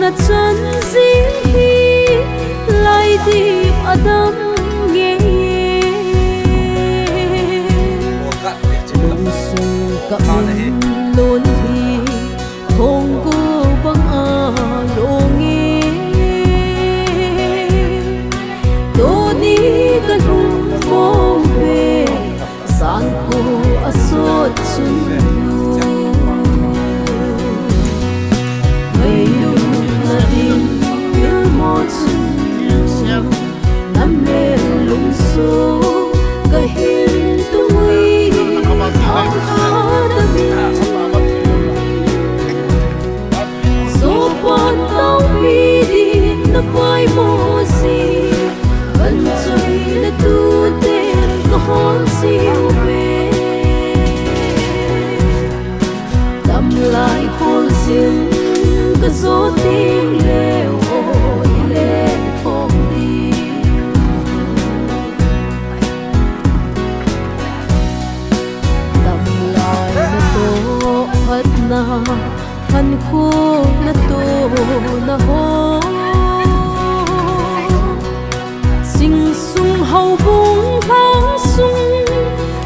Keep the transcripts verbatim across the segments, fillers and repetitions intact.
Nachan jing hi laidip adam ngei. Lungsung kamin lon hi thongko banga long e. Tuni kalung mong ve. Sangko asot chun. Ngailutna ding thil mo chun. Namel lungso kahin tui. Akhada min. Sopan taupi din na paimo si. Vanchoi na tuten kahol siu ve. Tamlai khol sin kajot ding leu o ile khom di. Tamlai natoh phatna. Khankho natoh na ho. Sing sung houbung lhang sung.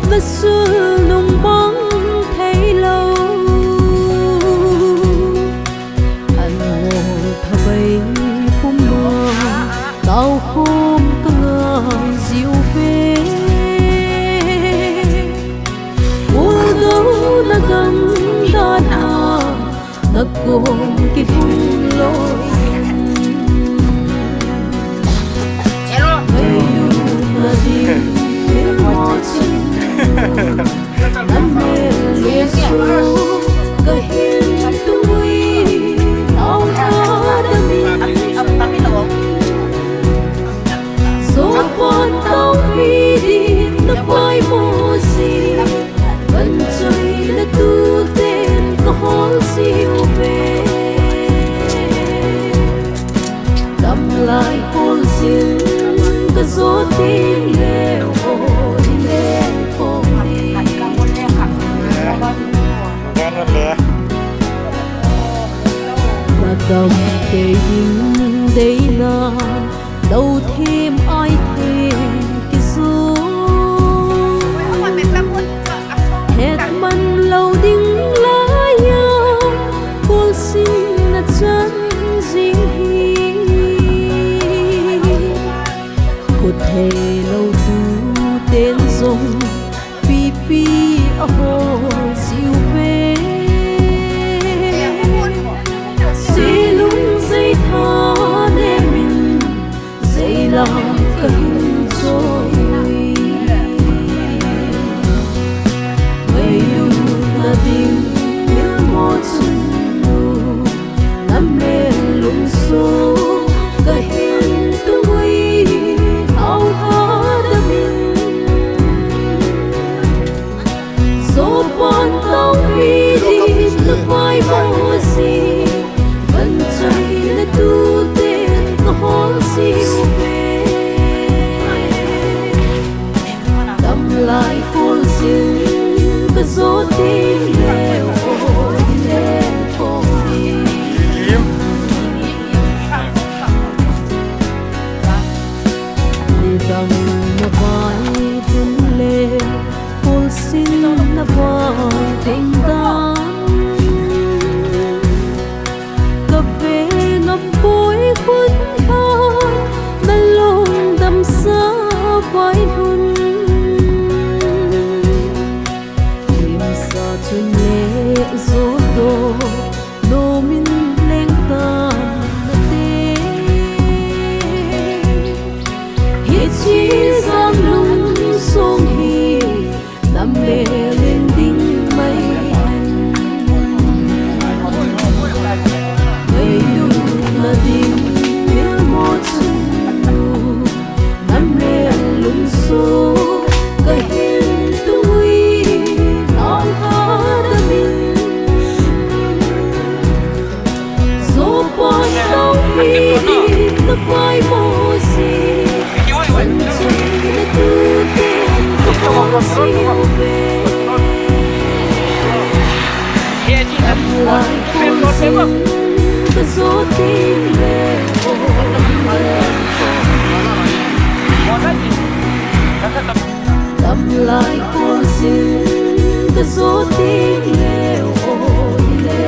Nasul nung bang thei lou. Anmol thabai puma. Tao khom kangai jiu ve. Uldo na gamdana. Nakom kihung loi. Ngailutna ding thil mo chun. Namel lungso kahin tui. Tao khada min. Sopan taupi din na paimo si. Vanchoi na tuten kahol siu ve. Tamlai khol sin kajot ding leu o ile khom di. Nadam kei ding deina. Lou thim ai thim kisu. Hetman lou ding laiya. Kol sin nachan jing hi. Kuthei lou tuten jong. Pipi aho jiu ve. Silung jei tha ne min. Jei lam kahin choi. Ngailutna ding thil mo chun. Namel lungso kahin tui. Hao khada min. Sopan taupi din na paimo si. Vanchoi na tuten kahol siu ve. Tamlai khol sin kajot ding leu o ile khom di. Nidang na vai dun le. Kol sin na vai ding dan. Ka veng a poi khut tha, na lungdam sa vai lhun. Limsa chun le jo do, nomin leng tan na te. Hiche jan lungsong hi, Namel in ding mai. Ngailutna ding thil mo chun. Namel lungso kahin tui. Nang ka damin. Sopan taupi na paimo si. Vanchoi na tuten kahol siu ve. Tamlai khol sin Ka zo ding le o le. Damlai kol sin ka zo ding le o le.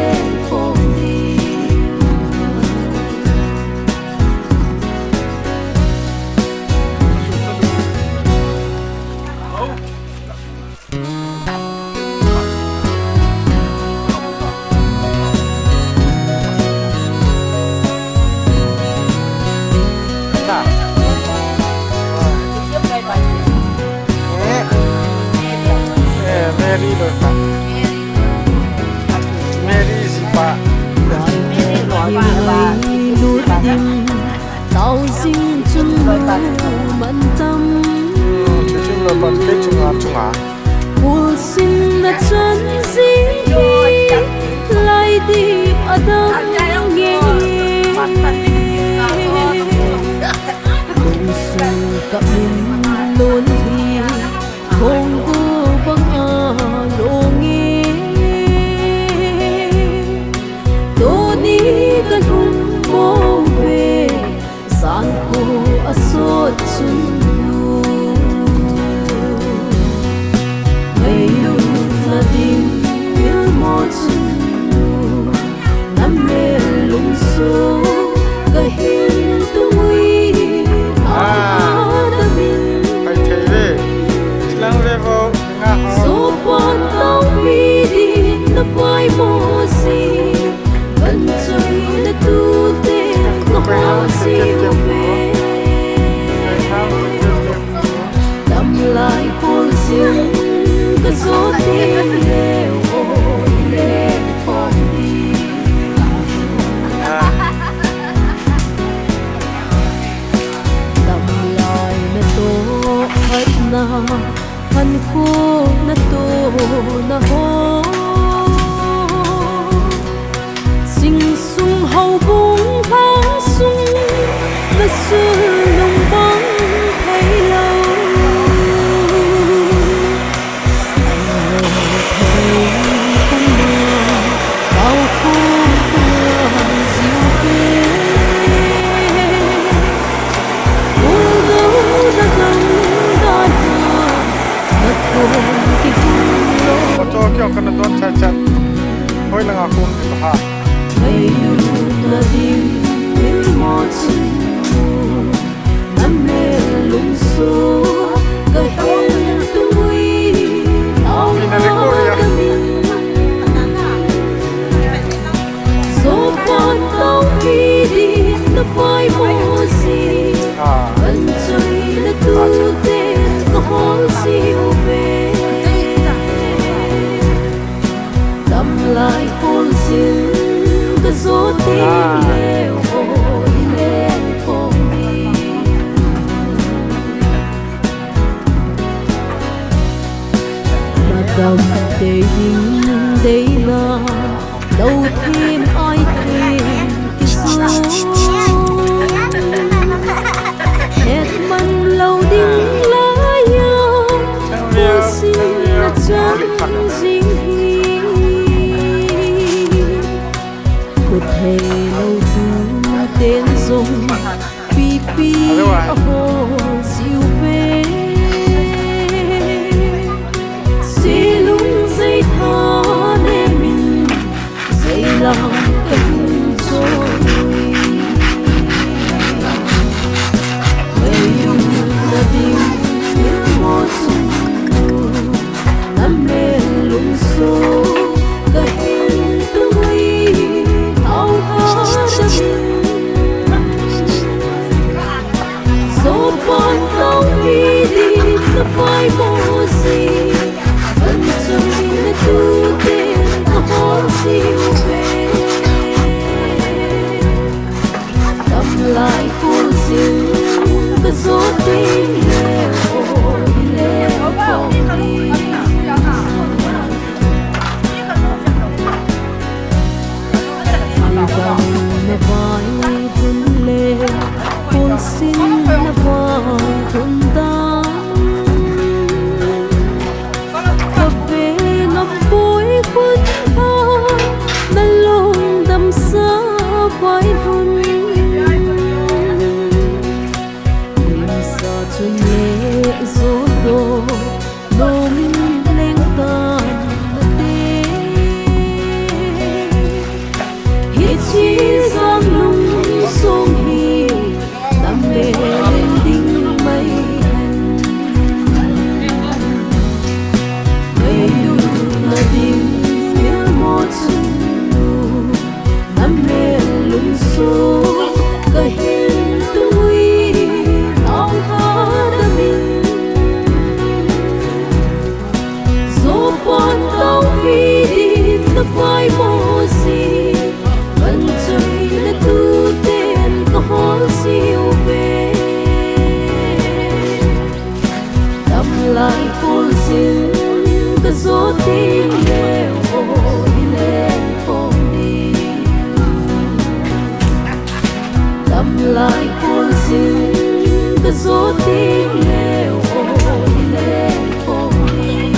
Mary lo pa. Mary si pa. Tau sing chun lu man tam. Chu chu lo pa kei chunga chunga. Kul sin na chan zi lai di adam nge. Kul sin ka min lon hi. Hong ko bang a long e. Tuni ka lhung mo ve, san ko a sot chun lu. Mei lu na ding, il mo chun lu. Na mel lum so ka hin tui. Ah. Adamin. Pai thei ve. Chilang ve vo, nga ho. So pan tau mi din na pai mo si. Ban choi na tu te ka ho si u ve. Damlai kol sin ka zo ding le o le o. Damlai na to khat na han ko na to na ho. Sing sung hau bung hang sung na sul nung bang thei lo. Ang lo thei kung ma, tau kung ma ziu te. Ul do na dang da na, na kung ki hung lo. Ko to kyo ka na don cha cha. Hoi langa kung ki ba ha. Mei lu na ding, mil mo chin. Na mel lum so ka hin tui. Au na ka min. So pan tau mi din na pai mo si. Ah. Ban choi na tu te ka hol si u ve. Damlai kol sin ka zo ding le o le o. Na dam te ding dei na, lo thim ai thim ki su. Het man lo ding lai a, tu sin na chang zing hi. Kut hei lo tu ten zong pipi a ho ziu pe. Silung zei tha ne min zei lang ka hung zo. Hei lung na ding, mo sung. Na mel lum so ka hin tui, au ha da min. So pan tau mi din na pai mo si. Ban choi na tu te na hol si u ve. Damlai kol sin ka zo ding le o le o. Ai dam na vai hun le, kol sin na vai hun dam. Ka ve na poi khut ha, na lungdam sa Vaihun limsa chun le jodo lom leng tan nate. Hiche jan lungsong hi namel ding mai hen. Ngailutna ding thilmo chun namel lungsuh kahin tui nau ha damin. Jopan taupi din na paimo si, vanchoi na tuten kahol siu ve. Damlai kol sin kajot ding leu o, ile kong ding. Damlai kol sin kajot ding leu o, ile kong ding.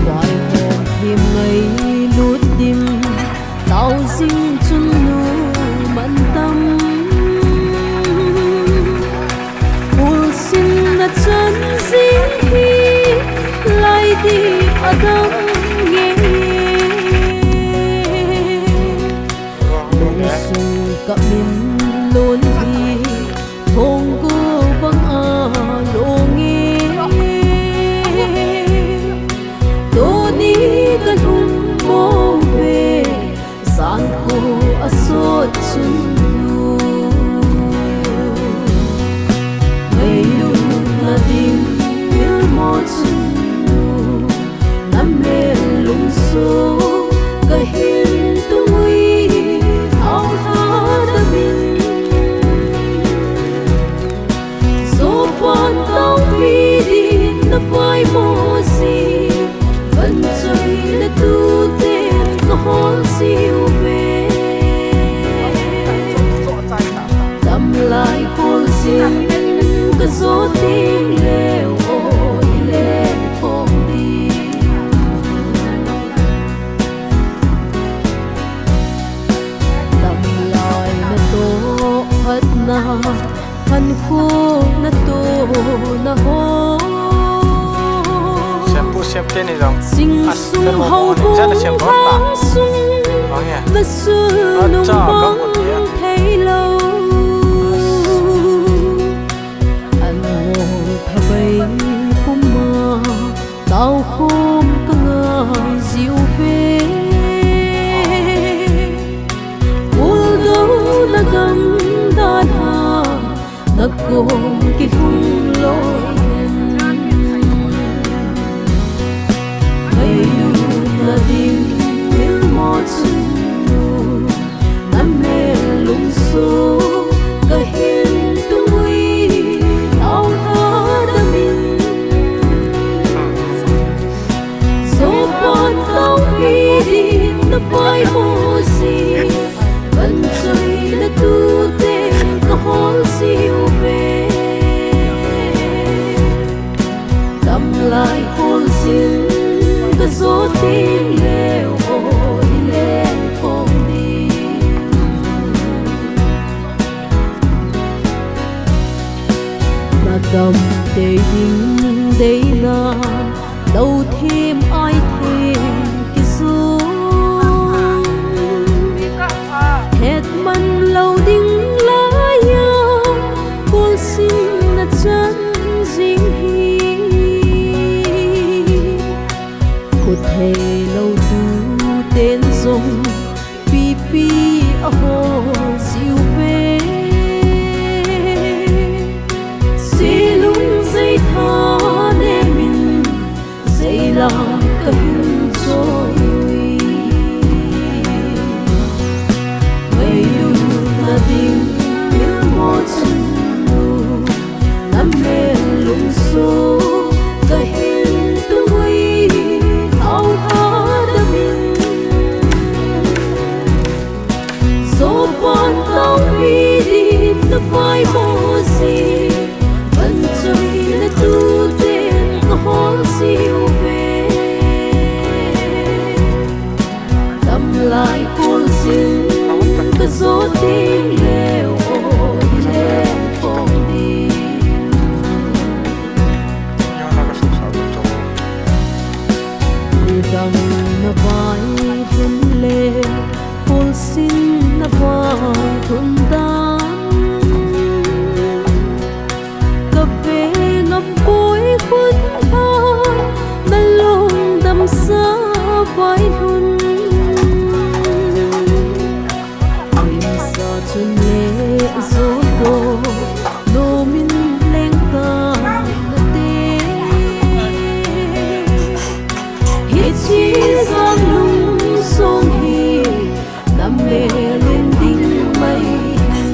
Vaihom thim ngailut dim, tao jing chun nu man tam. Kol sin na chan jing hi, lai dip a dam nge. Lungsung ka min lon hi, thong go bang a long e. Tuni ka lhum mo ve, jan ko a sot chun nu. Ngailutna ding thilmo chun nu. Namel lungsuh kahin tui nau ha damin. Jopan taupi din na paimo si, vanchoi na tuten kahol siu ve. Damlai kol sin kajot ding leu o, ile kong ding. Damlai na toh phatna, khankho na toh na ho. Sempu sem teni jong. Sing sung ho bung sung na su nung bang thei lou. An ngol thabai puma, tao khom ka ngai jiu ve. Kol do na gam dan ha, na kom kihung lou. Ngailutna ding thilmo chun, namel lungsuh kahin tui nau ha damin. Jopan taupi din na paimo si, vanchoi na tuten kahol siu ve. Damlai kol sin kajot ding leu o, ile kong ding. Na dam tei ding deina, lou them ai them kijong. Het man lou ding laiya, kol sin na chan jing hi. Khuthei lou tuten jong, pipi a ho jiu ve. Silung jei tha ne min, jei lang kahin choi ui. Ngailutna Zoto nomin lengta nate. Hiche janglum song hi namelin ding mai hen.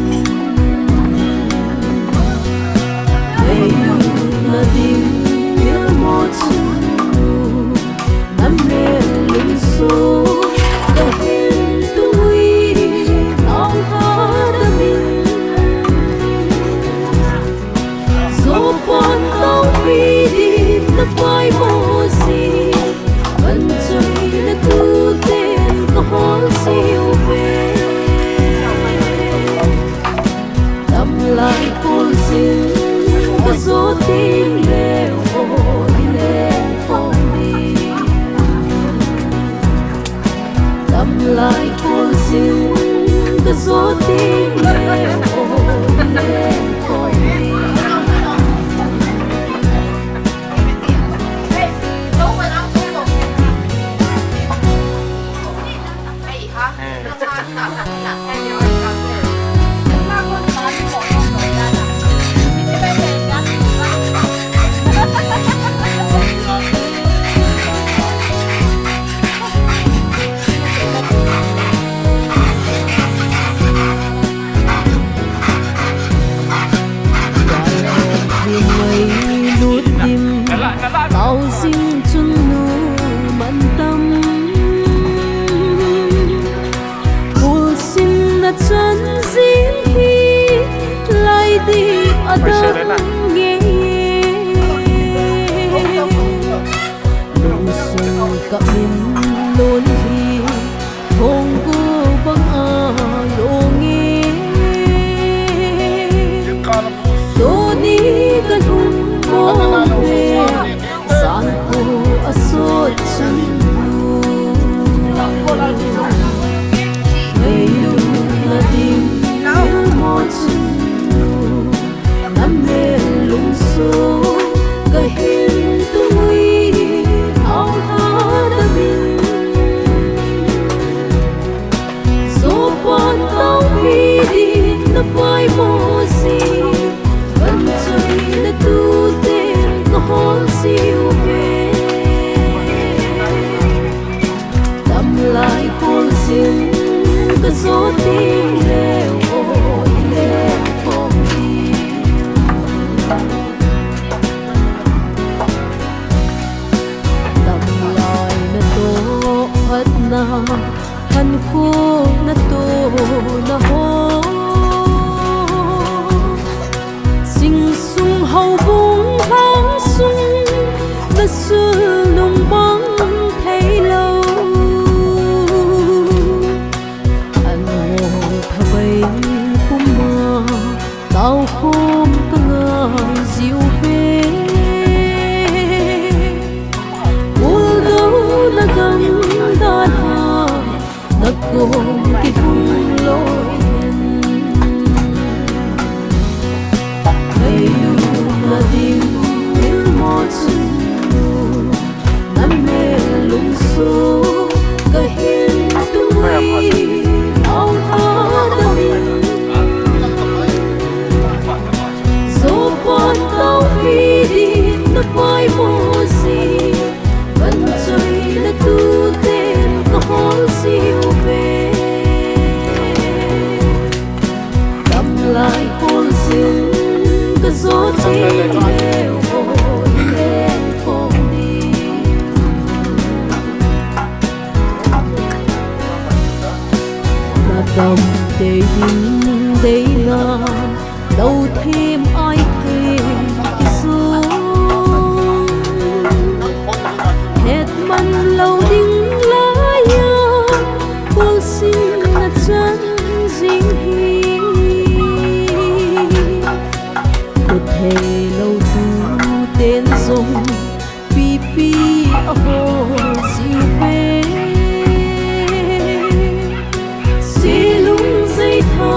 Neilut na ding thilmo chu namelin song kahin tui nau ha damin. Zopan taupi din na paimo si, vanchoi na tuten kahol siu ve. Tamlai kol sin ka zo ting leu o, i leng kong di. Tamlai kol sin ka zo ting leu o, i leng kong di. Tau zing chun nu man tam. Kul sin na chan zing hi lai di a dang nge. Lungsung ka min nun hi hong gu bang a lo nge. Tuni ka lung bom le, san ku a sot chan lu. Ngailut na ding thilmo chu namelin song kahin tui nau ha damin. Zopan taupi din na paimo si, vanchoi na tuten kahol siu ve. Tamlai kol sin ka zo ting leu o, i leng kong di. Tamlai na toh phatna, khankho na toh na ho. Sing sung houbung hang sung na sul nung bang thei lo. An ngol thabai puma tau khom ka ngai jiu ve. Ul do na gam dan ha na kom kihung loi hen. Ngailut na ding thilmo chu namelin song kahin tui nau ha damin. Zopan taupi din na paimo si, vanchoi na tuten kahol siu ve. Tamlai kol sin ka zo ting leu o, i leng kong di. Na tam tei ding deina, lou them ai them kizong. Het man lou ding laiya, kol sin na chan zing hi. Kut thei lou tuten zong pipi a ho jiu ve. Silung zei tha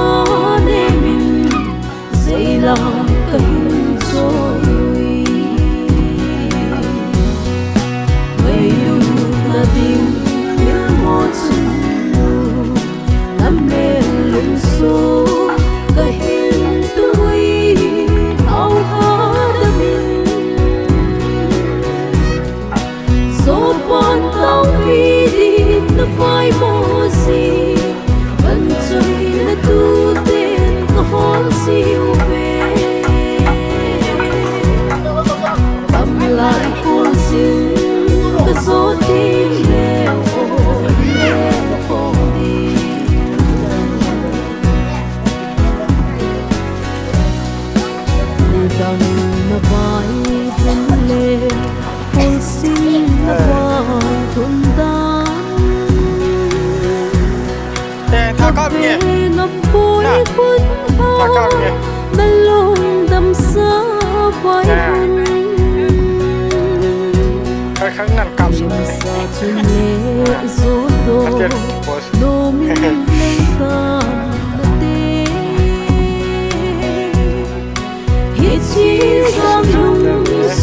nemin, zei lam kahin choi. Ngailut na ding thilmo chu namelin song kahin Siu ve. Tamlai kol sin ka zot ding le o le o ding. Dang na vai le kol sin na vai tun dang. Eh, thakap nge. Ngam poi. Na. Khun thakap nge. Na lungdam sa pai. Na. Hun. Khang khang nan kap su. Sa chun le zo do. Atian, pause. No min le ta na te. Hichi sa lung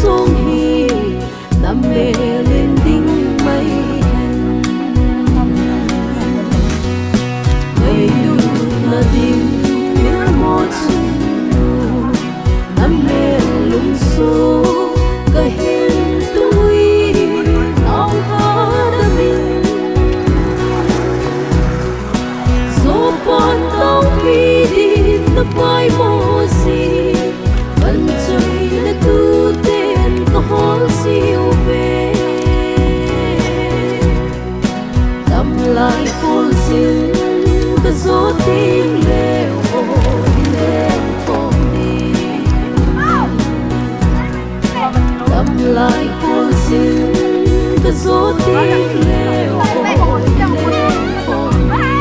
song hi. Na mel in ding mai hen. Ngailutna ding thilmo chu na mel lungsuh ka hin tui au ha da min. Zopan taupi din na paimo si, van choi na tu ten ka hol siu ve. Tamlai kol sin ka zot ding le o le pom ding. Tamlai kol sin ka zot ding le o le pom ding.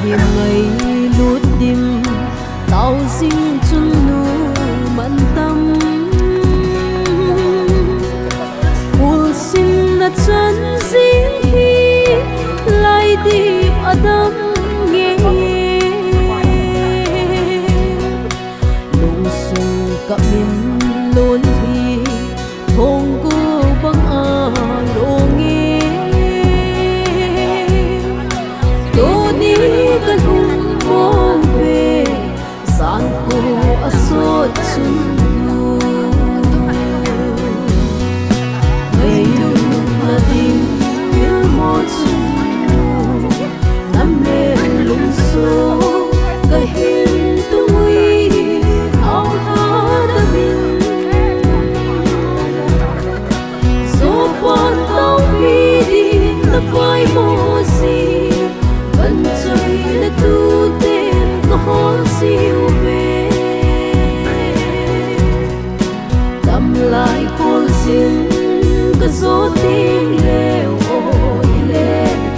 Hi ngailut dim, tao jing chun nu man tam. Kol sin na chan jing hi, lai dip a dam nge. Lungsung ka min lon hi, thong ko bang a long e. Tuni ka lung mong ve, san ko a sot chun nu. Ngailutna ding thilmo chun nu. Na mel lungsuh ka hin tui au ha da min. Zopan taupi din na paimo si, van choi na tu ten ka hol siu ve. Tamlai kol sin ka zot ding le o le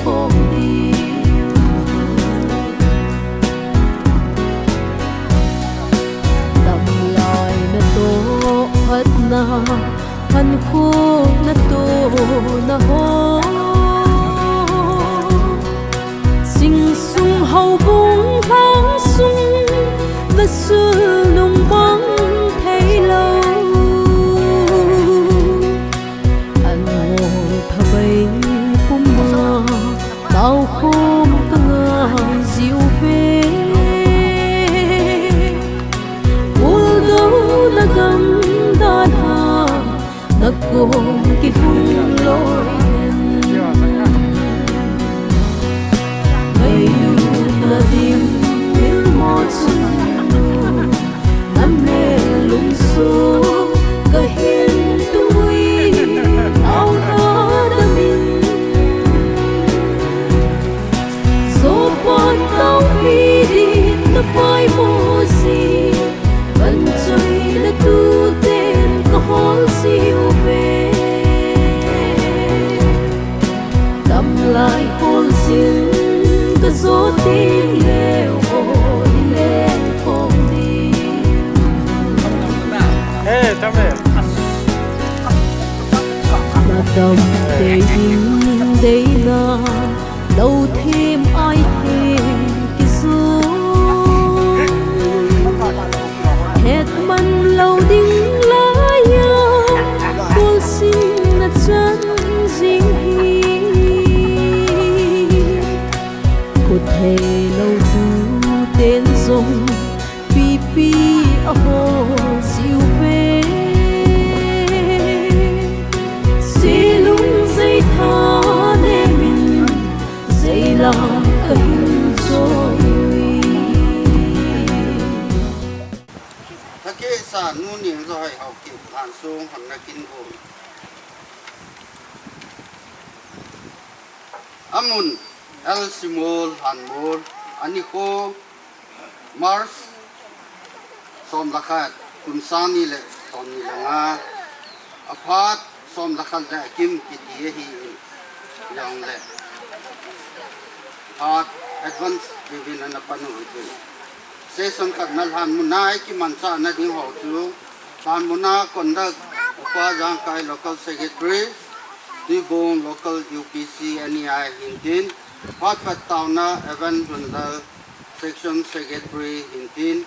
pom ding. Tamlai na toh phatna, han khu na toh na ho. Sing sung houbung lhang sung, na sul nung bang thei lo. An ngol thabai pum a, tao khom ka ngai jiu ve. Ul do na gam dan ha, na kom kihung loi hen. Ngailutna ding thilmo chun nu. Siu pe, silung zei tha le min, zei lang ka hin choi. Thakisa Nu Nengzahoi Haokip Lhansong honna kin gon. Amun, L Simol Lhanmol, anikho, March som le khat, kum sang ni le som ni le nga, aphat som le khat le akim kiti ahi in, jong le aphat advance giving ana pan u hitin. Session khatna lhan muna i kimanchahna ding ho chu, lhan muna conduct Upa Jangkai Local Secretary, Tuibong Local U P C N E I hintin, phat pat taona Evan Lunlal Section Secretary hintin,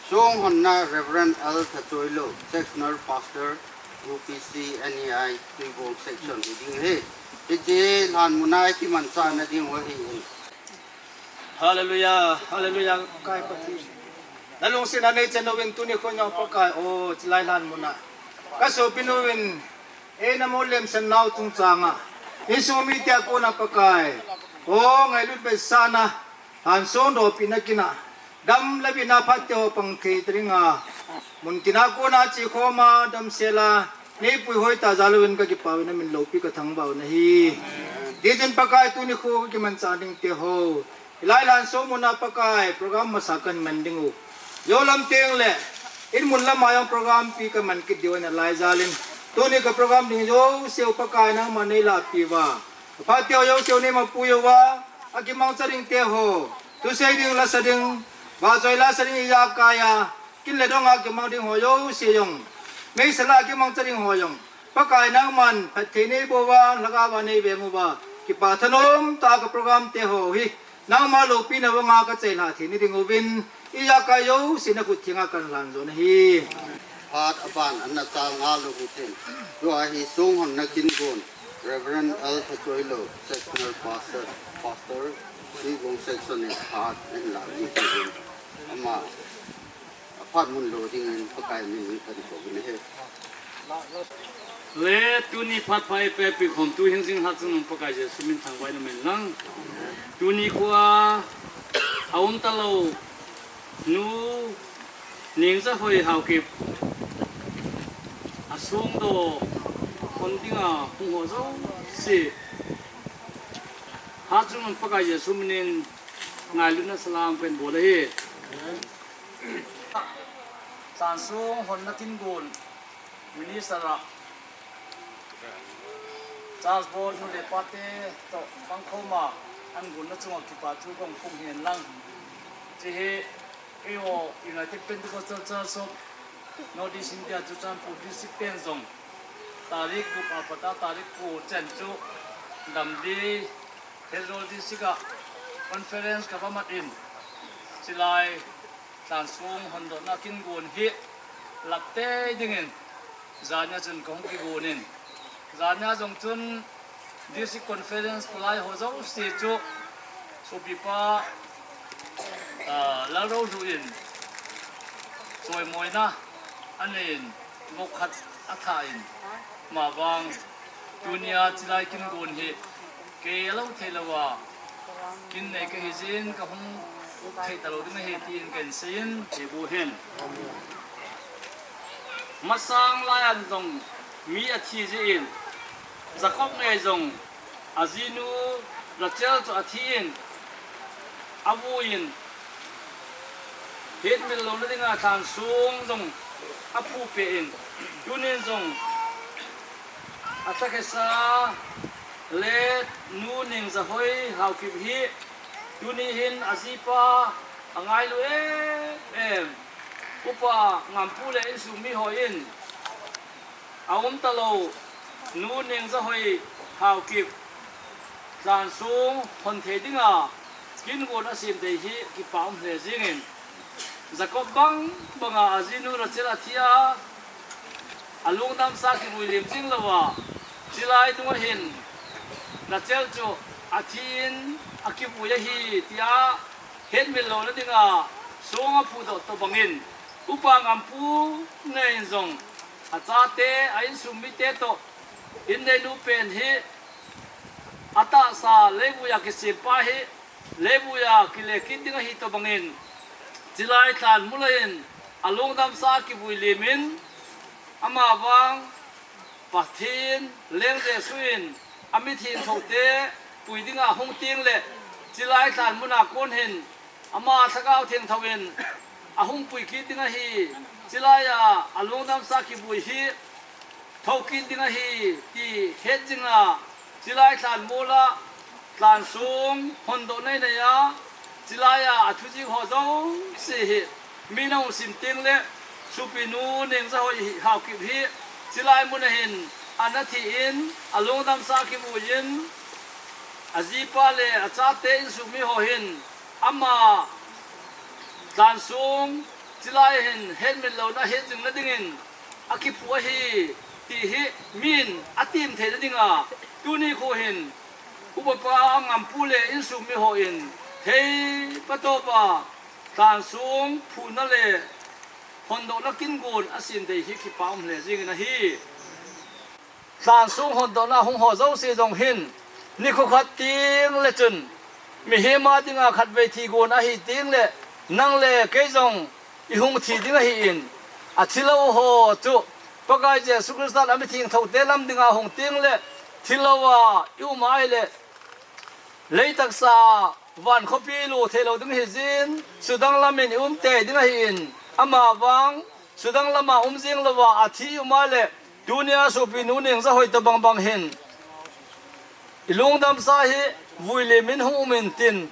song honna Reverend L Thachoilo, Sectional Pastor, U P C N E I Tuibong Section hi ding hi. Hiche lhan muna i kimanchahna ding ho hi in. Hallelujah, hallelujah, Pakai Pathen. Na lungsetna nei chan uvin tuni khon jong Pakai, o, chilai lhan muna. Ka sopinu vin, eina molem san nau chungchanga, insung mite a kona Pakai, o, ngailut vetsahna, lhansong dopina kina, dam le vina phat te ho pang thei ta dinga, mun tina kona che khoma, damsela, nei puihoi ta jal uvin ka kipah uvin, na min loupi ka thangvah u ahi. Tichun Pakai tuni kho ka kimanchah ding te ho, hilai lhansong muna Pakai, program masa kahin man ding u. Jou lam teng le, in mun lama jong program pi kaman kit diu ahin, hilai jal in. Tuni ka program ding jouse u Pakai nangman nei lahpi uva. Phat te ho jouse u nei mapui uva, akimangcha ding te ho. Thusei ding, lasa ding, vahchoi lasa ding ijakai a, kin le dong a kimang ding ho jouse jong. Meisel a kimangcha ding ho jong. Pakai nangman, phatthei nei boh uva, lhagao va nei veng uva. Kipah thanom tah a ka program te ho hi. Nangma loupina vanga ka chailhah thei na ding uvin, ijakai jouse na khut thenga kahin lhan jo ahi. Phat aban ana chal ngal u hitin. Tua hi song honna kin gon, Reverend L Thachoilo, Sectional Pastor, Pastor, Tuibong Section in phat ahin la u hitin. Ama aphat mun lo dingin Pakai min in kahin kou u ahi. Le tuni phat pha eipeh pi khomtu Hingjing Hatchungnung Pakai Jesu min thangvah in um hen lang. Tuni khoa aum talou Nu Nengzahoi Haokip asongdoh hon dinga hung ho jouse, Hatchungnung Pakai Jesu min in ngailutna salam kahin bol ahi. Lhansong honna kin gon, Minister a, Church Board nu le pate toh pangkhoma, ahin gonna chunga kipathu kahung phong hen lang. Hiche hi, eiho United Pentecostal Church of North East India Churachandpur District ten jong, tarik gup a pat a tarik ko chan chu, Dambi, Pherzawl District a conference kava mat in, chulai lhansong hondohna kin gon hi lap tei dingin, jania chun kahung kigon in, jania jong chun District Conference palai ho jouse chu sopipa, ah, Lalrolhu in choimoina anei in, vok khat athah in, amavang tunia chulai kin gon hi kei alou thei louva kin nei kahi jeh in kahung thei talou ding ahi tin kahin seiyin, thei bu hen. Masang laiya jong mi athi jeh in, Jacob ngai jong ajinu Rachel chu athi in, avui in, hetmil louna dinga lhansong jong aphu peh in, tunin jong athakhetsa le Nu Nengzahoi Haokip hi tuni hin ajipa angailu em em, Upa Ngampu le insung mi hon aum talou Nu Nengzahoi Haokip lhansong hon thei dinga kin gon asem thei hi kipah um lheh jengin, Jacob bang banga ajinu Rachel athi a, alungdamsa kivui lim jing louva, chulai dunga hin Rachel chu athi in akivui ahi tia hetmil louna dinga song aphudoh tobangin, Upa Ngampu nei in jong, achate, a insung mite toh, in neinu pen hi, atahsa leivuiya kisempa hi, leivuiya kile kit ding ahi tobangin, chilai lhan mulai in, alungdamsa kivui limin, amavang, Pathen, Leng Jesu in, amithengthote, pui dinga ahung teng le, chilai lhan muna kon hin, ama Lhagao Thengtho in, ahung pui kit ding ahi, chilai a, alungdamsa kivui hi, thou kit ding ahi, ti het jinga, chilai lhan mula, lhan sung, hondoh nei nei a, chilai a, athu jing ho jouse hi, mi nahung sim teng le, Supinu Nengzahoi hi, Haokip hi, chilai muna hin, ana thi in, alungdamsa kivui in, ajipa le, achate insung mi ho hin, ama, lhan sung, chilai hin, het min louna het jing na dingin, akiphu ahi, ti hi, min, atim theina dinga, tuni khu hin, Upa Ngampu le insung mi ho in, thei patop a, lhan sung, phuna le, hondohna kin gon, asem thei hi kipa um le jingin ahi. Lhan sung hondohna hung ho jouse jong hin, nikho khat teng le chun, mihem a dinga khatvei thi gon ahi teng le, nang le kei jong, ihung thi ding ahi in, athi lou ho chu, Pakai Jesu Christa le amithengthote lam dinga hung teng le, thi lou a, i um a ahile, leitaksa, van khopi lut thei lou ding hi jin, sudang lamin i um tei ding ahi in, amavang, sudang lama um jing louva, athi um a le, tunia Supinu Nengzahoi tobang bang hin, i lungdamsa hi, vui limin hung um in tin,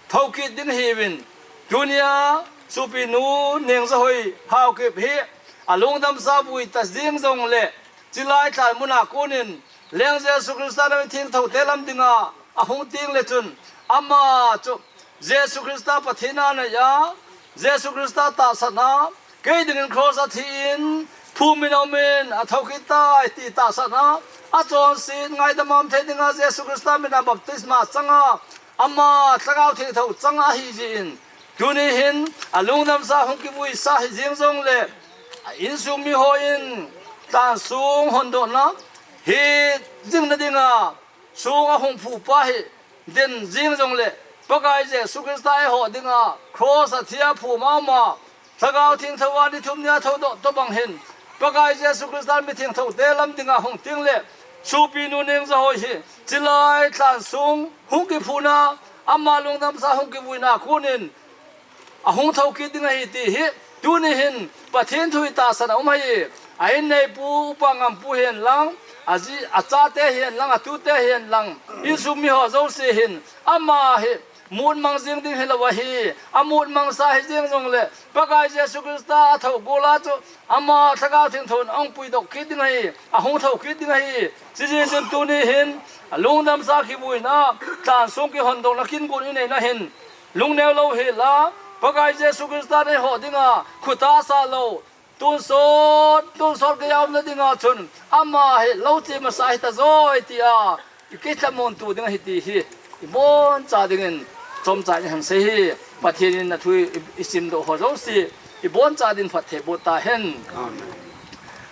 thou kit ding ahiuvin, tunia, Supinu Nengzahoi Haokip hi, alungdamsa vui ta jing jong le, chilai lhan muna kon in, Leng Jesu Christa le amithengthote lam dinga, ahung teng le chun, ama chu, Jesu Christa Pathen a nei a, Jesu Christa tahsan a, kei dingin cross a thi in, phum in a um in, athou kit tai ti tahsan a, achonset ngaidam a um thei dinga Jesu Christa min a baptisma chang a, ama Lhagao Thengtho chang a ahi jeh in, tuni hin, alungdamsa hung kivui sa hi jing jong le, a insung mi ho in, lhan sung hondohna, het jing na dinga, sung ahung phu pa hi, den jing jong le, Pakai Jesu Christa eiho dinga, cross a thi a phum a um a, Lhagao Thengtho a ni thum nia thoudoh tobang hin, Pakai Jesu Christa mithengthote lam dinga hung teng le, Supinu Nengzahoi hi, chilai lhan sung hung kiphuna, ama lungdamsa hung kivuina kon in, ahung thou kit ding ahi ti hi, tuni hin, Pathen thu hi tahsan a um ahi, a in neipu, Upa Ngampu hihen lang, aji, achate hihen lang, atute hihen lang, insung mi ho jouse hin, ama hi, mut mang jing ding hilou ahi, amut mang sa hi jing jong le, Pakai Jesu Christa athou gol a chu, ama Lhagao Thengtho in ahung puidoh kit ding ahi, ahung thou kit ding ahi, chijeh chun tuni hin, alungdamsa kivuina, lhan sung kihondohna kin gon i neina hin, lungneo lou hel a, Pakai Jesu Christa in eiho dinga, khut a sa lou, Tonsot, tonsot geiya umna dinga chun, ama hi lou che masa hita joi tia, i kithamun tu ding ahi ti hi, i boncha dingin, chomcha in hin sei hi, Pathen in athu i, i simdoh ho jouse, i boncha din phatthei boh tahen. Amen.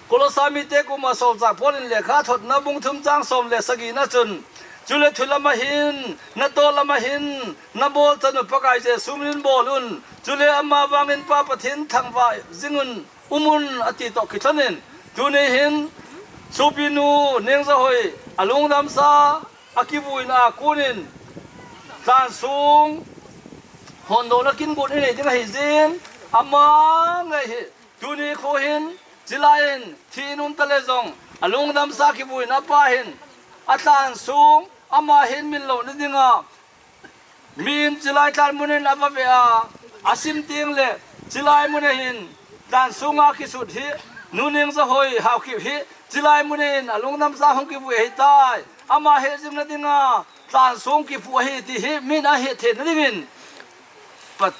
Kolosa mite koma solchah Paul in lekhathotna bung thum chang som le sagi na chun, chule thu lama hin, na tol lama hin, na bol chanu Pakai Jesu min in bol un, chule ama vangin Pa Pathen thangvah jing un, um un ati toh kilhonin, tuni hin, Supinu Nengzahoi, alungdamsa, akivuina a konin, tlansung, hondohna kin got inei ding ahi jin, ama ngai hi, tuni kho hin, chilai in, thi in um tale jong, alungdamsa kivuina pa hin, atlansung, ama hin min louna dinga, Mi in chilai tlan mun in ava ve a, asim teng le, chilai mun a hin, tlan sunga kisut hi, Nu Nengzahoi Haokip hi, chilai mun a hin, alungdamsa hung kivui ahitai. Ama hejing na dinga, tlan sung kiphu ahi ti hi, min ahet thei na dingin. Pat,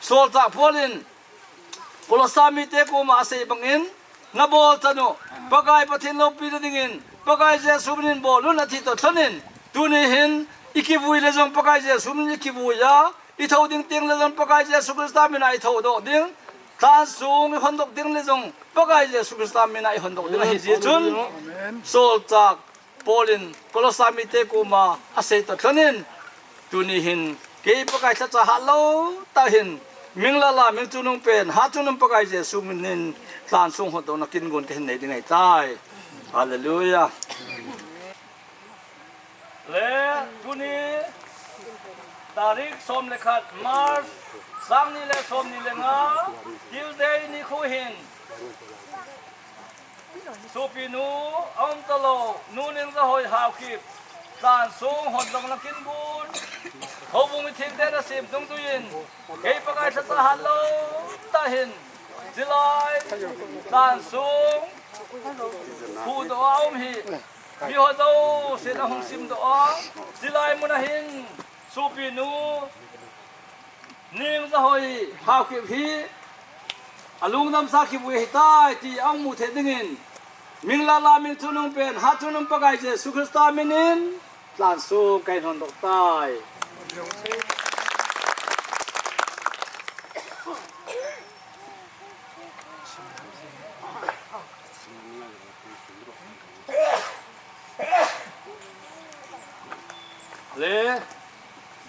Solchah Paul in, Kolosa mite koma asei bangin, nabol chanu, Pakai Pathen loupina dingin, Pakai Jesu min in bol un ati toh kilhonin, tuni hin, ikivui le jong Pakai Jesu min in ikivui a, itho ding teng le jong Pakai Jesu Christa min a itho doh ding, Tlansung i hondok ding le jong Pakai Jesu Christa mina i hondok ding ahi jeh chun, Solchah Paul in Kolosa mite koma asei toh lhonin, tuni hin kei Pakai thacha hatlou tah hin, Minglala Mingchungnung pen Hatchungnung Pakai Jesu minin tlansung hondokna kin gon kahin nei ding ahitai. Hallelujah. Le tuni tarik som le khat March, sang ni le som ni le nga, Tuesday nikho hin, sopinu aum talou Nu Ningzahoi Haokip tlansung hondokna kin gon, houbung mithengte nasem dungjuiyin, kei Pakai thacha hatlou tah hin, chulai tlansung phudoh a um hi, miho jousen ahung simdoh a, chulai muna hin sopinu Ningzahoi Haokip hi alungdamsa kivui ahitai ti ahung mu thei dingin, Minglala Mingchungnung pen Hatchungnung Pakai Jesu Christa minin tlansung kahin hondok tai. Le,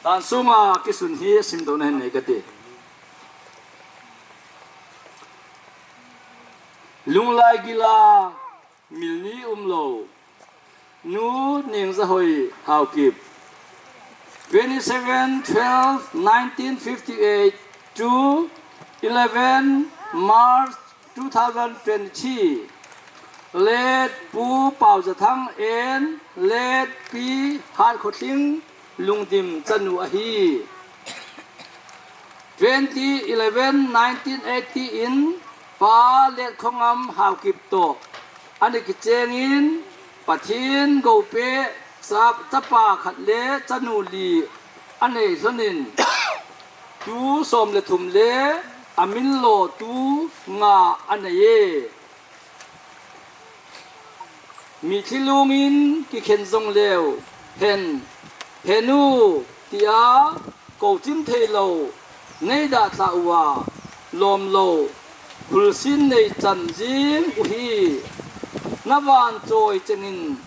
tlansunga kisun hi simdohna hin nei kati. Lunglaigila mil ni umlou Nu Ningzahoi Haokip, twenty seven twelve nineteen fifty eight to eleven March two thousand twenty three. Late Pu Paojathang and Late Pi Hatkhothing Lungdim chanu ahi. Twenty eleven nineteen eighty in Pa Letkhongam Haokip toh ana kichengin, Pathen goupeh chapa khat le chanu li anei lhonin, tu som le thum le amin lo tu nga anei e. Mitlhi lungin kikhen jong leu hen, henu, tia kouchim theilou nei dathlah uva, lomlou khulsin nei chan jing uhi. Na vanchoi chengin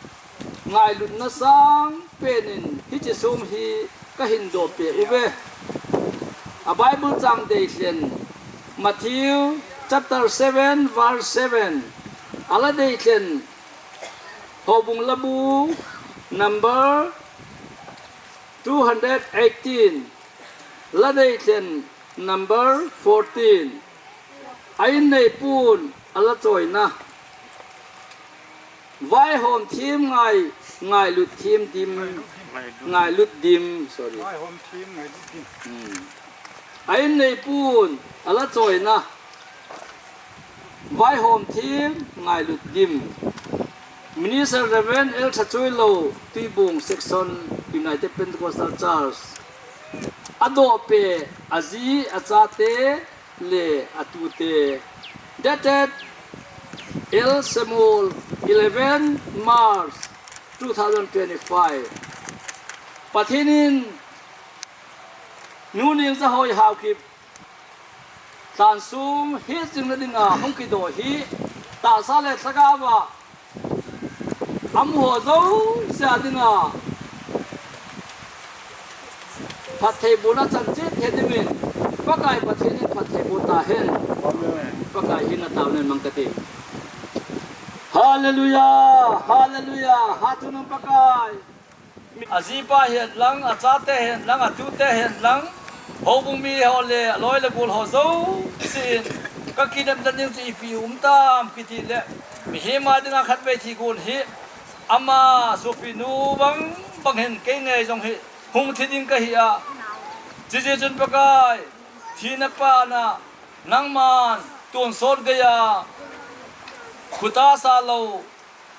ngailutna sang penin hiche song hi kahin dohpeh uve. A Bible chang deilhen, Matthew chapter seven verse seven. Ala deilhen, Houbung Labu number two hundred eighteen. La deilhen number fourteen. A in neipun ala choina. Vaihom them ngai, ngailut them dim, ngailut dim, sorry. Vaihom them ngailut dim. Hmm. A in neipun ala choina. Vaihom them ngailut dim. Minister Reverend L Thachuilou, Tuibong Section, United Pentecostal Church. Adohpeh aji achate le atute. Dated L Samuel, eleven March two thousand twenty-five. Pathen in Nu Ningzahoi Haokip tlansung hetjingna dinga hung kidoh hi tahsa le lhagaova amu ho jouse a dinga phattheibohna chan cheh thei dingin Pakai Pathen in phattheiboh tahen. Amen. Pakai henga taona mang kati. Hallelujah, hallelujah, Hatchungnung Pakai. Ajipa hihen lang, achate hihen lang, atute hihen lang, houbung mi ho le aloi le gol ho jousen, kakinepna ding chu ipi um tam kiti le, mihem a dinga khatvei thigon hi, ama sopinu bang bang hin kei ngei jong hi hung thi ding kahi a. Chuche jeh chun Pakai, thina pana, nangman tonsot geiya, khuta sa lou,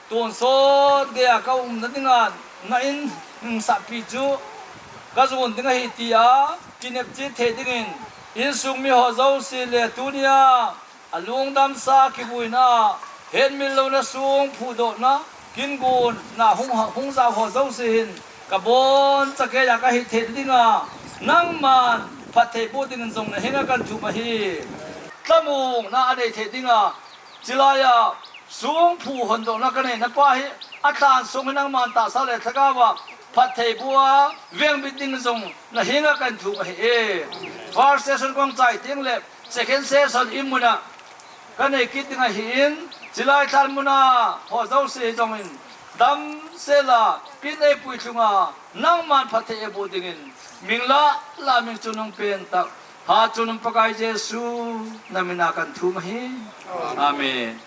tonsot geiya kaumna dinga na in, insahpi chu kajon ding ahi tia kinepchil thei dingin, insung mi ho jouse le tunia alungdamsa kivuina, hetmil louna song phudohna, kin gonna hung, hung jao ho jouse hin, kaboncha geiya kahi thei dinga, nangman phattheiboh dingin jong nahenga kathum ahi. Tamung na anei thei dinga, chilaiya sungphu hondohna kanei napa hi, atahsan sung hi nangman tahsa le lhagaova phatthei boh a vengbit ding jong nahenga kathum ahi e. First session kong chai teng le second session imuna kanei kit ding ahin, chilai lhan muna ho jouse hi jongin damsel a pin eipui lhunga nangman phatthei eiboh dingin, ming lah lah ming chungnung pen tah, Hatchungnung Pakai Jesu na mina kathum ahi. Amen.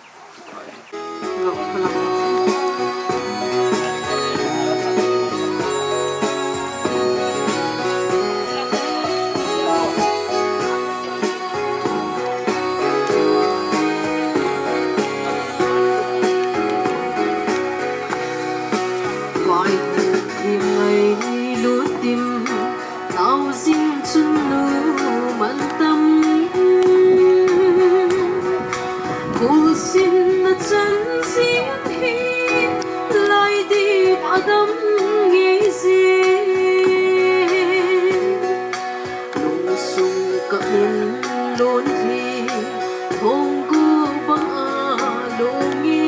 Vai thim ngailut dim, tao jing chun nu man tam. Kul sin na chan jing hi, lai dip a dam ngei jing. Lungsung ka um lon hi, thong gu bang a lung nge.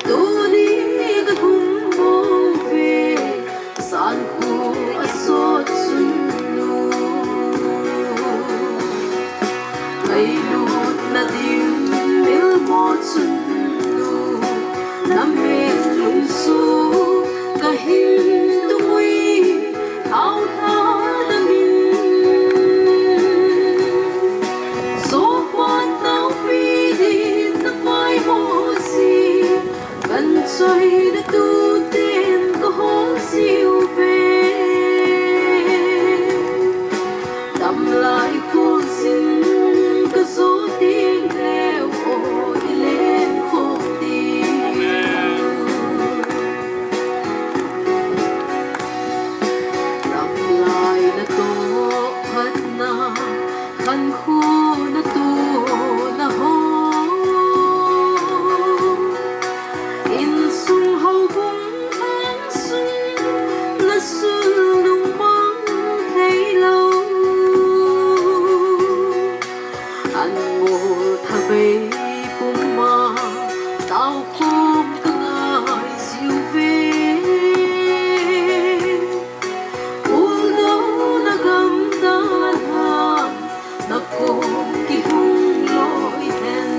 Tuni ka hung bou ve, san khu a sot chun nu. Ngailutna dimil mo chun nu, na mel lungsuh ka hin tung ui, thao tha na min. Sopan taopi din na pai mo si, kan choi na tu ten ka hol siu ve. Damlai kul sin ka zo ding leu o, i len khom ding. Damlai na toh phatna, khankho na toh na ho. Insung houbung hang sung, na sul nung mang thei lou. Anmol thabei puma, tao khom ka ngai jiu ve. Uldouna gamdal ham, na kom kihung loi hen.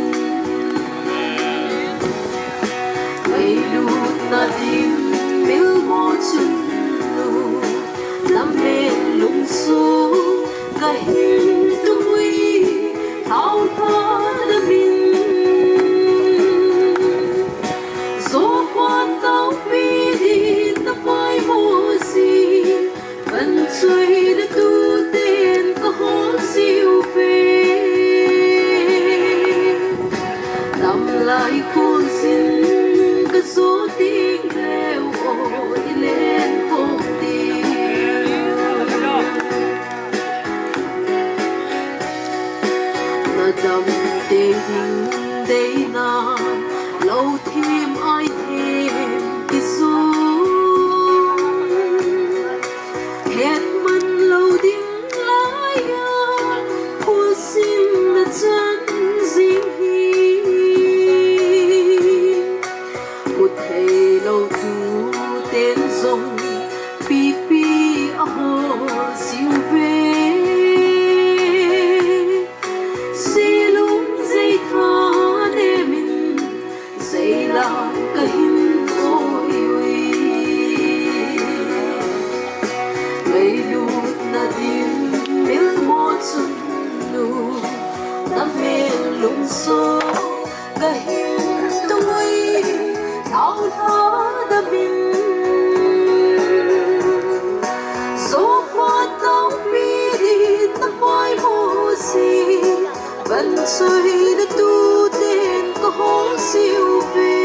Ngailutna dimil mo chun nu, na mel lungsuh ka hin tung ui, thao tha na min. Zokhon taopi din na pai mo si, kan choi na tu ten ka hol siu ve. Damlai kul sin ka zo ding leu o, i len khom ding. Na dam te ding deina, lou thim ai thim kizong. Het man lou ding laiya, kul sin na chan jing hi. Mu thei lou tu ten jong, pipi a hol siu ve. Selung jei tha ne min, jei la ka hin oi ui. Ngailutna dimil mo chun nu, na mel lungsuh ka hin tung ui, thao tha na min. Zokhon taopi din na pai mo si, kan choi na tu ten ka hol siu ve.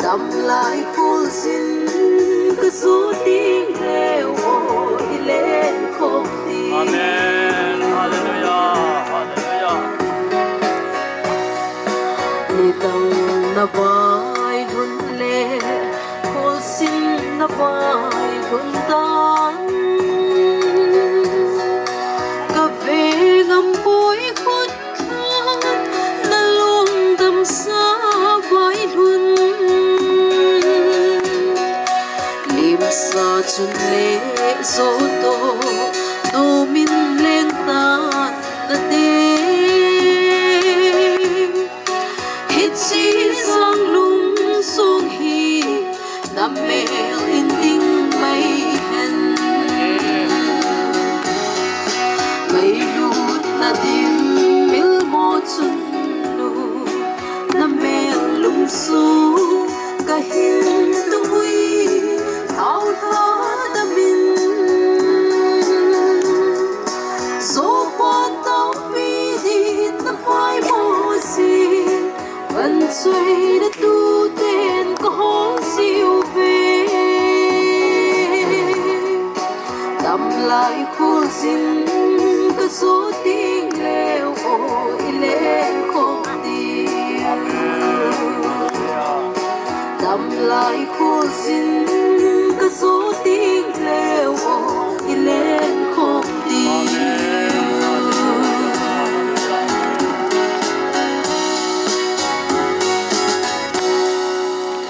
Damlai kul sin ka zo ding leu o, i len khom ding. Amen. Hallelujah. Hallelujah. Nidang na vai lhun le, kul sin na vai lhun dan. Sin ka so ting leu o i leng khom ding. Damlai khol sin ka so ting leu o i leng khom ding.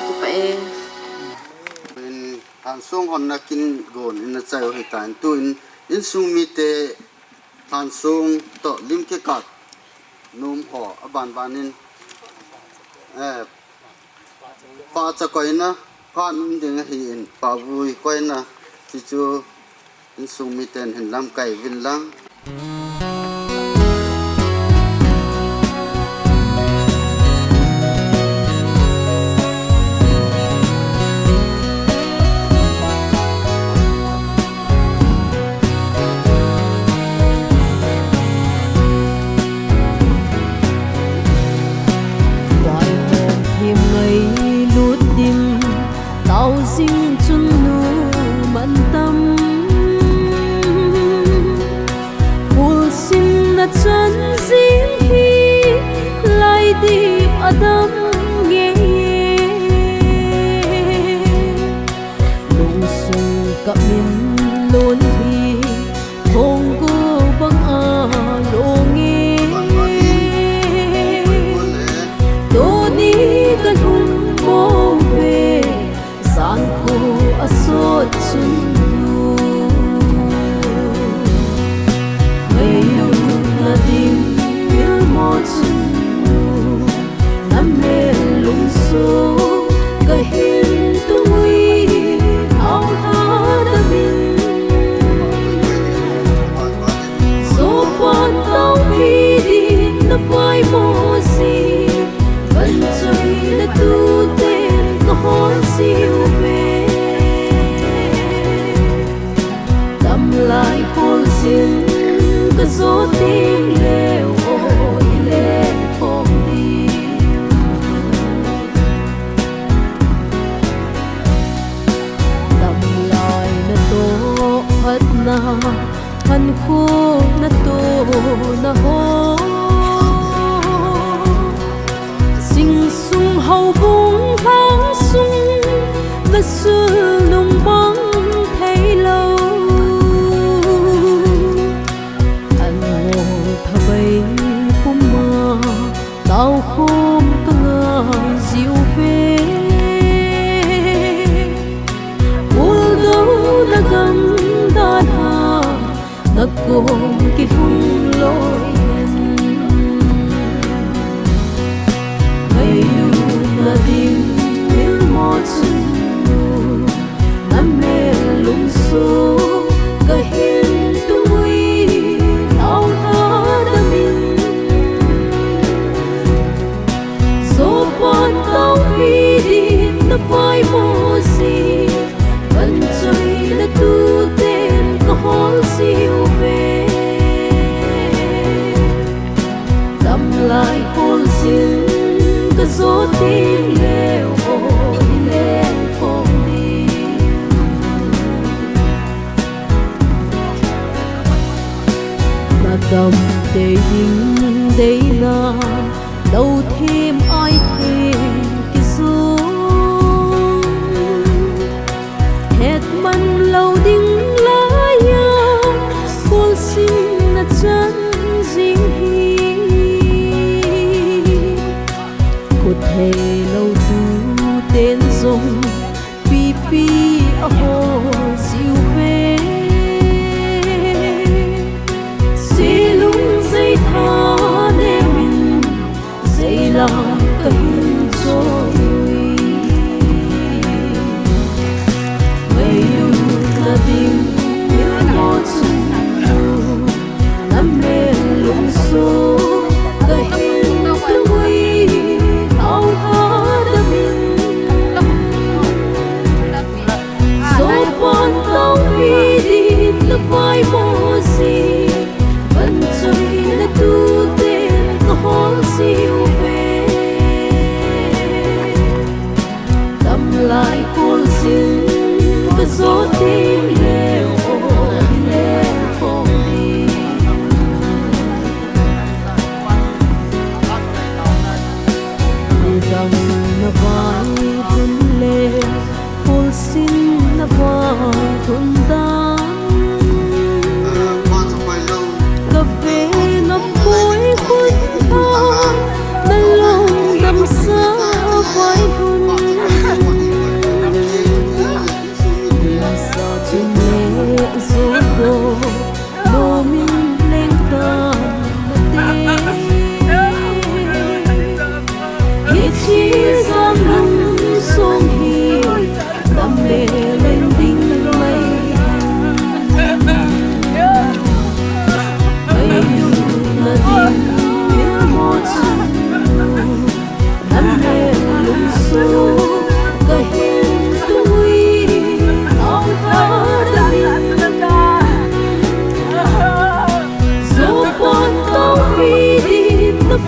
Kipa e. Thansong hon na kin gon in na chai u hitan, tuin insung mite thansong toh lim kikat nom ho aban banin, eh, pahcha koina phat um ding ahin, pahvui koina, chuchu insung miten hin lamkai uvin lang. Vaimong thim ngailut dim, tao jing chun nu man tam. Khol sin na chan jing hi lai dip a dam ngei. Lungsung ka min lon hi khong go bang a long e. Tuni ka lhum mo ve, san khu a sot chun nu. Ngailut na dim pil mo chun nu. Na mel lungsu ka hin tui au ha da min. Sopan tau pi din na pai mo si. Ban choi na tu ten ka hon si u ve. Damlai khol sin ka so ting leu o i leng khom ding. Damlai na toh phatna, khankho na toh na ho. Sing sung houbung hang sung na sul nung bang thei lo. An ngol thabai puma tao khom ka ngai jiu ve. Ul do na gam dan ha na kom kilhung loi hen. Ngailut na dim pil mo chun nu. Na mel lungsu ka hin tui au ha da min. Sopan tau pi din na pai mo si. Ban choi na tu ten ka hol si u ve. Damlai khol sin ka so ting leu o i leng khom ding. Na dam tei ding deina lou thim ai thim kizong. Het man lou ding laiya khol sin na chan jing hi. Kut thei lou tu ten jong pipi a ho jiu ve. Silung sei tha ne min Zeilang ka hin choi. Ngailut na di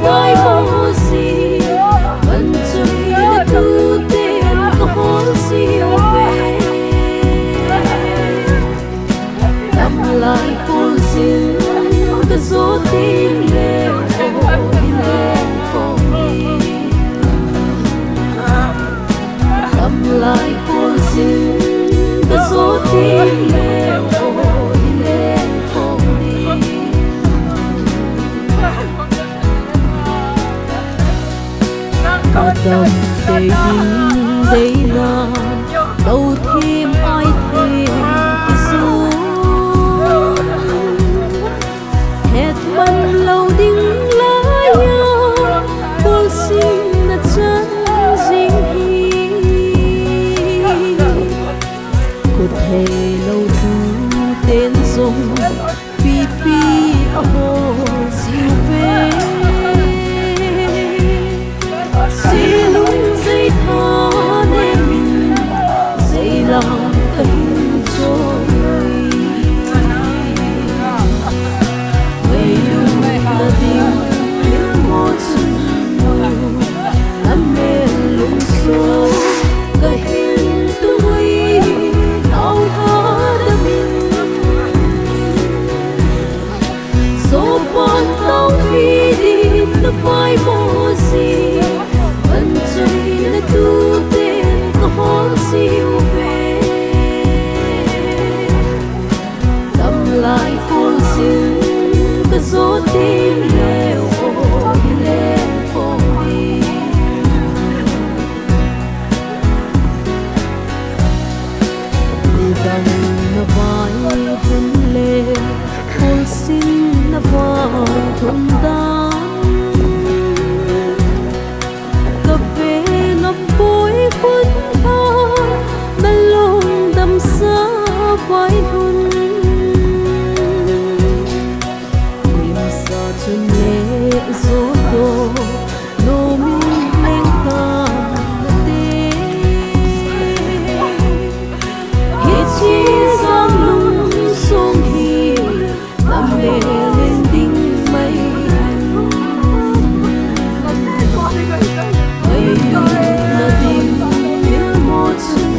Pai mo si, ban chun na tu ten ka hol si u ve. Lam lai kol sin ka zo ting le, o le ko ni. Lam lai kol sin ka zo ting le, o le ko ni. Ka dam tei ding deina, lo thim ai thim kisu. Het man lo ding laiya, kol sin na chan jing hi. Kut hei lo tu ten zong, pipi a ho si u ve. Silung zei tha ne min, zei lang ka hin choi. Mei lung na ding, mo chun, a mel lung so, ka hin tui, au ha da min. Zo pan tau pi din na pai mo si, ban chun na tu ten ka hol si u ve. Lam lai kol sin ka zo ting le, o le ko ni. Nidang na vai hun le, kol sin na vai hun dan. Ka ve na poi hun ha, na lungdam sa vai hun. Lim sa chun le zo to, lo min leng ka na te. Hichi sang lung song hi, na mel in ding mai. Mai na ding, mo chun.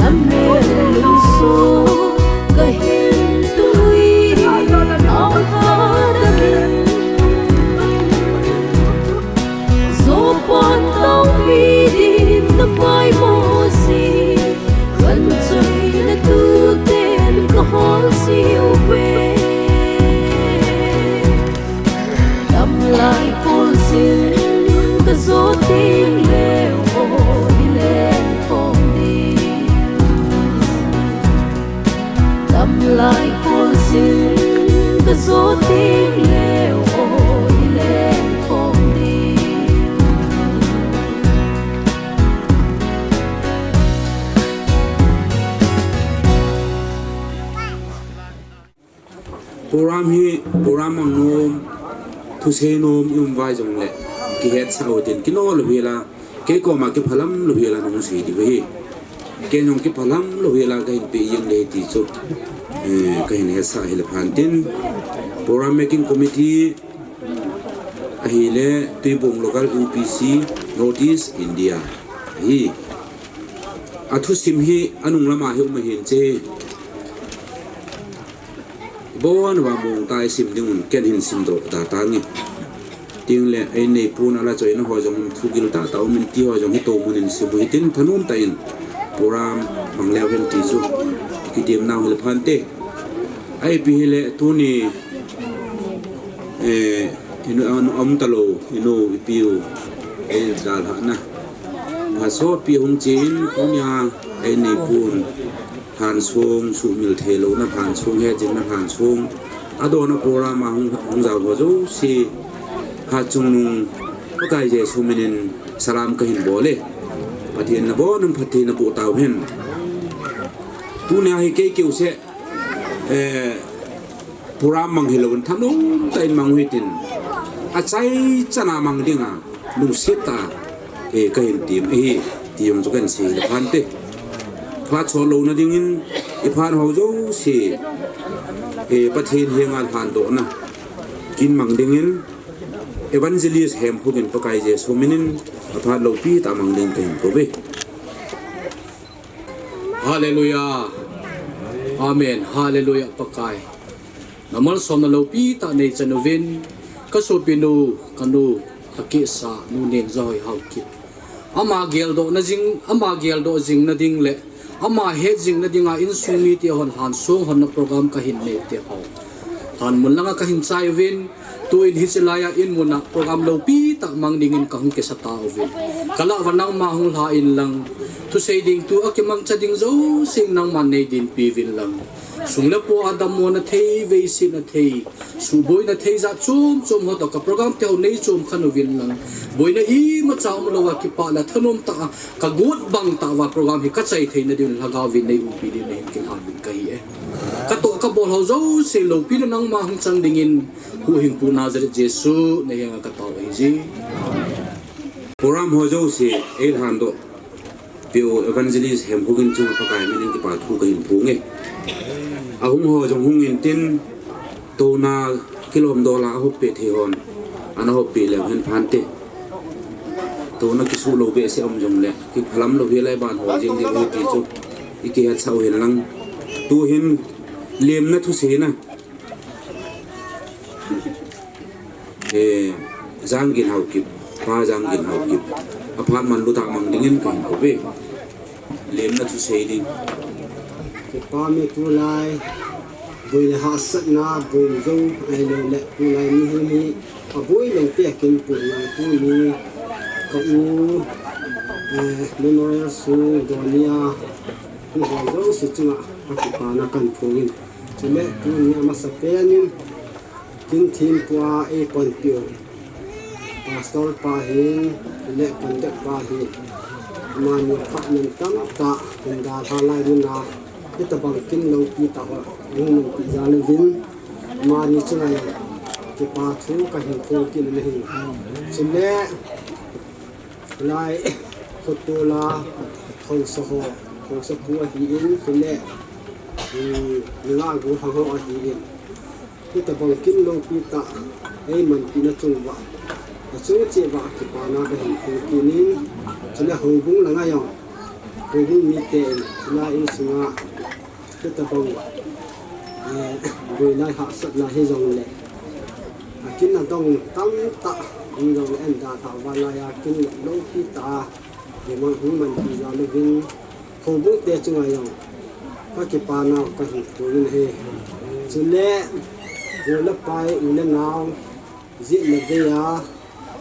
Na mel lung so, ka hin tui, au ha da min. Zo pan tau pi din na pai mo si, ban chun na tu ten ka hol si u ve. Lam lai kol sin ka zo ting le, o le ko ni. Lam lai kol sin ka zo ting le, o le ko ni. Program hi, program mang nom, thusei nom i um vai jong le, kihet sa u tin, kino lo hi la, kei koma kiphalam lo hi la nong sei di hi. Kei nong kiphalam lo hi la ka hin pe jeng le ti chu. Eh, ka hin het sa hi le phan tin. Program making committee, ahile, Tuibong Local U P C, North East India. Hi. A thusim hi, a nung lama hi um ahin che. Bon va mong tai sim ding un ken hin sim doh ta ta nge. Ting le ei nei pun ala choi na ho jong um thu gil ta ta um in ti ho jong hi to mun in sim u hi tin thanom ta in program mang leu hen ti chu kitim nau hil phan te. Ai pi hi le tu ni, eh, inu anu am ta lo inu i piu ei dal ha na. Pha so pi hung chin tu nia ei nei pun. Hansung, sumil thei lo na hansung, he jing na hansung. A do na program a hung, hung jao ho jo si ha chung nung Pakai Jesu minin salam ka hin bol e. Pathen na bon um Pathen na bu tau hen. Tu nia hi kei keu se, eh, program mang hi lo un thanom ta in mang u hi tin. A chai chana mang ding a. Lungset ta, eh, ka hin tim ahi, ti jong chu kan sei le phan te. Phat chol lo na ding in, i phan ho jo si, eh, Pathen henga lhan doh na. Kin mang ding in, Evangelist Hemkhogin Pakai Jesu minin aphat loupi tah mang ding kahin kouve. Hallelujah. Amen. Hallelujah, Pakai. Namalsomna loupi tah neichan uvin, kasopinu, kanu, kakisanu Nengjahoi Haokip. Ama geldohna jing, ama geldoh jingna ding le ama het jingna dinga insung mite hon lhansong honna program kahin neite ho, lhanmun langa kahin chai uvin, tuin hiche laiya inmuna program loupi tah mang dingin kahung kisa tauvin. Kalah uva nangma hung lha inlang, thusei ding thu akimangcha ding jouse nangman neidinpi uvin lang. Sung le pai a dammo na thei, veiset na thei, suhboina thei jat chom chom ho toh ka program te ho neichom khen uvin lang, boina imacha umlouva kipah le thanom tah a kagot bang tah uva program hi kachai theina dingin Lhagaovin neiumpi dingin nahin kilhan uvin kahi e. Katoh kabol ho jouse loupina nangma hung chang dingin, Huhhingpu Nazareth Jesu nahenga katao ahije. Program ho jouse eilhandoh peh u Evangelist Hemkhogin chunga Pakai minin kipa thu kahin phonge. Ahung ho jong hung intin, touna kilomdola ahoppeh thei hon ana hoppeh leu hen phante. Touna kisuh lou behseh um jongle kiphalam lou hilai ban ho jeng ding ahi ti chu ikihetsah u hen lang. Tuhin lemna thuseina, Janggin Haokip, Pa Janggin Haokip, aphat manlu tah mang dingin kahin kouve. Lemna thusei ding. Kipa mi tulai, boi le hahsatna, boi jou, ahiloule tulai mihem hi aboi lou te akinpuna tuni ka u Memorial Sung donia hung ho jouse chunga kakipana kahin phongin. Chule tuni amasapen in kin thempua eipanpiu Pastor pa hin, le conductor pa hin, amani phatman tamtah hin dalha lai muna, hitobang kin loupi tah ho hung manpi jal uvin, amani chunga kipa thu kahin phong kit in ahi. Chule lai khotol a haosa ho, haosa pu ahin, chule nungah gollhang ho ahin, hitobang kin loupi tah eimanpina chung uva, achung cheh uva kipana kahin phong kit in, chule houbung langa jong, houbung miten chule insunga hitobang boina hahsatna hijongle, akin adong tamtah hung jongle, dalha uva laiya kin loupi tah a hung manpi jal uvin, houbungte chunga jong kakipanau kahin phongin ahi. Chule u le pai, u le nao, jet le veiya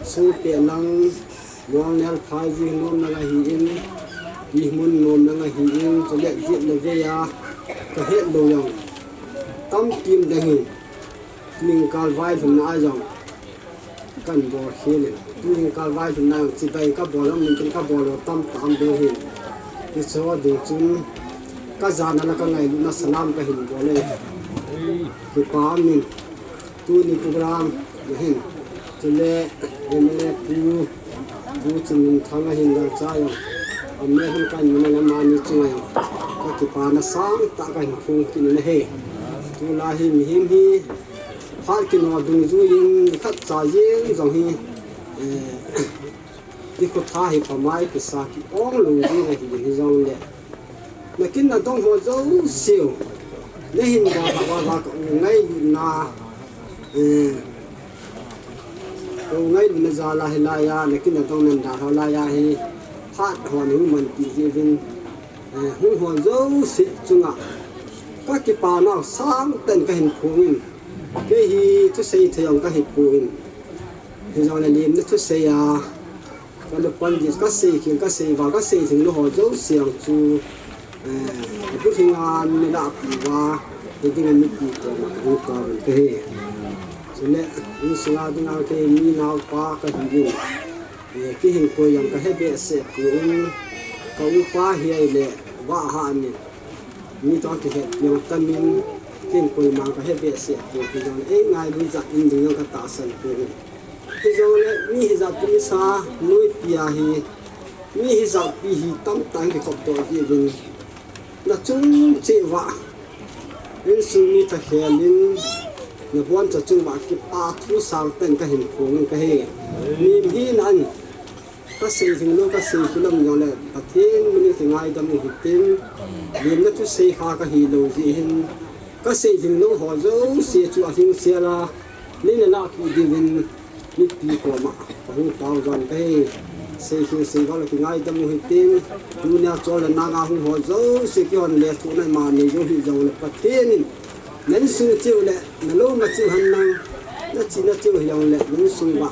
sungpeh lang, mualnel phai jing nom lang ahin, pihmun nom lang ahin, chule jet le veiya kahet lou jong tampi um ding ahi. Tuning kal vailhunna a jong kahin bol khel in, tuning kal vailhunna jong chibai kabol, amun tin kabol lou tamtah um ding ahi. Hiche ding chun kajana le kangailutna salam kahin bol e. Kipa umin tuni program nahin, chule M L A pu, Pu Chinminthang ahin, Lalchai jong amin, kahin mun a amani chunga jong kakipana sangtah kahin phong kit in ahi. Tulai hi mihem hi phat kino dungjuiyin nikhat cha jeng jong hi, eh, ikhotha hi pamai kisa ki-ong lou jeng ahi, hijongle nakin nadong ho jouseu nahin dalha uva ka u ngailutna, eh, ka u ngailutna jal a hilaiya nakin nadong nadalha laiya hi phat ho nahung manpi jeh uvin, eh, hung ho jouse chunga kakipanau sangtah in kahin phongin, kei hi thusei thei jong kahipoi, hijongle lemna thusei a kalu pandit kasei khel, kasei val, kasei theng lou ho jouse jong chu, eh, abulhinga neilah pi uva, hidinga mipi koma kahung tauvin kahi. Chule insunga dinga kei mi naopa kahiuvin, eh, kihinkho jong kahe behseh poi, ka upa hi ahile vahah in mi toh kihetpi jong tamin, kihinkho mang kahe behseh poi, hijongle eingailui jat um ding jong katahsan poi. Hijongle mi hijat pi, sa noipi ahi, mi hijat pi hi tamtah in kikhopdoh diuvin, nachung cheh uva insung mi thakhel in, Naboncha chunga kipa thu sangpen kahin phong in kahi. Mihem hina in kasei jing lou, kasei kilom jongle Pathen min in kingaidam u hitin. Lemna thusei kha kahi lou jeh hin, kasei jing lou ho jouse chu alhingsel a neina lah kit diuvin mipi koma kahung tao jon kahi. Sei khel sei val kingaidam u hitin. Tunia chol le nanga hung ho jouse kihon le thuhna ima nei jou hih jongle Pathen in na insung cheh u le na lou ma cheh u hen lang, na chihna cheh u hijongle na insung uva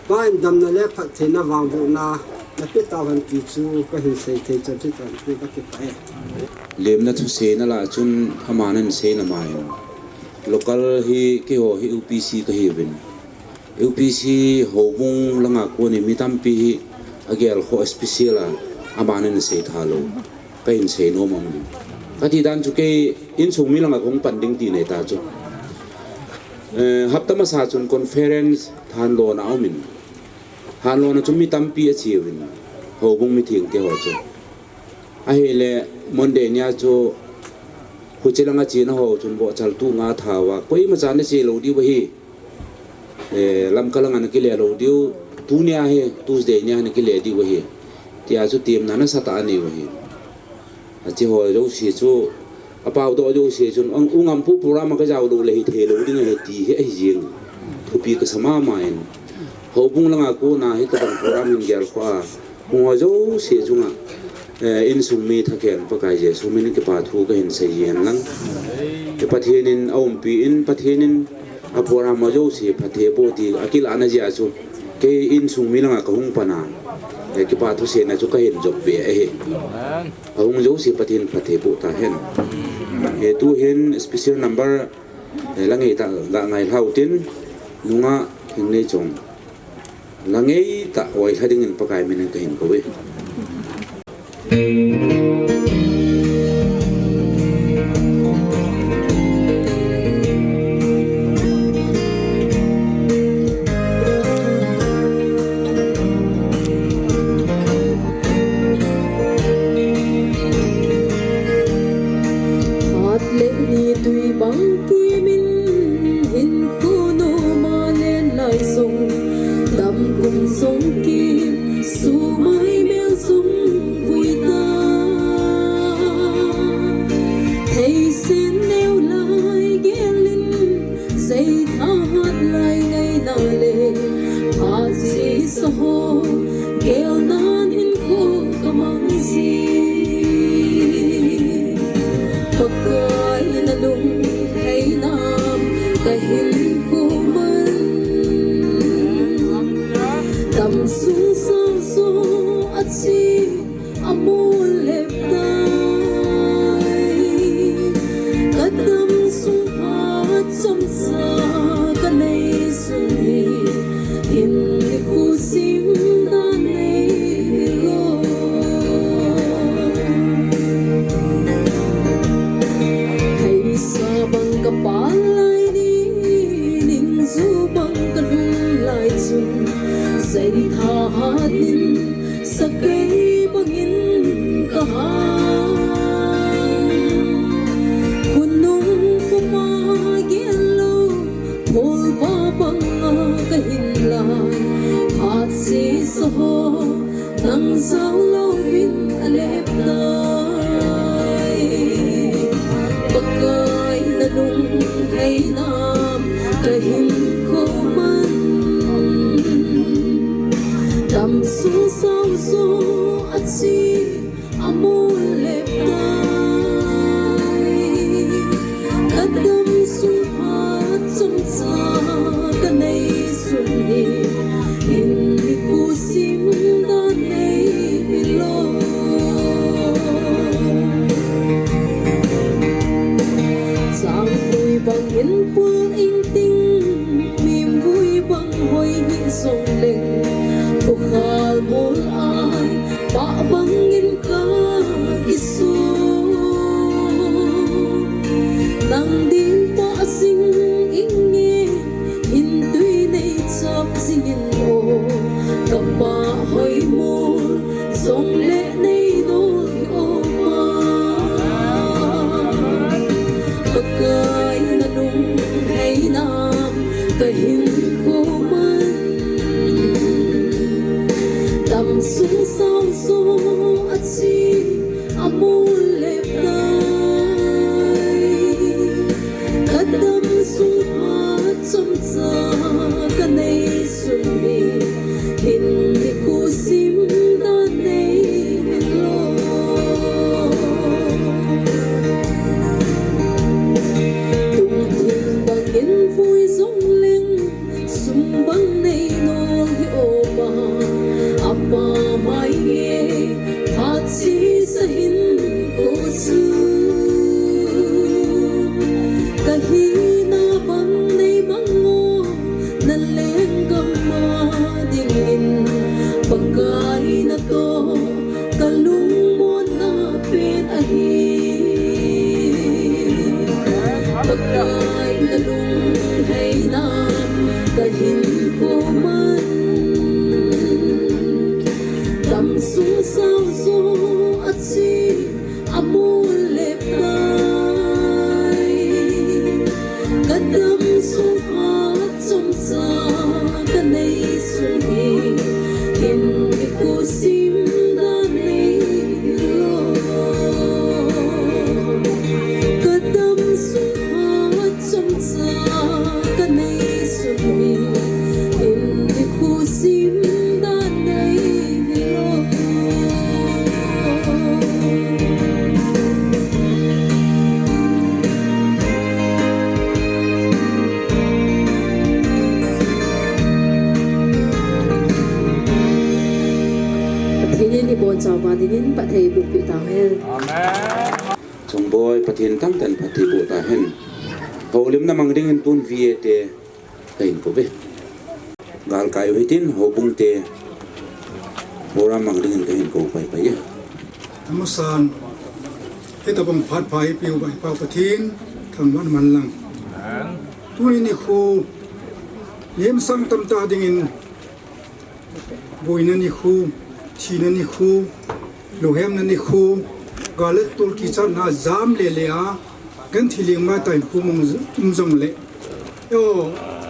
Pa in damna le phattheina vangbohna napeh tauhen ti chu kahin sei thei chan chu tan chu kakipah e. Lemna thuseina lah chun aman ahin seina ma in, local hi keiho hi U P C kahiuvin, U P C houbung langa kon in mi tampi hi agel kho special a aman ahin sei tha lou, kahin sei nom aum in. Kati dan chu kei insung mi langa kahung pan ding ti nei ta chu. Eh, hapta masa chun conference Thanlon a aum in, Thanlon a chu mi tampi ache uvin, houbung mithengte ho chu. Ahile Monday nia chu khuche langa chena ho chun bohchal tu nga tha uva, koimacha nache lou diu ahi. Eh, Lamka langa nakile lou diu, tunia hi Tuesday nia hi nakile diu ahi, tia chu temna nasatah anei u ahi. Ache ho jouse chu, apao doh jouse chun, u ngam pu program a kajao lou le hithei lou ding ahi ti hi ahi jeng. Thupi kasa mama in. Houbung langa kona hitobang program hin gel kho a hung ho jouse chunga, eh, insung mi thaken Pakai Jesu min in kipa thu kahin sei hen lang. Pathen in aumpi in, Pathen in a program ho jouse phatthei boh ti akilahna jeh a chu kei insung mi langa kahung pan a, eh, kipa thuseina chu kahin jop be ahi. Ahung jouse Pathen phatthei boh tahen. Eh, tuhin special number, eh, la ngeitah ga ngailha utin, nungah Hingneichong, la ngeitah oilha dingin Pakai min in kahin kou e. Phat le ni tui bang kimin hinkho noma len lai jong, dam kum jong kim, sumai mel jong vui ta. Thei sen neo lai gel in, sei thahat lai ngaina le, phat sesa ho gelnan hinkho kamang jin. Pakai nalunghei nam kahin khoman, damsung sang jo ache amol lep tai. Kadamsung phat chomcha kanei sun hi, hinkho sim dan nei hilou. Theisa bang kapal lai ni, ningjo bang kalhung lai chun, sei thahat in, sakei bangin kahang. Khonung puma gel lou, kholva banga kahin lai, phat sesa ho nang jao louvin alep tai. Pakai nalunghei nam kahin khoman, damsung sang jo ache amol lep tai. Kadamsung phat chomcha kanei sun hi, hinkho sim dan nei hilou. Changvui bangin pul ingting, mimvui bang hoi hih jongleng, khokhal mol ai pah bangin kakisuh. Nang din pah jing inge, hintui nei chap jingin o, kapah hoi mol jongle nei dol hi o Pa. Pakai nalunghei Kahin koman, damsung saojo achi amol le tai. Kadamsung phat chomcha kanei sun hi, hin nikho sim dan nei hilo. Tungthing bangin vui jongleng, sum bang nei nom hi opa, apa mai nge phat chesa hin ko chu. Kahina bang nei mang o, na lenggam a dingin Pakai natoh kalungmonna pen ahi. Pakai nalungheina kahin koman, damsung saojo achi amol le tai. Kadamsung phat chomcha kanei sun hi, hin nikho sim dan nei hilo. Kadamsung phat chomcha kanei sun hi, hin nikho sim dan nei hilo. Pathen in ibonchauva dingin phatthei bohpeh tahen. Amen. Chongboi Pathen thangtah in phatthei boh tahen. Houlimna mang dingin tun V A te kahin kou ve. Galkai u hitin, houbung te program mang dingin kahin kou paipai e. Amasan, hitabang phat pha eipeh u Baipa Pathen thangvah in man lang. Tuni nikho, lemsang tamtah dingin, boina nikho, thina nikho, louhemna nikho, gal le tol kichatna jam le le a, genthei lengmai tah in khu mong um jongle, o,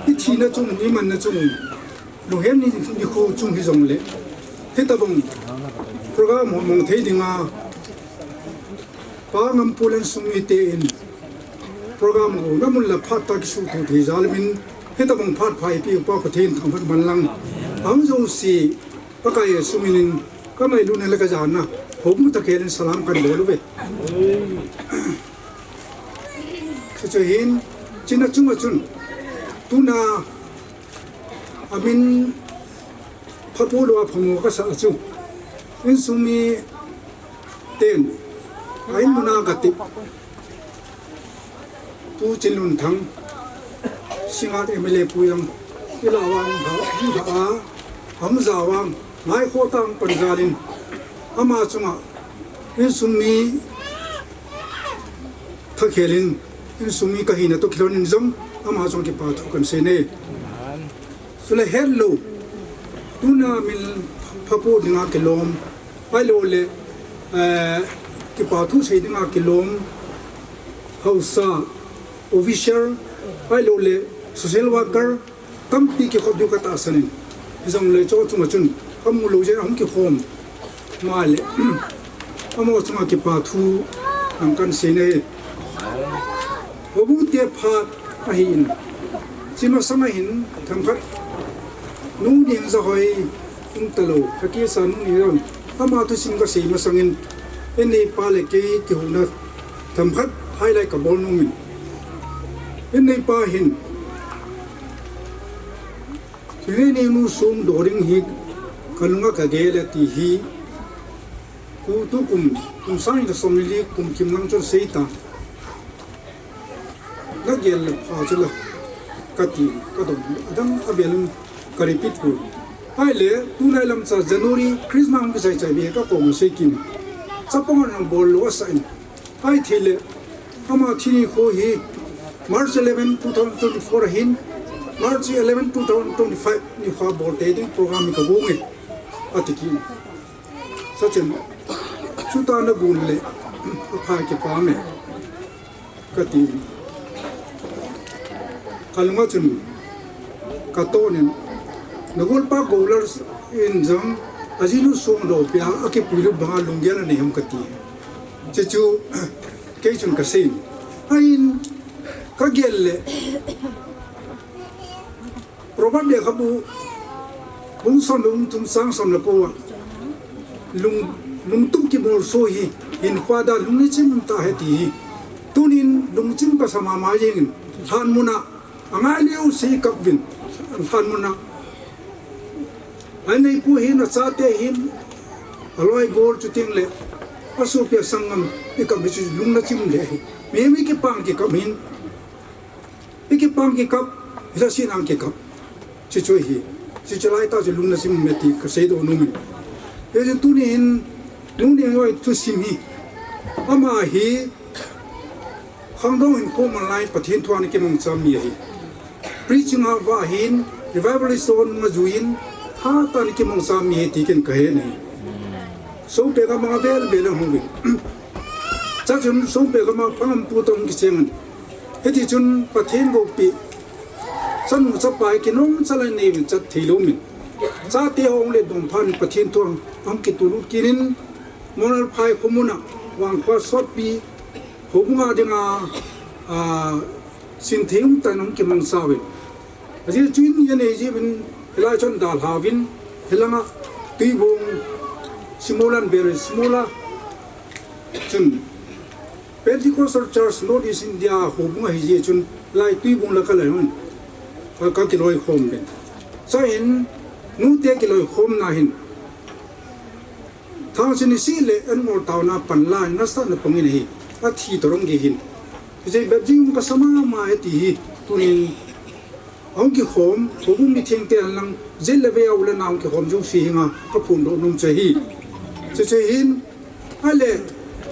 i thina chung, i manna chung, louhem ni, nikho chung hijongle, hitabang program ho mang thei dinga, Pa Ngampu le insung mite in program ho namun la phat tah kisuhthot thei jal in, hitabang phat pha eipeh u Pa Pathen thangvah in man lang. Ahung jouse Pakai Jesu minin kangailutna le kajana, houbung tah khel in salam kahin bol uve. Chuche hin, chuna chunga chun, tuna amin phapu lou a phamo kasah chu, insung mi ten, a in muna kati, Pu Chinlunthang, Singngat M L A pu jong, ila vang ha, ha a, ham ja vang, ngai kho tang pan jal in, ama chunga, insung mi thakhel in, insung mi kahina toh kilhon in jong, ama chunga kipa thu kahin sei ne. Chule hetlou, tuna min phapu dinga kilom, ahilou le, eh, kipa thu sei dinga kilom, haosa, official, ahilou le, social worker, tampi kikhop diu katahsan in. Hijongle chu chunga chun, kamu lou jeh in ahung kikhom. Male, amaho chunga kipa thu, nang kahin sei ne. Houbung te phat ahin, chimasang ahin, themkhat, Nu Nengzahoi, umtalou, kakisa Nu Nengzahoi, ama thusim kasei masangin, inneipa le kei kihouna, themkhat, highlight kabol nomin. Inneipa hin, Thingneinung sung doh ding hi, kalunga kagel e ti hi, tu, tukum, kum sang ni le som ni li kum kim lang chun seita. Nagel pha chu la, kati, kadong, adang avel in ka repeat poi. Ahile, tulai lamcha January, Christmas hung kisai chai ve, kakoma sei kit in. Chapang hon bol lou asah in. Ahithei le, ama thi nikho hi March eleven, two thousand twenty-four ahin, March eleven, two thousand twenty-five nikho bol tei ding program hi kagong e, ati kit in. Chuchen, chuta nagon le, apha kipah e, kati in. Kalunga chun, Atonin, nagolpa Golar in jong, ajinu song do pia, akipui lut banga lunggel anei ham kati. Chuchu, kei chun kasei. Ahin, kagel le, Proverb lekhabu, bung som le bung thum chang som le ko a, lung, lungtup kimolso hi, hinkho a lungna chim um tah ahi ti hi. Tunin lungchim kasa mama jengin, lhan muna, angai leo se kap uvin, lhan muna. Aneipu hin, achate hin, aloi gol chuteng le, asopi asangam, ikap hi chu lungna chim le hi. Mihem ikipang kikap hin, ikipang kikap, hila sinang kikap. Chuchu hi. Chuchu lai tah chu lungna chim um e ti kasei doh nom in. Hijeh tunin, nu Niang Yoi thusim hi. Ama hi, khangdong hinkho man lai Pathen thu a ana kimangcha mi ahi. Preaching a vah hin, revivalist hon ajui in, hatah a ana kimangcha mi ahi ti ken kahe ahi. Songpeh gam a vel vel a hung uvin. Chuchun songpeh gam a phangam pu toh kicheng in. Hiti chun Pathen goppi, chanu chapa hi kinom chalai nei uvin chat thei lou min. Chate hung le dom phan Pathen thu a hung kitulut kit in, Molal Phai khomun a, vangkho sotpi, houbung a dinga, a, sin thei um tah in hung kimangcha uvin. Ajeh chu in, in ahi jeh uvin, hilai chun dalha uvin, hilanga Tuibong, Simolan Beri, Simola, chun Pentecostal Church North East India houbung ahi jeh chun, lai Tuibong la kalai un, ka, kakiloi khom uvin. Chuin, nute kiloi khomna hin, Thangchin isi le an ngol taona pan la nasatah in apang in ahi. Athi toh rong gei hin. Hijeh bep jing kasa mama e ti hi. Tunin ahung kikhom, houbung mithengte hen lang, jil le vei a u le nao hung kikhom jouse henga kaphondoh nom chu ahi. Chuche hin, ahile,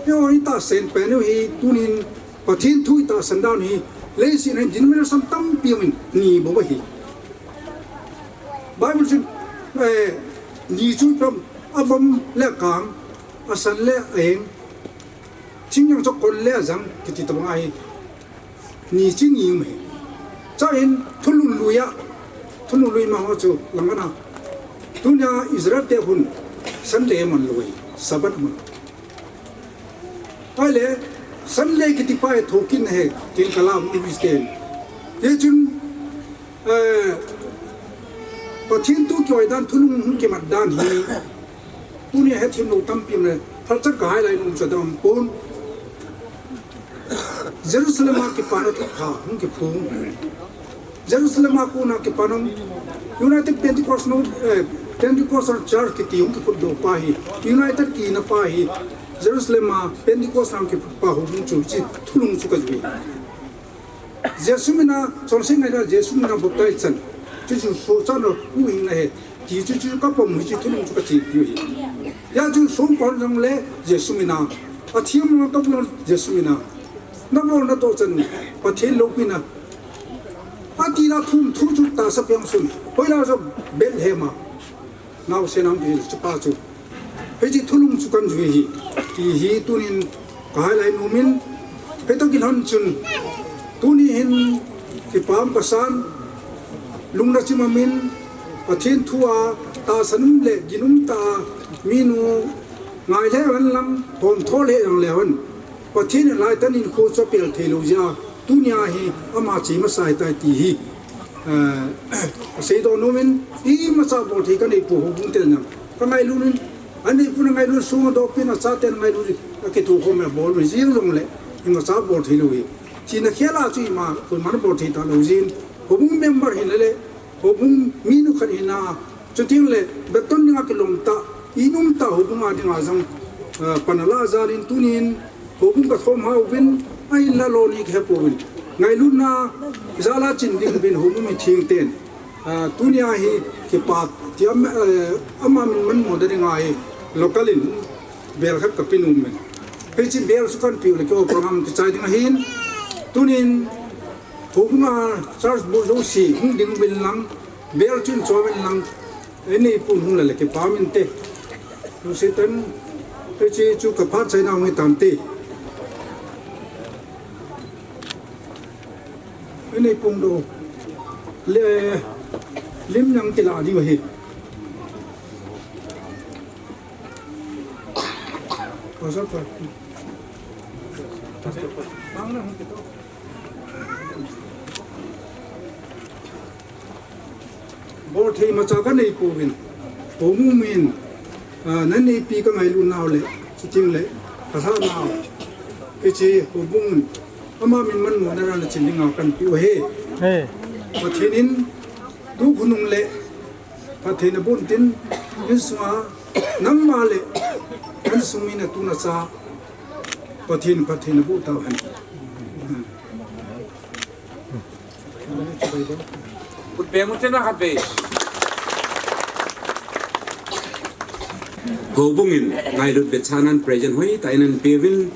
eiho hi tahsan pen u hi, tunin Pathen thu itahsan dan u hi, leiset a hin denomination tampi um in, ni bou ahi. Bible chun, eh, ni chu ipi ham, avom le akang, asan le aeng, thingjang chu akon le ajang, kiti tobang ahi. Ni chu ni um ahi. Chuin thulhun lui a, thulhun lui ma ho chu lang ana. Tunia Israel te hon Sunday aman lou ahi, Sabbath aman lou. Ahile, Sunday kiti pa hi thokit ahi, tin kalam English ten. Hijeh chun, eh, Pathen thu kioi dan, thulhun hung kimat dan hi, tunia hethem lou tampi um le, phalchat kahai lai nom chu adam pon. Jerusalem a kipana thupha hung kiphong. Jerusalem a kona kipana United Pentecost no, eh, Pentecostal Church kiti hung kiphutdoh pa hi, United kina pa hi, Jerusalem a Pentecost a hung kiphut pa houbung chu, hiche thulhun chu kajui. Jesu mina, chonset ngaina Jesu mina baptize chan. Chuchu sochatna huhhingna ahi. Ti chu chu kapom u hiche thulhun chu kache piu ahi. Hijeh chun songpeh jongle Jesu mina. Athem jongle Jesu mina. Nabol natoh chan u, Pathen loupina. Ati la thum thu chu tahsa peng sun. Hoilai jong Bethlehem a. Naosen a hung kihil chu pa chu. Hiche thulhun chu kanjui ahi. Ti hi tunin kahai lai nom in. Hitoh kilhon chun. Tuni hin kipah kasan. Lungna chim um in. Pathen thu a tahsan um le ginum tah a minu ngai le hen lang, hom tho le jong le hen. Pathen in lai tah in hinkho chu apel thei lou jeh a, tunia hi ama che masa ahitai ti hi, eh, aseidoh nom in, imacha bol thei kanei pou houbung ten jong. Kangailut in, aneipu in angailut, song adoh pen, achaten angailut in, akithokhom in abol u jing jongle, imacha bol thei lou ahi. China khel a chu ima, koiman abol thei talou jin, houbung member hina le, houbung minu khat hina, chuteng le, beton dinga kilom tah, inum tah houbung a dinga jong, ah, pan ala jal in tunin, houbung kathom hao uvin, ahinla lou ni kahe pouvin. Ngailutna, jal a chin ding uvin houbung mitheng ten. Ah, tunia hi kipa, ti am, eh, ama min manmo dinga hi, local in, bel khat kape nom in. Hiche bel chu kanpeh u le keiho program kichai ding ahin. Tunin, Houbung a church bou jouse hung ding uvin lang, bel chun cho uvin lang, inei pun hung le le kipa um inte. Jouse ten, hiche chu kaphat chaina hung hitante. Inei pun do le, Lim nang kila di wahi. Bol thei macha ka nei pouvin, houbung min, ah, na neipi ka ngailut nau le, chuting le, ka lha nau. Hiche houbung in, ama min manmo na ran chin dinga kan piu ahi. Pathen in, tu khunung le, Pathen a bun tin, insunga, nangma le, insung mi na tu na cha, Pathen, Pathen a bu tau hen. Kut beng un chen na khat ve. Houbung in ngailut ve chanan present hoi ta in an peuvin,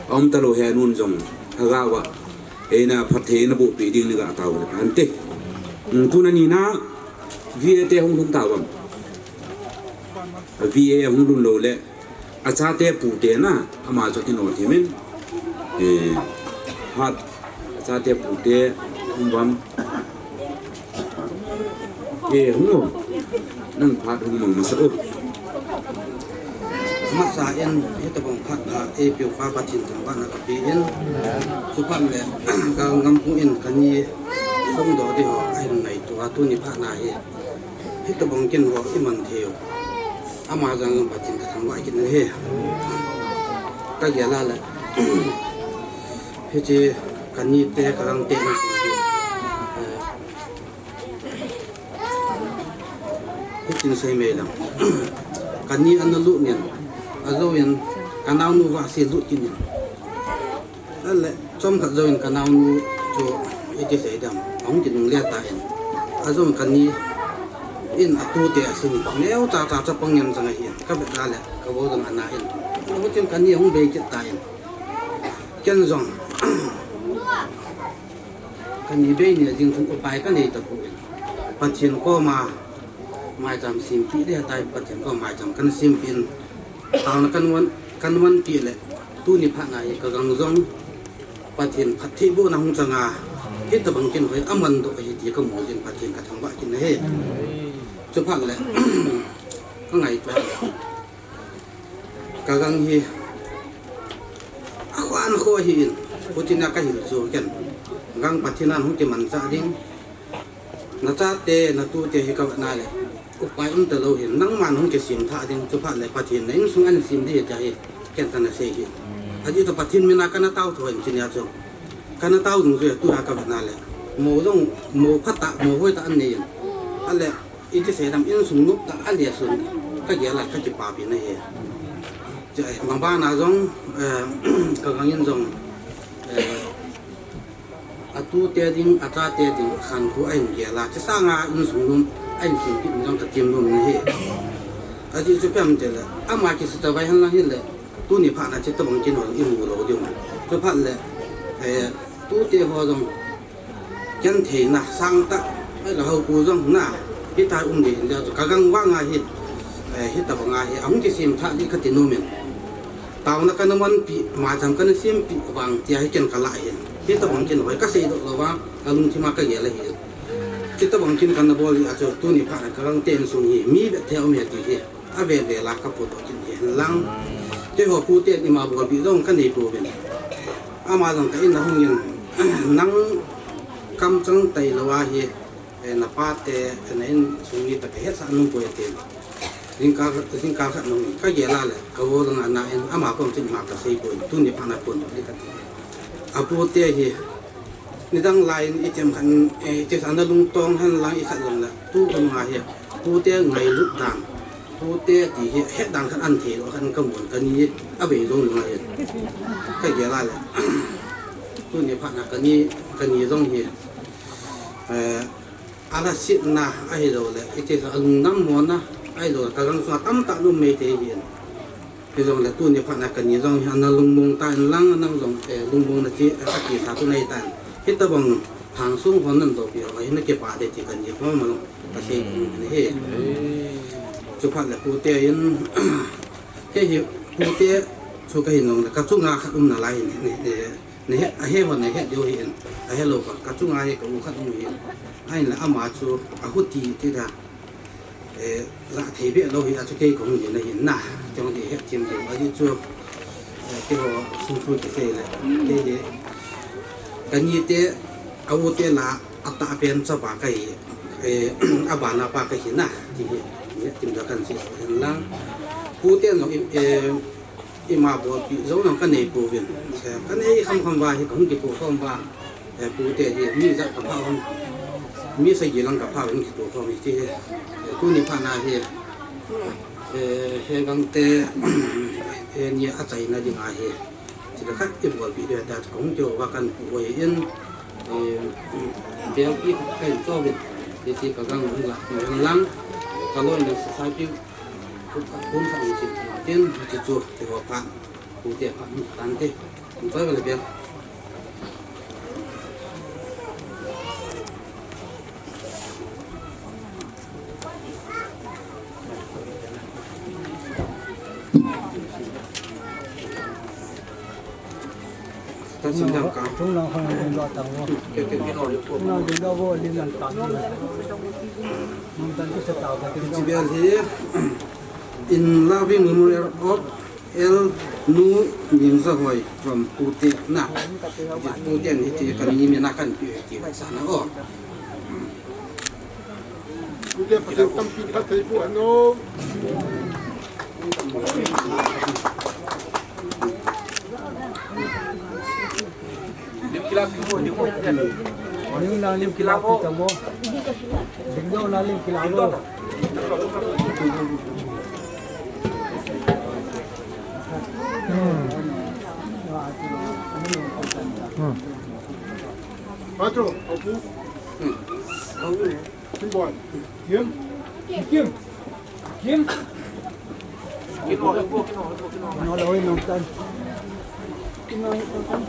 aum talou he nun jong, hagao a, eina phattheina bu pi ding ni ga tau le kan te. Tuna ni na, V A te hung lhung tau am. V A hung lhung lou le, achate pute na, ama chu kino thimin, eh, phat, achate pute, hung bam, eh, hung o, nang phat hung mang masa o. Masa in, hitabang phat pha, eh, piu pha Pathen thangvahna ka pe in, chuphat le, ka ngam pu in, ka ni sung do di ho, ahin ngai tua, tuni phat na hi. Hitabang kin ho iman thei u. Ama jong Pathen ka thangvah kit in ahi. Ka gel a le. Hiche ka ni te ka gang te in sung hi. Eh, hitin sei mai lang. Ka ni ana lut in. Ajou in ka naonu va si lut kit in. Ahile, chomkhat jouvin ka naonu chu, iti sei dam, ahung kinungle tan. Ajou in ka ni in atute asin in, neocha cha chapang ngen jong ahin, ka vet a le, ka vo jong ana in. Ahung tin ka ni ahung bei kit tan. Ken jong, ka ni bei ni jing chun upai ka nei tapon. Pathen koma, maicham sempi ding ahitai, Pathen koma maicham kana sempi in. Taona kana man, kana manpi le, tuni phat na hi ka gang jong, Pathen phattheibohna hung chang a, hitabang kin hoi aman doh ahi ti ka mu jin Pathen ka thangvah kit in ahi. Chuphat le, ka ngaito a, ka gang hi, akhoh an khoh ahi in, putin a ka hil chu ken, gang Pathen in hung kimanchah ding, na chate, na tute hi ka vet na le, upai um talou hin, nangman hung kisem tha ding, chuphat le Pathen na insung an sem ding ahi tia hi, ken kana sei hi. Ajeh chu Pathen min a kana tao tho in tin a chu. Kana tao dung chu tua ka vet na le. Mo jong, mo phatah, mo hoitah an nei in. Ahile, iti sei dam insung nop tah a le sun, ka gel a ka kipapi na hi. Chu, eh, mabana jong, eh, ka gang in jong, eh, atute ding, achate ding, khankho ahin gel a, chusanga insung nom, ahin sempeh jong ka tem nom in ahi. Ajeh chu ipi ham itile, ama kisih chavai henlang hile, tuni phat na hitabang kin ho imu lou diu. Chuphat le, eh, tute ho jong, gentheina sangtah, ahile houpu jong na, hitia um ding in, ka gang vang a hi, eh, hitabang a hi, ahung kisem tha ding ka ti nom in. Taona kana manpi, maicham kana sempi vang tia hi ken ka lah ahin. Hitabang kin hoi ka seidoh lou va, ka lungthim a ka gel ahi. Hitabang kin kana bol hi a chu tuni phat na ka gang te insung hi, mi vet thei um e ti hi. Avel vel a ka podoh kit hi henlang. Keiho pute in ima bolpeh jong ka nei pouvin. Ama jong ka in a hung in, nang kamchang tailou a hi, eh, na pate, eh, na insung mi toh ka hetsah nom poi atin. Jingkah, jingkah khat nung in ka gel a le, ka vo jong ana in, ama kom chun ima ka sei poi, tuni phat na podoh ding ka ti. Apute hi, nidang lai in ithem khat, eh, iti sa na lungtong henlang ikhat jong le, tu khun nga hi, pute ngailut dan, pute ti hi, het dan khat an thei lou khat ka mun ka ni, abei lou nung ahi. Ka gel a le, tuni phat na ka ni, ka ni jong hi, eh, Alasitna ahilou le, iti sa alung nam mona ahilou le, ka gang sunga tamtah lum mei te hi in. Hijongle tuni phat na ka ni jong hi ana lungmong ta in lang, nang jong, eh, lungmong na chi, eh, ati sa tu nei tan. Hitabang hang sung hon nan dopi ho, hi na kipah de ti ka ni pum ma long, ka sei kum ni hi. Chuphat le pute in, kei hi pute chu ka hin long le, ka chunga khat um na lai ni, ni, ni. Nahet, ahe ho nahet diu ahin, ahelou ka, kachunga hi ka u khat um ahin. Ahinla ama chu ahuti ti da. Eh, ja thei be lou hi a chu kei kahung din ahin na. Chong di het chim diu. Ajeh chu, eh, keiho sung chu kisei le. Kei hi, kani te, ka u te la, atah pen chapa kahi, eh, abana pa kahi na. Ti hi, het chim da kan sei hin lang. Pu te no, eh, Ima bolpi jou jong kanei pouvin. Kanei kham kham uva hi kahung kitoh khom uva. Eh, pu te hi mi jat kapha hon. Mi sagi lang kapha hon kitoh khom hi ti hi. Eh, tuni phat na hi. Eh, he gang te, eh, ni achaina ding ahi. Chule khat ibolpi diu ta kahung kitoh uva kan pu hoi in. Eh, belpi khat kahin cho uvin. Ti ti ka gang hung la, hung lang. Ka loi na society Kum khat, kum khat ni chin thang tin, hiche chu, ti ho phat, pu te phat, um, tan te, um, toi le bel. Tung nang hong ding lo tang lo. Tung nang ding lo vo lim nang tang lo. Nang tan ki sa tao ka ding lo. Festival hi in loving memorial of L Nu Mingzahoi from Pute na. Pute ni ti kan ni mi na kan pi ti sa na o. Pute pa tampi phat thei pu ano. Lim kila pi mo, lim mo. Lim na lim kila pi ta mo. Lim na lim kila mo. Hmm. Hmm. Patro, opu. Hmm. Kim boy. Kim. Kim. Kim. Kino, kino, kino, kino. Kino, kino, kino.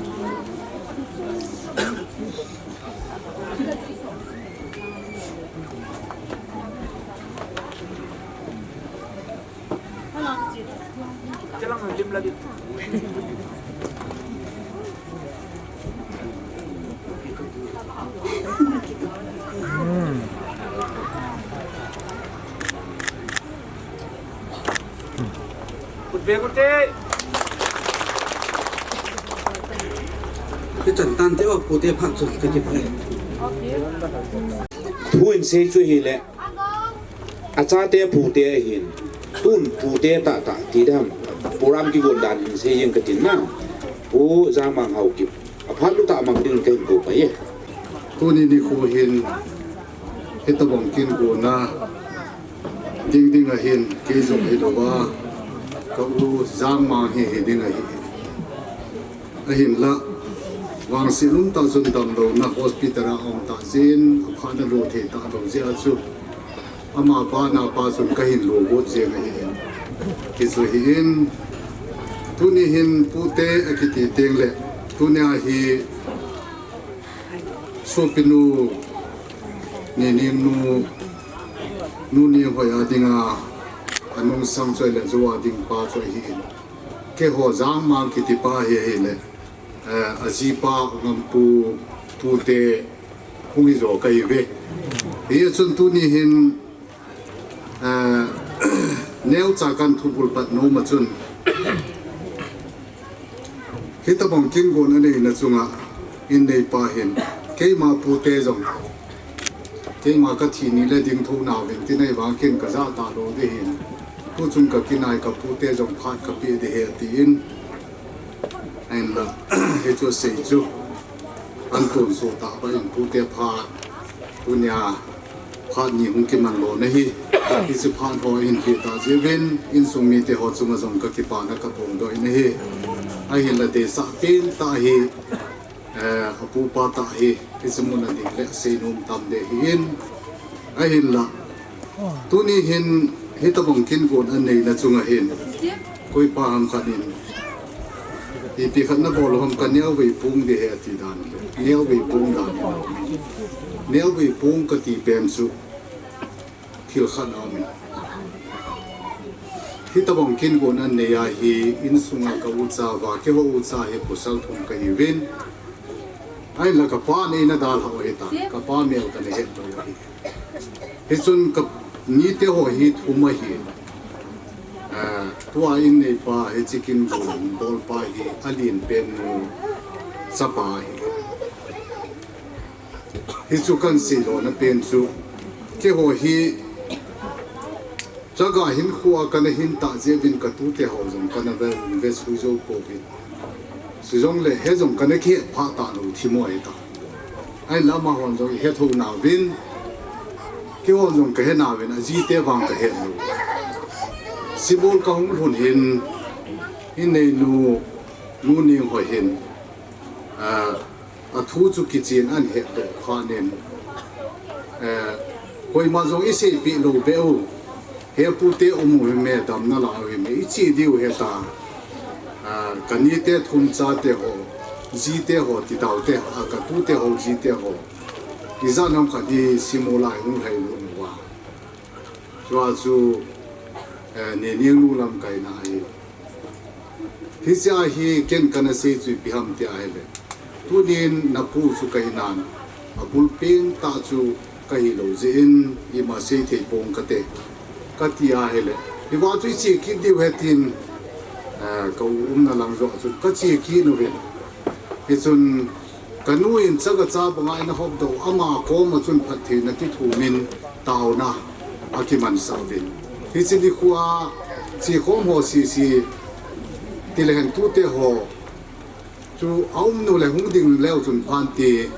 Kutbe kute. Kichan tan te o, pute phat chu kakipah e. Thu in sei chu hile. Achate pute ahin, tun pute tahtah ti dam, program kigon dan in sei jeng katin na, Pu Jangmang Haokip, aphat lu tah mang ding kahin kou pai e. Tuni nikho hin, hitabang kin gonna ding ding ahin, kei jong hilouva, ka u Jangmang hi hiding ahi. Ahinla, vangset um tah chun damlouna hospital a um tah jeh in, aphat na lo thei talou jeh a chu, ama bana pa chun kahin lo got jeng ahi. Hichu ahin, tuni hin pute akiti teng le, tunia hi, sopinu, Nining nu, Nu Ninghoi a dinga, anungsang chu ahile jou a ding pa chu ahin. Keiho Jangmang kiti pa hi ahile, eh, ajipa Ngampu pute hung hijo kahiuve. Hijeh chun tuni hin, eh, neocha kan thubul pat nom a chun. Hitabang kin gon aneina chunga, in neipa hin, keima pute jong, keima kathi ni le ding thou nauvin, tin ahivang kin kajah talou ding ahin, tuchung kakinai ka pute jong phat kapeh ding ahi, tin, ahinla, hichu asei chu, an tonsot tah pa in pute phat, tunia, Phat ni hung kiman lona hi, hiche phat ho ahin peh tah jeh uvin, insung mite ho chunga jong kakipana kaphongdoh in ahi. Ahinla deisah pen tah hi, eh, apupa tah hi, hiche mun a ding le asei nom tam ding ahin. Ahinla, tuni hin, hitabang kin gon aneina chunga hin, koipa ham khat in, ipi khat nabol ham ka neovei pung ding ahi ati dan le, neovei pung dan. Neovei pung kati pen chu thil khat aum in. Hitobang kin gon anei a hi, insunga ka ucha uva, keiho ucha hi pasal thum kahiuvin. Ahinla kapa neina dalhah u hita, kapa mel kana hetlou u ahi. Hichun ka nite ho hi thum ahi. Ah, tua in neipa, hiche kin gon bolpa hi alen pennu chapa ahi. Hichu kahin seilona pen chu, keiho hi chaga hinkhoa kana hin tah jeh uvin ka tute ho jong kana ve, vesui jou pouvin. Chujongle hijong kana kihet phah talou thim u ahita. Ahinla amahon jong ihet thou nauvin, keihon jong kahe nauvin, ajite vang kahet lou. Sibol kahung lhun hin, ineinu, Nu Nenghoi hin, ah, athu chu kichen ahin hetdoh phat in, eh, koima jong iseipeh lou beh u. He pute um u hi me, damna la u hi me, iche diu heta. Ah, ka nite thum chate ho, jite ho, tidau te, ah, ka tute ho, jite ho. Ijat ham khat hi simol a hung lhai lou uva. Chua chu, eh, Neneng nu lamkaina ahi. Hichea hi ken kana sei chu ipi ham ti ahile, tunin napu chu kahi nan, abul peng tah chu kahilou jeh in, ima sei thei pong kate, kati ahile, hiva chu iche kit diu ahi tin, eh, ka u umna lang joh chun kache kit uvin. Hichun, kanu in chaga cha banga eina hopdoh u, ama koma chun phattheina kithumin taona akimansah uvin. Hiche nikhoa chekhom ho sese, tile hen tute ho chu aum nu le hung ding leu chun phan ti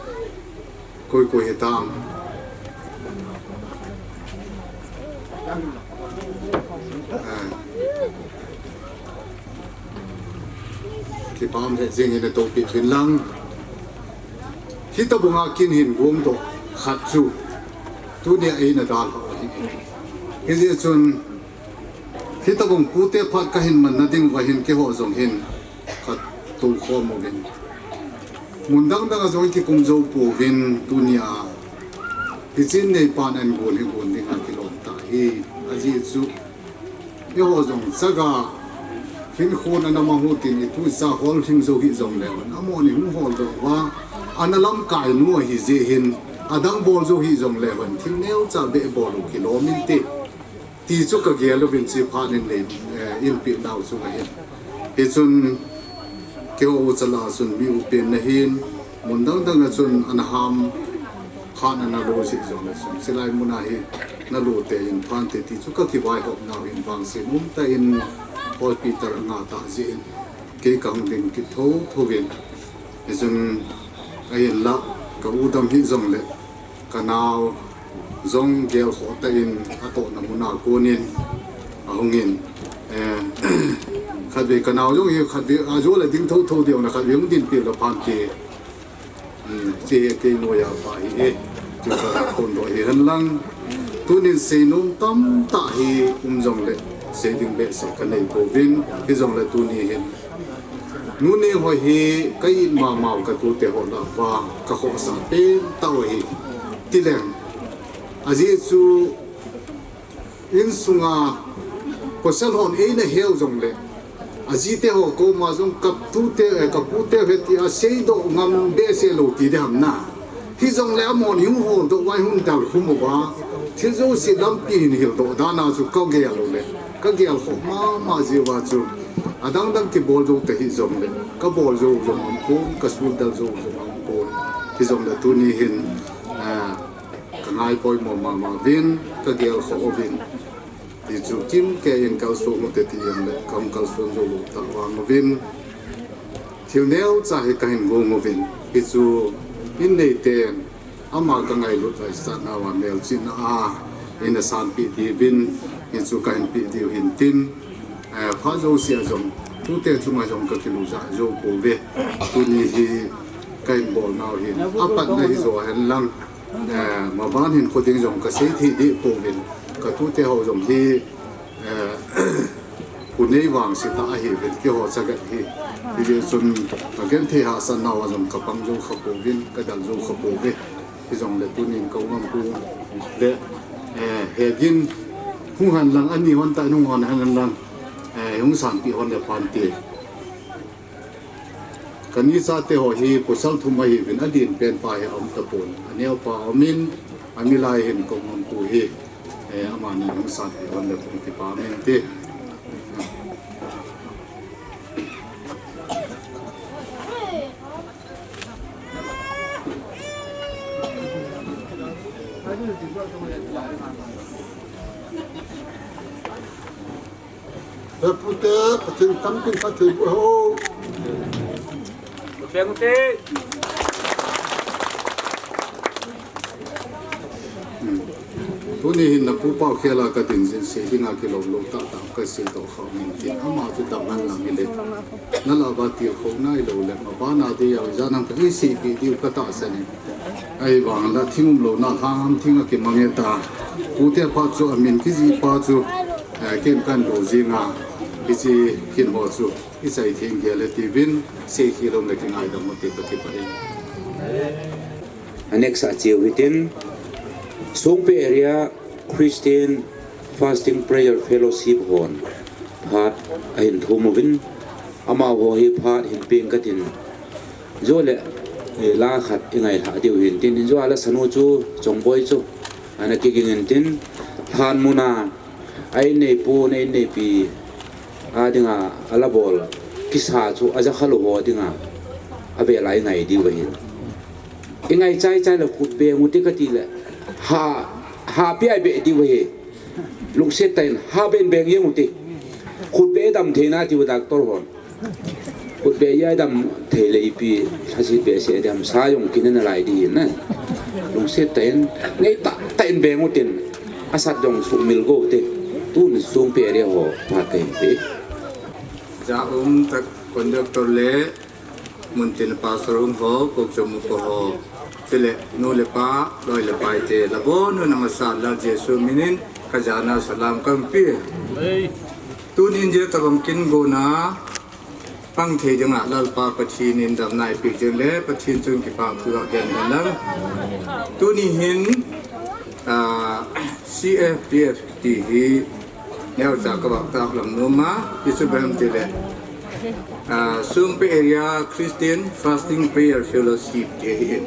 koi koi hitam. Ah. Kipah um lheh jeng in natoupeh uvin lang. Hitobanga kin hin gongdoh khat chu tunia eina dalhah u ahi. Hijeh chun hitobang pute phat kahin manna ding uva hin keiho jong hin katoukhom uvin. Mun dang danga jong ikikum jou pouvin tunia hiche in neipan ahin gon hi gon dinga kilom tah ahi. Ajeh chu eiho jong chaga hinkhon ana mang u tin itu icha hol lhing jou hih jongle hon, amahon ihung holdoh uva, ana lamkai nu ahi jeh hin, adang bol jou hih jongle hon, thil neocha beh bol u kilom inte. Ti chu kagel uvin, chuphat in nei, eh, inpeh nau chunga hin. Hichun keiho u chala chun mi upen nahin, mun dang danga chun ana ham, phat ana lo jeh jongle chun, chulai muna hi nalo tei in phante ti chu kakivaihop nau hin vangset umtah in, hospital anga tah jeh in, kei kahung ding kit thotho uvin. Hichun ahinla, ka u dam hih jongle, kanao jong gelkhoh tah in atohna muna konin ahungin, eh, khatvei kanao jong hi khatvei ajol a ding thotho diu na khatvei hung dinpeh le phante. Hmm, hiche hi kei noiya pha ahi e. Chu kaphondoh hi henlang. Tunin seinom tamtah hi um jongle sei ding behseh kanei pouvin, hijongle tuni hin Nu Nenghoi hi ka it mamau ka tute ho lah uva ka khohsah pentah u ahi. Tileng, ajeh chu insunga pasal hon eina heu jongle, ajite ho koma jong ka tute, eh, ka pute u hiti a seidoh ngam behseh lou ti ding ham na. Hijongle amahon ihung holdoh uva ihung dalkhum uva, thil jouse lampi hin hildoh dan a chu kagel u le, kagelkhoh mama jeh uva chu, adang dang kibol jou tahih jongle, kabol jou jong aumpon, kasuldal jou jong aumpon. Hijongle tuni hin, eh, kangai poimo mama uvin, kagelkhoh uvin. Hichu kimkei in kalson u hite ti jongle, kahung kalson jou lou tah vang uvin. Thil neocha hi kahin gong uvin. Hichu inneiten ama kangailut vaisatnauva melchihna a eina sanpeh diuvin, hichu kahin peh diu hintin, eh, phat jousea jong, tute chunga jong kakilujah jou pouve. Tuni hi kahin bolnau hin apatna hijo henlang, eh, maban hin kho ding jong kasei thei deh pouvin, katute ho jong hi, eh, khonei vangse tah ahiuvin, keiho chagat hi. Hijeh chun kagenthei hahsatnauva jong kapang jou kha pouvin, kadal jou kha pouve. Hijongle tunin kaum pu le, eh, hegin hung henlang, ani hon tah in hung hon henlang. Hung sanpi hon le phan ti. Kani chate ho hi pasal thum ahiuvin, alen pen pa hi aum tapon. Aneo pa aumin, amilai hin kong hung pu hi. Eh, amani hung sanpi hon le phan ti pa min ti. Hepute, Pathen tamkin Pathen pu ho. Beng te. Tuni hin na pu pau khela ka din jin se dinga kilom lo ta ta ka se to kha min tin ama chu dam nan lang ile. Na la ba ti kho nai lo le ma ba na de ya ja nang ka isi bi diu ka ta sa ni. Ahivang la thing um lo na hang ham thing a kimang e ta. Pu te pa chu amin kiji pa chu, eh, ken kan lo jinga. Kiji kin ho chu. I chai theng gel e tiuvin, sei khel um le kingaidam u ti ka ti pa e. A next a cheu hitin, Songpi Area Christian Fasting Prayer Fellowship hon phat ahin thum uvin, amaho hi phat hin peng katin, jo le, eh, la khat i ngailha diu hin tin, jo a la sanu chu, Chongboi chu, ana kiging in tin, lhan muna, a inneipu, a inneipi a dinga a la bol kisa chu a jakhalu ho dinga a vel a i ngai diu ahi. I ngai chai chai le khut beng u ti ka ti le ha, ha pi ai be diu ahi. Lungset tah in ha beng beng jeng u ti. Khut be dam theina tiu doctor hon. Khut be a dam thei le ipi, lhasit be se dam sa jong kin na lai di na. Lungset tah in, ngei tah tah in beng u tin, a sat jong sumil go te. Tun Songpi area ho phat ka hin pe. Ja um tak conductor le mun tin pastor um ho, kok jom ko ho. Chule nu le pa, loi le pai te, la bon nu na masa la Jesu minin, ka jana salam kan pe. Tunin je tabang kin go na, pang thei dinga Lalpa Pathen in damna i pe jing le Pathen chun kipa thu a gen hen lang. Tuni hin, ah, C F P F ti hi neocha ka bak tak lam nom a, i chu bem ti le, ah, Songpi Area Christian Fasting Prayer Fellowship ti hi in.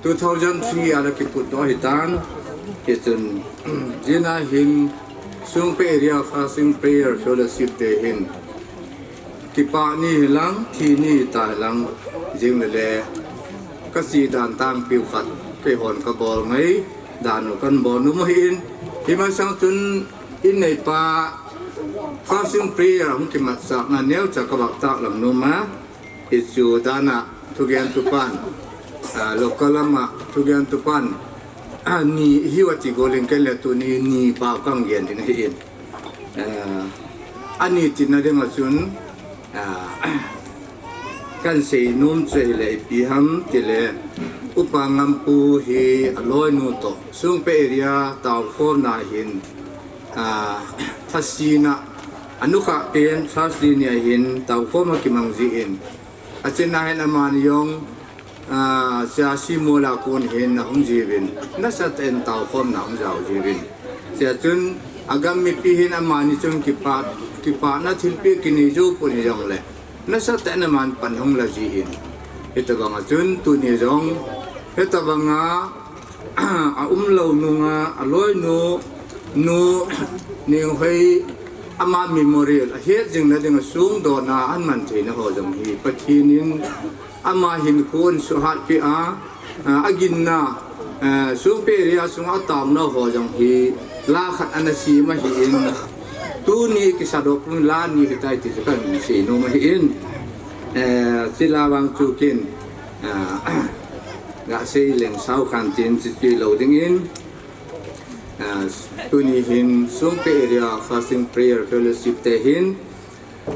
Two thousand three a la kiput doh ahi tan. Hichun, jina hin Songpi Area Fasting Prayer Fellowship te hin kipa ni hilang, thi ni ta hilang, jing le le, ka si dan tang piu khat, kei hon ka bol ngai, dan u kan bol nu mo hin, hi ma sang chun in nei pa fasting prayer hung kimat sa na neo cha ka bak tak lam nu ma, Hichu dana thugentupan, ah, local lama thugentupan, ah, ni hiuva ti golin ken le tuni ni pau kang gen ding ahin. Ah, ani tina dinga chun, ah, kan sei nom chu hile ipi ham tile Upa Ngampu hi aloinu to Songpi area taokhomna hin, ah, thasina, anukha pen Thursday ni ahin taokhom akimang jin. Achena hin amani jong, ah, Sia Simol a kon hin ahung jiuvin. Nasatah in taokhomna ahung jao jiuvin. Sia chun agam mipi hin amani chun kipa, kipana thilpeh kinei jou pon hijongle. Nasatah in aman pan hung la jin. Hitabanga chun tuni jong. Hitabanga a umlou nunga, aloinu, Nu Ninghoi ama memorial, ahet jingna dinga songdohna aman theina ho jong hi Pathen in ama hinkho suhatpeh a, a, aginna, a, Songpi area sunga ataona ho jong hi la khat ana sem ahin, tuni kisadoh pum la ni hitai ti chu kan seinom ahin, eh, chila vang chu kin, ah, Ga sei leng sao khan tin chi chi lo dingin, ah, tuni hin Songpi area fasting prayer fellowship te hin,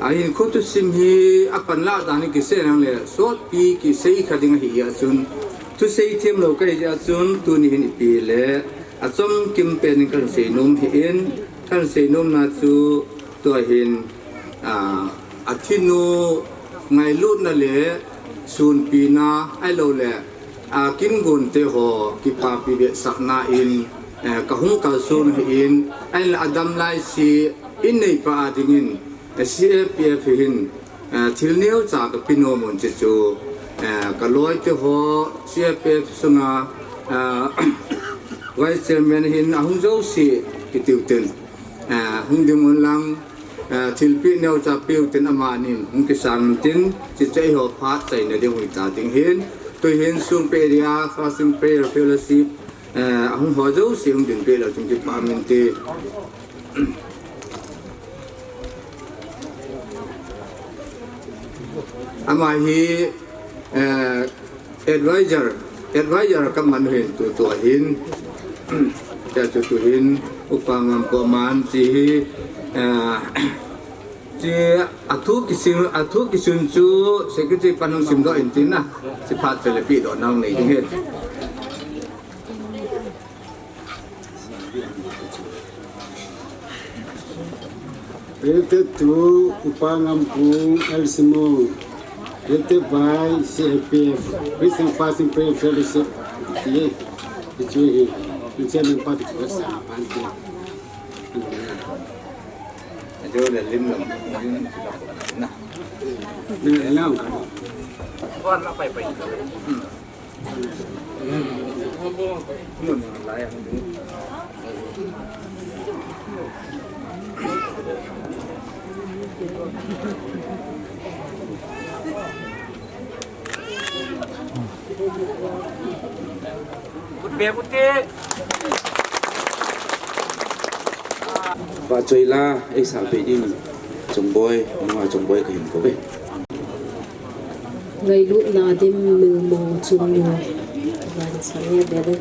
ahin kho thusim hi apan la dan hi kisei nang le sotpi kisei kha ding ahi a chun, thusei thiem lo ka hi a chun, tuni hin ipi le achom kim pen in kan seinom hi in, kan seinomna chu tua hin, ah, athinu ngailutna le sunpina ahilou le, a, kingonte ho kipapi vetsahna in, eh, ka hung kalson ahin, ahinla adam lai si in neipa a dingin, C A P F hin, eh, thil neocha kape nom un, chuche chu, eh, kaloite ho, C A P F sunga, eh, Vice Chairman hin ahung jouse kiti uvin, eh, hung ding un lang, eh, thilpeh neocha pe uvin, amanin hung kisang uvin, chuche chu eiho phat chaina ding hita ding ahin, tuhin Songpi Area Fasting Prayer Fellowship, eh, ahung ho jouse hung ding peh leu chun kipa min te. Ama hi, eh, advisor, advisor kaman u hin tutua hin, chuche chu tuhin, Upa Ngampu aman, hiche hi, eh, hiche athu kisun, athu kisun chu secretary pan hung simdoh in tin na, hiche phat chu le pehdoh nau nei ding ahi. Related to Upa Ngampu L. Simon, related by C A P F, Christian Fasting Prayer Fellowship, ti, ti chu hi, ti chu min pa ti chu sa pan ti. Ajo le lim lam, lim lam na. Lim lam. Wan la pai pai. Vahchoi la eisah peh ding Chongboi, nunga Chongboi kahin kou ve. Ngailutna dim milmo chunnu. Van sang e bele.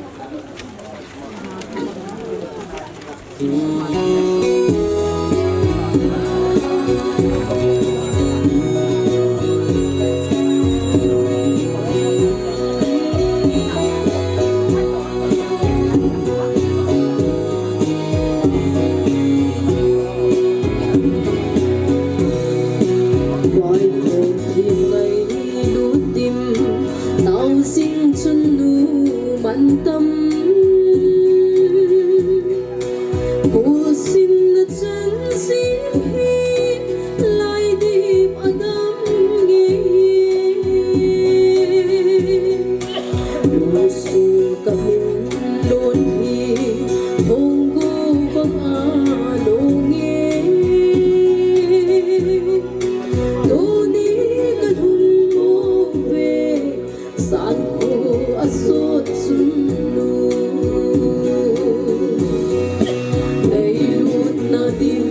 Ngailutna dim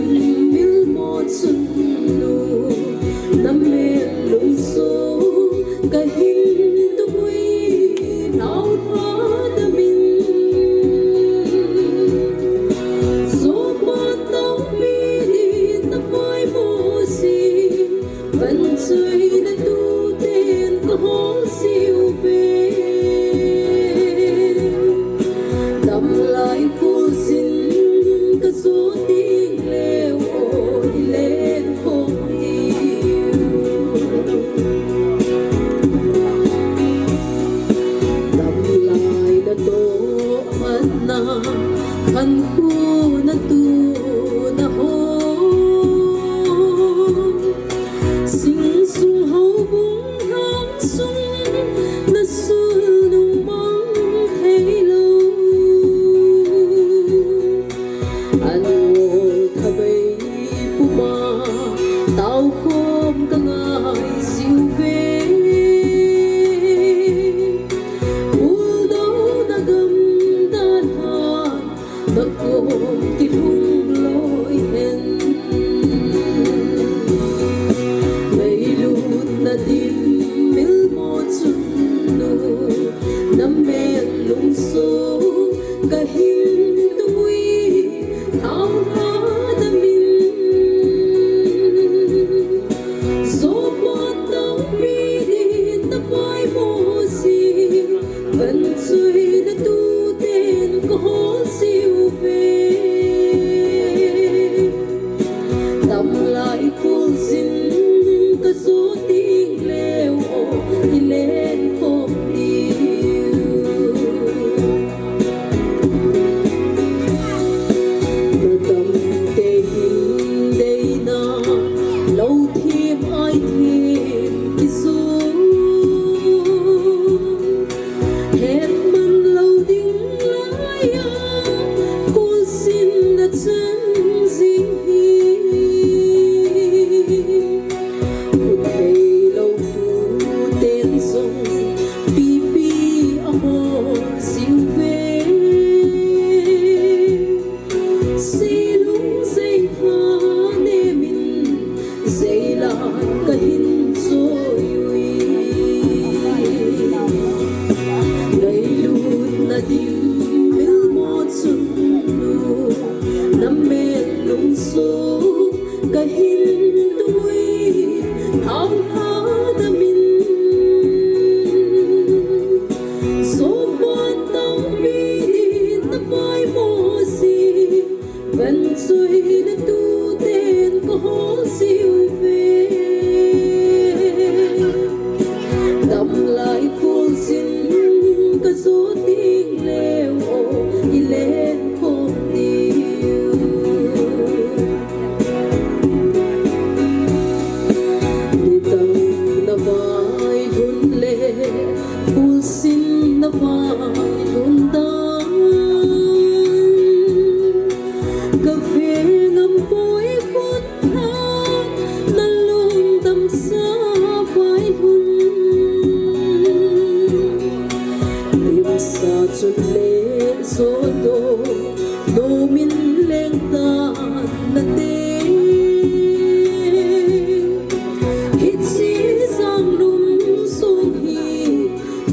milmo chunnu, na mel lungsuh kahin tungui, nau pha na min. Sohpa taupi din na poimo si, vanchuina tuten ka hol siu ve. Damlai kul sin ka sot ding leu o, i len khom diu. Damlai na toh man na, khankho na tu na ho. Sing sung houbung hang sung na sul nung mang thei lou. An ngol thabei puma tao khom ka ngai siu ve. Buldoh na gam dan han, na kom kilhung loi hen. Ngailutna dim milmo chunnu, na mel lungsuh kahin tungui, thao pha na min. Sohpa taupi din na poimo si, vanchuina tuten ka hol siu ve. Damlai kul sin ka sot ding leu o, i len khom diu. Na tamte hin deina Sui na tu ten ka hol siu ve. Dam lai kul sin ka zo ding leu o, i len khom diu. Nidang na vai hun le, kul sin na vai hun dan. Ka ve ngam poi khut tha, na lungdam sa vai hun. Lim sa chun le zo do, no min leng ta na te. Hiche sang lum sung hi,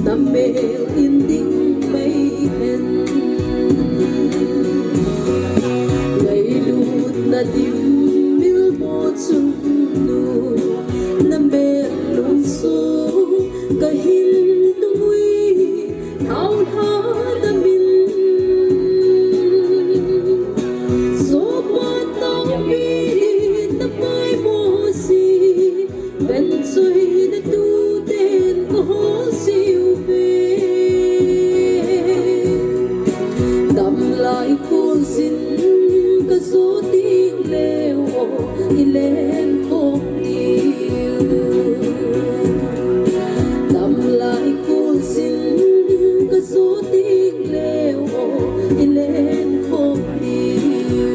na mel in ding mai hen. Ngailut na dim mil mo chung nu, na mel lung sung ka hin tung ui, thao tha na min. So pa tao pi na pai mo si, Ven choi na tu ten ka hol siu ve. Dam lai kul sin ka zo ding leu o, i len khom diu. Dam lai kul sin ka zo ding leu o, i len khom diu.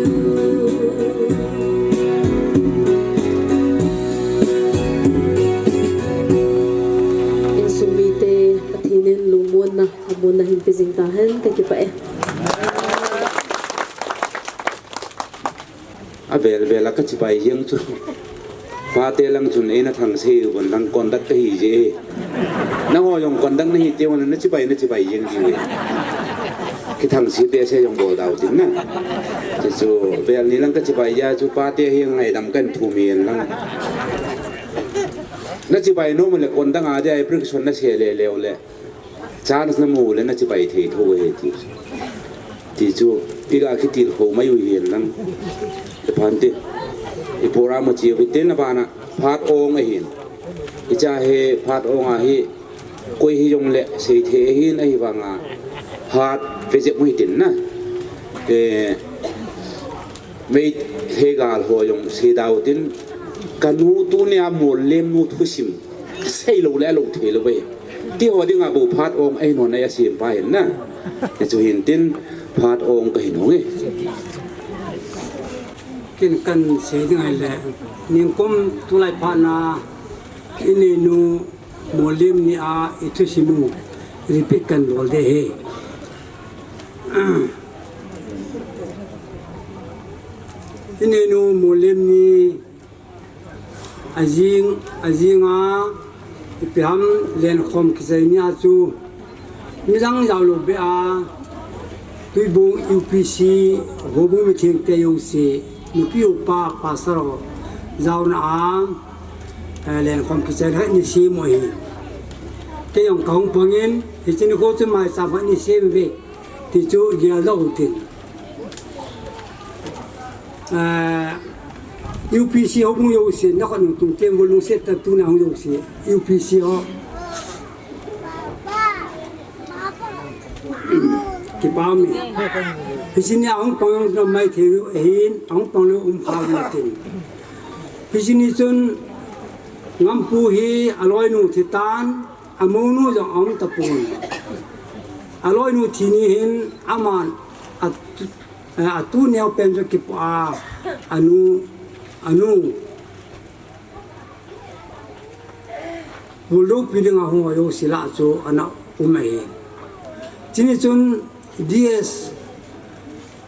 Insung mite, Pathen in lungmonna, amun na hin pe jing ta hen, ka kipah e. A vel vel a ka chibai jeng chu. Pate lang chun eina thangse u bon lang conduct ka hi je. Nangho jong conduct na hi te u na chibai, na chibai jeng ji. Kithangse te se jong bol dau tin na. Chu chu vel ni lang ka chibai ja chu pate hi ngaidam kan thu mi lang. Na chibai nom le conduct a dia application na se le le u le. Chance na mu le na chibai thei tho he ti. Ti chu, i ga kitilkhou mai u hen lang. I phan ti, i program a chi u hi te na bana, Phat Ong ahin. I cha he Phat Ong a hi, koi hi jong le, sei thei ahin ahivanga, hat ve jep u hi tin na. Eh, Meitei gal ho jong sei dau tin, ka nu tunia Molem nu thusim, sei lou le lou thei lou ve. Ti ho dinga bou Phat Ong ahi nom a asem pa hin na. Ti chu hin tin Phat Ong ka hin hong e. Ken kan sei ding ahile, ningkum tulai phat na, i neinu Molem ni a i thusim u repeat kan bol de he. I neinu Molem ni Ajing, ajing a, ipi ham lenkhom kichai ni a chu, midang jaolou beh a, Tuibong U P C, houbung mithengte jouse, nupi upa, pastor ho, jaona a, eh, lenkhom kichai khat ni sem u ahi. Kei jong kahung pang in, hiche nikho chu maicham khat ni sem uve, ti chu geldoh u tin. Ah, U P C houbung jouse, nakhut nung tung tem vo lungset tah tuna hung jouse, U P C ho. Kipah e. Hiche ni a hung pang jong maithei u ahin, ahung pang lou um kha u ahin. Hiche ni chun Ngampu hi aloinu thi tan, amounu jong aum tapon. Aloinu thi ni hin aman a Eh, atu neo pen chu kipu a, anu, anu. Buldoh pi ding a hung ho jouse lah chu ana um ahi. Chuni chun D S,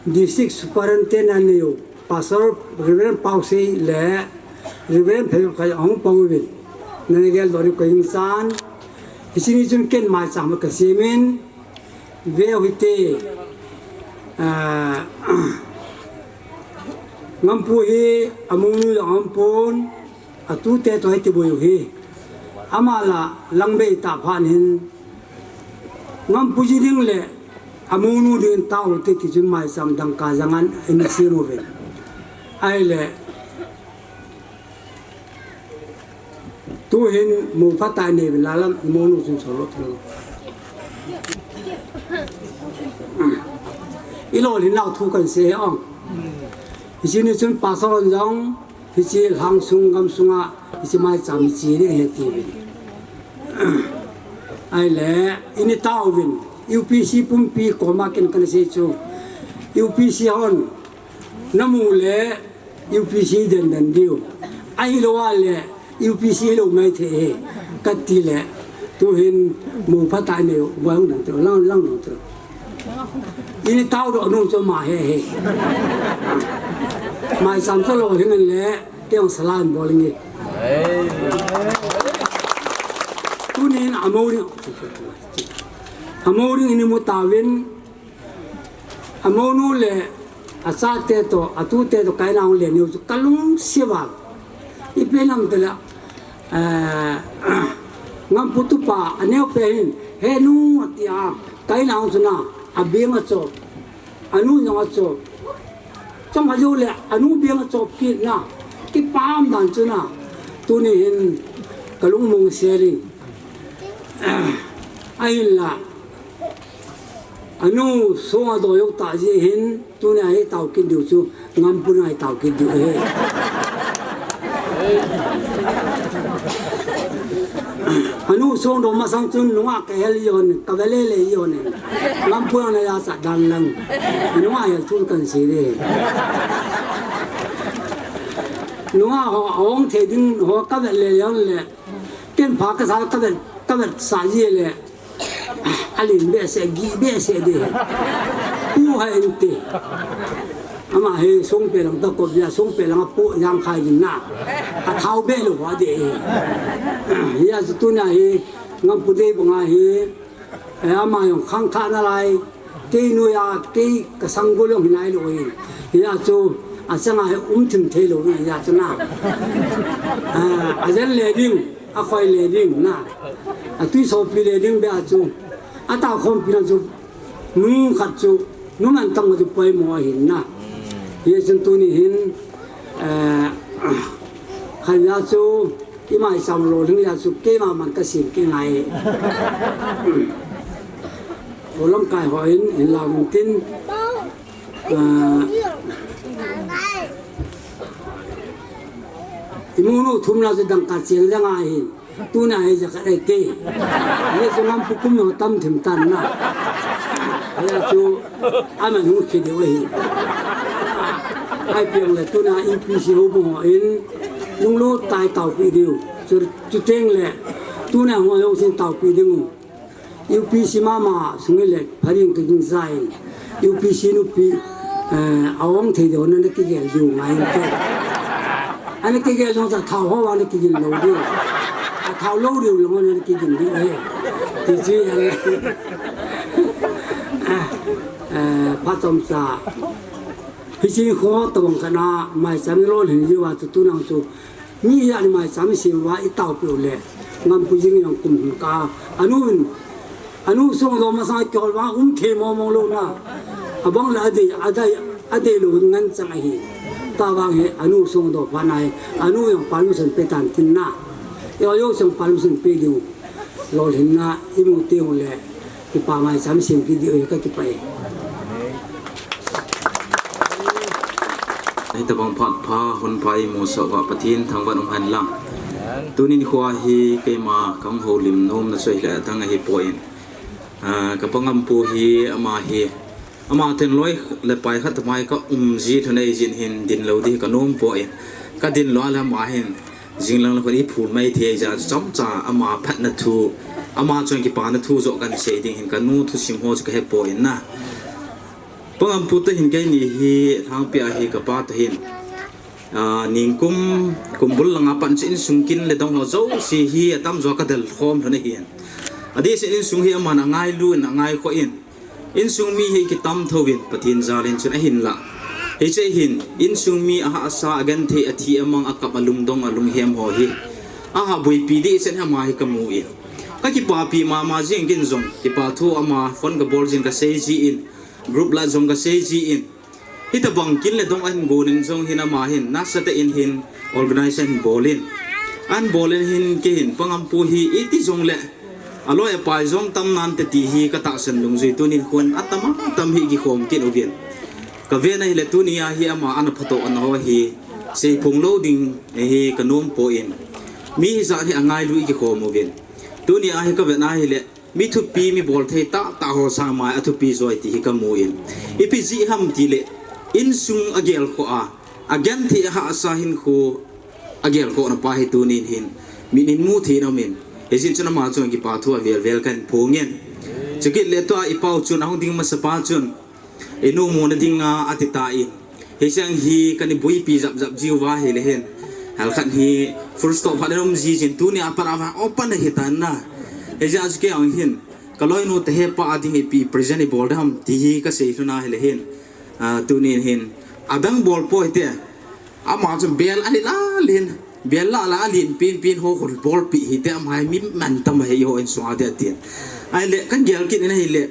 District Superintendent ni u, Pastor Reverend Pausei le Reverend Phayot Khai ahung pang uvin. Nana geldoh diu kahin chan. Hiche ni chun ken maicham ka sem in. Ve u hite, ah, Ngampu hi amounu jong aum pon, atute toh hiti boi u hi. Ama la lang bei ta phan hin, Ngampu ji ding le amounu ding tao te ti chun maicham dangka jang an in sem uve. Ahile, tuhin mou phatah a nei uvin, lalam, imonu chun solo thei. Ilolhin nau thu kahin sei e. Hiche ni chun pastor hon jong, hiche lhang sung gam sunga, hiche maicham hiche ding ahi tiuvin. Ahile, ini tauvin, U P C pumpi koma ken kana sei chu. U P C hon, namu le, U P C den den diu. Ahilou a le, U P C lou mai thei e. Kati le, tuhin mou phatah a nei u, boi hung dang teu, lang, lang dang teu. Ini tao doh nung chu ama ahi e. Maicham chu lolhing le, kei jong sala bol inge. Tunin amou ding, amou ding ini mu tauvin, amonu le achate toh, atute toh kaina hung le niu chu kalungset val. Ipi ham itile, eh, Ngampu tupa aneo pen hin, "He nu," ati a, kaina hung chu na, abeng achop, anu jong achop. Chang ajou le, anu beng achop kit na, kipah dan chu na, tuni hin kalung mong sel in. Ahinla, anu song adoh jou tah jeh hin, tunia hi tao kit diu chu, Ngampu na hi tao kit diu ahi. Anu song doh masang chun nungah kahel jeng in, kave lele jeng in. Ngampu na jachat dan lang. Nungah hel thu kahin sei e. Nungah ho, ahung thei ding ho kave lele jeng le. Ken pha kasa, kave, kave sa ji le. Alin behseh, gih behseh ding. Pu hai inte. Ama hi songpe lang tah kop dia, songpe lang a pu jang khai din na. Athao be lou va ding. Hijeh chun tunia hi, Ngampu dei banga hi, eh, ama jong khangthah nalai. Kei noiya, kei kasanggol jong hi nailou ahi. Hijeh chun, achanga hi um thim thei lou na, hijeh chun na. Eh, ajen le ding, akhoi le ding na. Atui sopi le ding beh a chu. Atao khompi na chu. Nu khat chu, nu mantam chu poimo ahin na. Hijeh chun tuni hin, eh, khat a chu, imaicham lolhing a chu, keima man kasem kei ngai. Ho lamkai ho in, hin lau in tin. Ah, imonu thum na chu dangka cheng jeng ahin. Tuna hi jakhat ahi te. Hijeh chun Ngampu kum jong tam thim tan na. Hijeh chun aman hung khi diu ahi. Ahi peng le tuna U P C houbung ho in lunglut tah a taopi diu. Chu, chuteng le tuna ho jong sin taopi ding u. U P C mama sung hi le pha ding kagingcha in. U P C nupi, eh, ahung thei diu na, na kigel diu ngai inte. Ana kigel jong chu athao ho vang na kigin lou diu. Athao lou diu lang na kigin diu ahi. Ti chu ahi. Eh, eh, phachomcha. Hiche kho tabang khat na maicham lolhin jiu a chu tuna chu Mi hi ani maicham sem uva i taopi u le, Ngampu jing jong kum hung kah a, anu in, anu song doh masang a kihol vang um thei mong mong lou na. Abang le adei, adei, adei lou ngen chang ahi. Tavang hi anu song doh phat na hi, anu jong permission pe tan tin na. Eiho jong permission pe diu. Lolhinna imu teng u le, kipa maicham sem kit diu hi kakipah e. Hitabang phat pha, hun pha imusah uva Pathen thangvah um hen lang. Tuni nikho hi keima kahung houlim nomna chu ahile adang ahipoi. Ah, kapa Ngampu hi ama hi Ama thengloi le pai khat tamai ka um ji lhon ahi jeh hin din lou ding kanom poi. Kadin lou le ama hin jing lang le khut iphul mai thei jeh a chomcha ama phatna thu, ama chun kipana thu joh kahin sei ding hin kanu thusim ho chu kahe poi na. Pa Ngampu toh hin keini hi lhangpi a hi kapa toh hin, ah, ningkum, kumbul langa pat chu insung kin le dong ho jouse hi atamjo kadel khom lhon ahin. Adeh seh insung hi aman angailu in angaikhoh in. Insung mi hi kitam thou in Pathen jal in chun ahinlah. Hiche hin, insung mi ahahsa, agenthei, athi, amang, akap, alungdong, alunghem ho hi. Aha boipi deh seh ama hi kamu in. Kakipapi mama jing kin jong, kipa thu ama phone kabol jin kasei ji in, group la jong kasei ji in. Hitabang kin le dong ahin gonin jong hin ama hin nasatah in hin organize ahin bolin. Ahin bolin hin kei hin Pangampu hi iti jongle aloi apai jong tam nante ti hi katahsan lungjui tunin khun atam atam hi kikhom kit uvin. Kavena hile tunia hi ama ana phatdoh ana ho hi seiphong lou ding hi kanom poi. Mi hijat hi angailu i kikhom uvin. Tunia hi kavena hile mi thupi mi bolthei tahtah ho sangma a thupi joi ti hi kamun. Ipi jeh ham tile insung agelkhoh a, agenthei ahahsa hinkho agelkhohna pa hi tunin hin mitin muthei in aumin. Hijeh chun ama chunga kipa thu avel vel kahin phongin. Chukit le tua ipau chun ahung ding masapa chun inu muna dinga atitan. Hicheng hi kana boipi japjap jiuva hile hin, halkhat hi full stop phat um jijin tunia pat a vang open ahitan na. Hijeh a chu kei jong hin kaloinu te hepa a ding ipi present ibol dem ti hi kasei lhona hile hin, tunin hin adang bol poi te. Ama chun bel alin alin, bel la la alin pin pin ho hol bolpi hite, ama hi mi mantam ahi ho insunga te atin. Ahile kagel kit in ahile,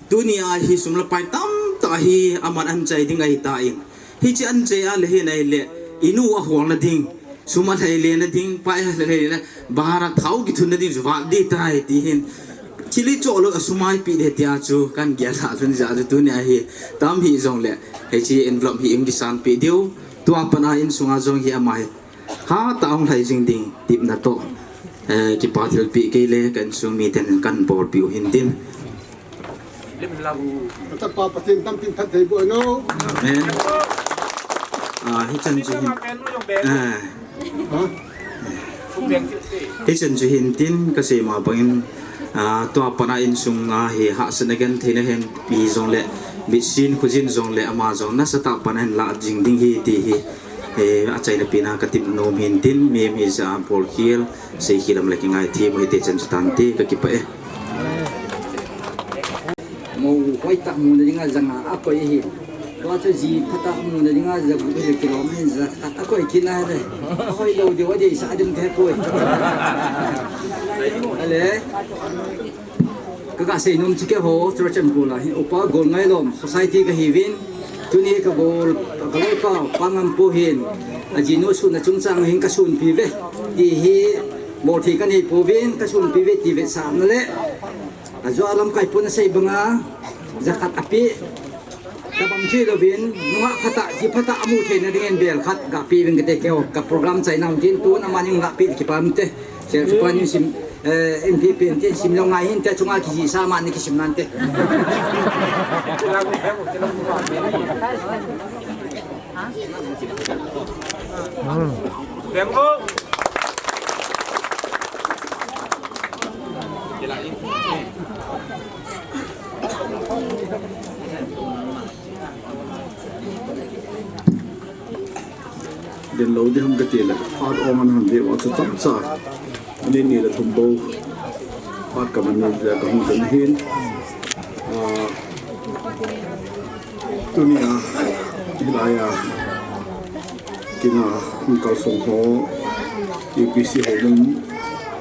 tunia hi sum le pai tamtah hi aman anchai ding ahitan. Hiche anchai a le hin ahile inu aholna ding, sum alhailena ding, pai alhailena, bahar a thao kithunna ding chu vat ding tai ti hin. Thil ichoh lou a sum a ipi ding tia chu kagel lhah lhon jeh a chu tunia hi tam hijongle hiche envelope hi ikisanpeh diu. Tua pat a insunga jong hi ama hi hatah a hung lhai jing ding tepna toh, kipa thilpeh kei le ka insung miten kahin bolpeh u hintin. Amen. Hichan chu hin, hichan chu hintin kasei ma bangin, tua pat a insunga hi hahsatna gentheina hin mi jongle, mitsin khojin jongle ama jong nasatah a pan ahin lah jing ding hi ti hi achaina pen a katep nom hintin, mi hijat a bolkhel seikhel lam le kingaithem u hite, chan chu tante, kakipah e. Mou hoitah muna dinga ja nga akoi ahi. Tua chu ji phatah muna dinga ja gup le kilom hin ja khat akoi kit nale, hoilou diu adeisah ding kahepoi. Ale, kaga seinom chu keiho Churachandpur a hi Upa Golngailom Society kahiuvin, tuni kagol, kaloipa Pangampu hin ajinu sunna chungchang hin kasunpiuve ti hi bolthei kaneipouvin, kasunpiuve ti vetsahna le ajou a lamkai pun asei banga ja khat apeh, tabang chu hilouvin nungah phatah, ji phatah amu theina dingin bel khat gapeh uvin kate, keiho ka program chaina hung tin, tun amani hung gapeh kipah inte. Sel chu panin sim, MP pen tin simlou ngai hinte, chunga kijihsa amani kisim nante. Dinlou ding ham katile, phat ong ana hon ding uva chu chomcha, minute ni le thum bou phat kaman ni le kahung ding ahin. Tunia hilaiya kin a hung kalsong ho, UPC houbung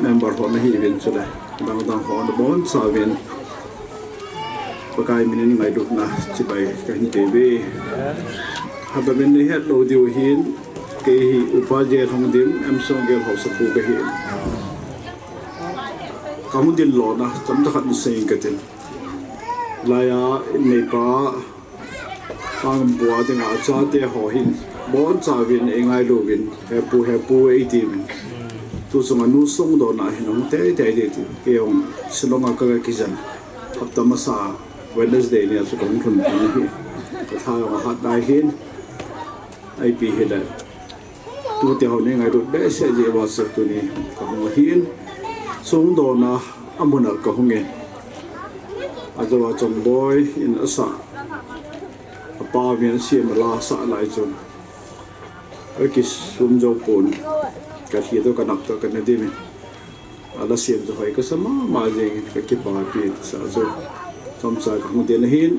member ho nahiuvin chule adang dang ho naboncha uvin Pakai minin ngailutna chibai kahin peuve. Habangin nahetlou diu hin, kei hi Upa J. Lhongdim, Emsonggel haosapu kahin, kahung dinlona chomcha khat nasei inge katin. Laiya inneipa Pangampu a dinga achate ho hin boncha uvin eingailuvin, hepu hepu eitiuvin, tu chunga nu songdonna hin hung teitei ding tin, kei jong Shillong a kaga kijen, hapta masa Wednesday nia chu kahung lhun tan ahi. Katha jong ahat nai hin, ipi hile tute ho neingailut behseh jeh uva chu tuni kahung ahin, songdonna amun a kahungin, ajou a Chongboi in asah, apa min asem ala sah lai chun akisum jou pon, kalhi toh kanap toh kana dimin, ala sem chu hoi kasa mama jengin kakipapi sa chu chomcha kahung din ahin.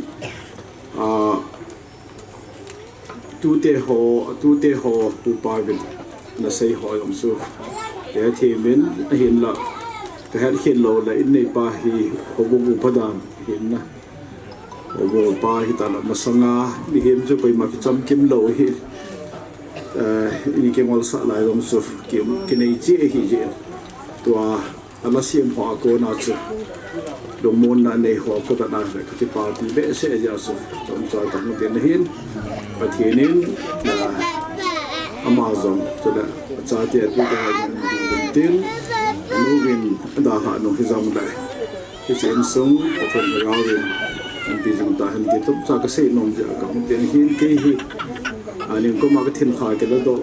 Tute ho, tute ho, pupa vin nasei ho jong chu kahethemin, ahinla kahetkhel lou le inneipa hi houbung upa dan ahin na, Golpa hitan a masanga mihem chu koima kichamkim lou hi, eh, ini kingolsah lai jong chu ki, kinei cheh ahi jeh in. Tua ala sem ho a kona chu lungmonna nei ho a kona le kakipah pi behseh jeh a chu chomcha kahung tin ahin, Pathen in, ah, ama jong chule achate atute ho jong tin, anu vin adalhah nu hijong le, hiche insung Pathen lhagao vin anpi jing tahen ti chomcha kasei nom jeh a kahung tin ahin, kei hi, ah, ningkoma kathin kha kiladoh,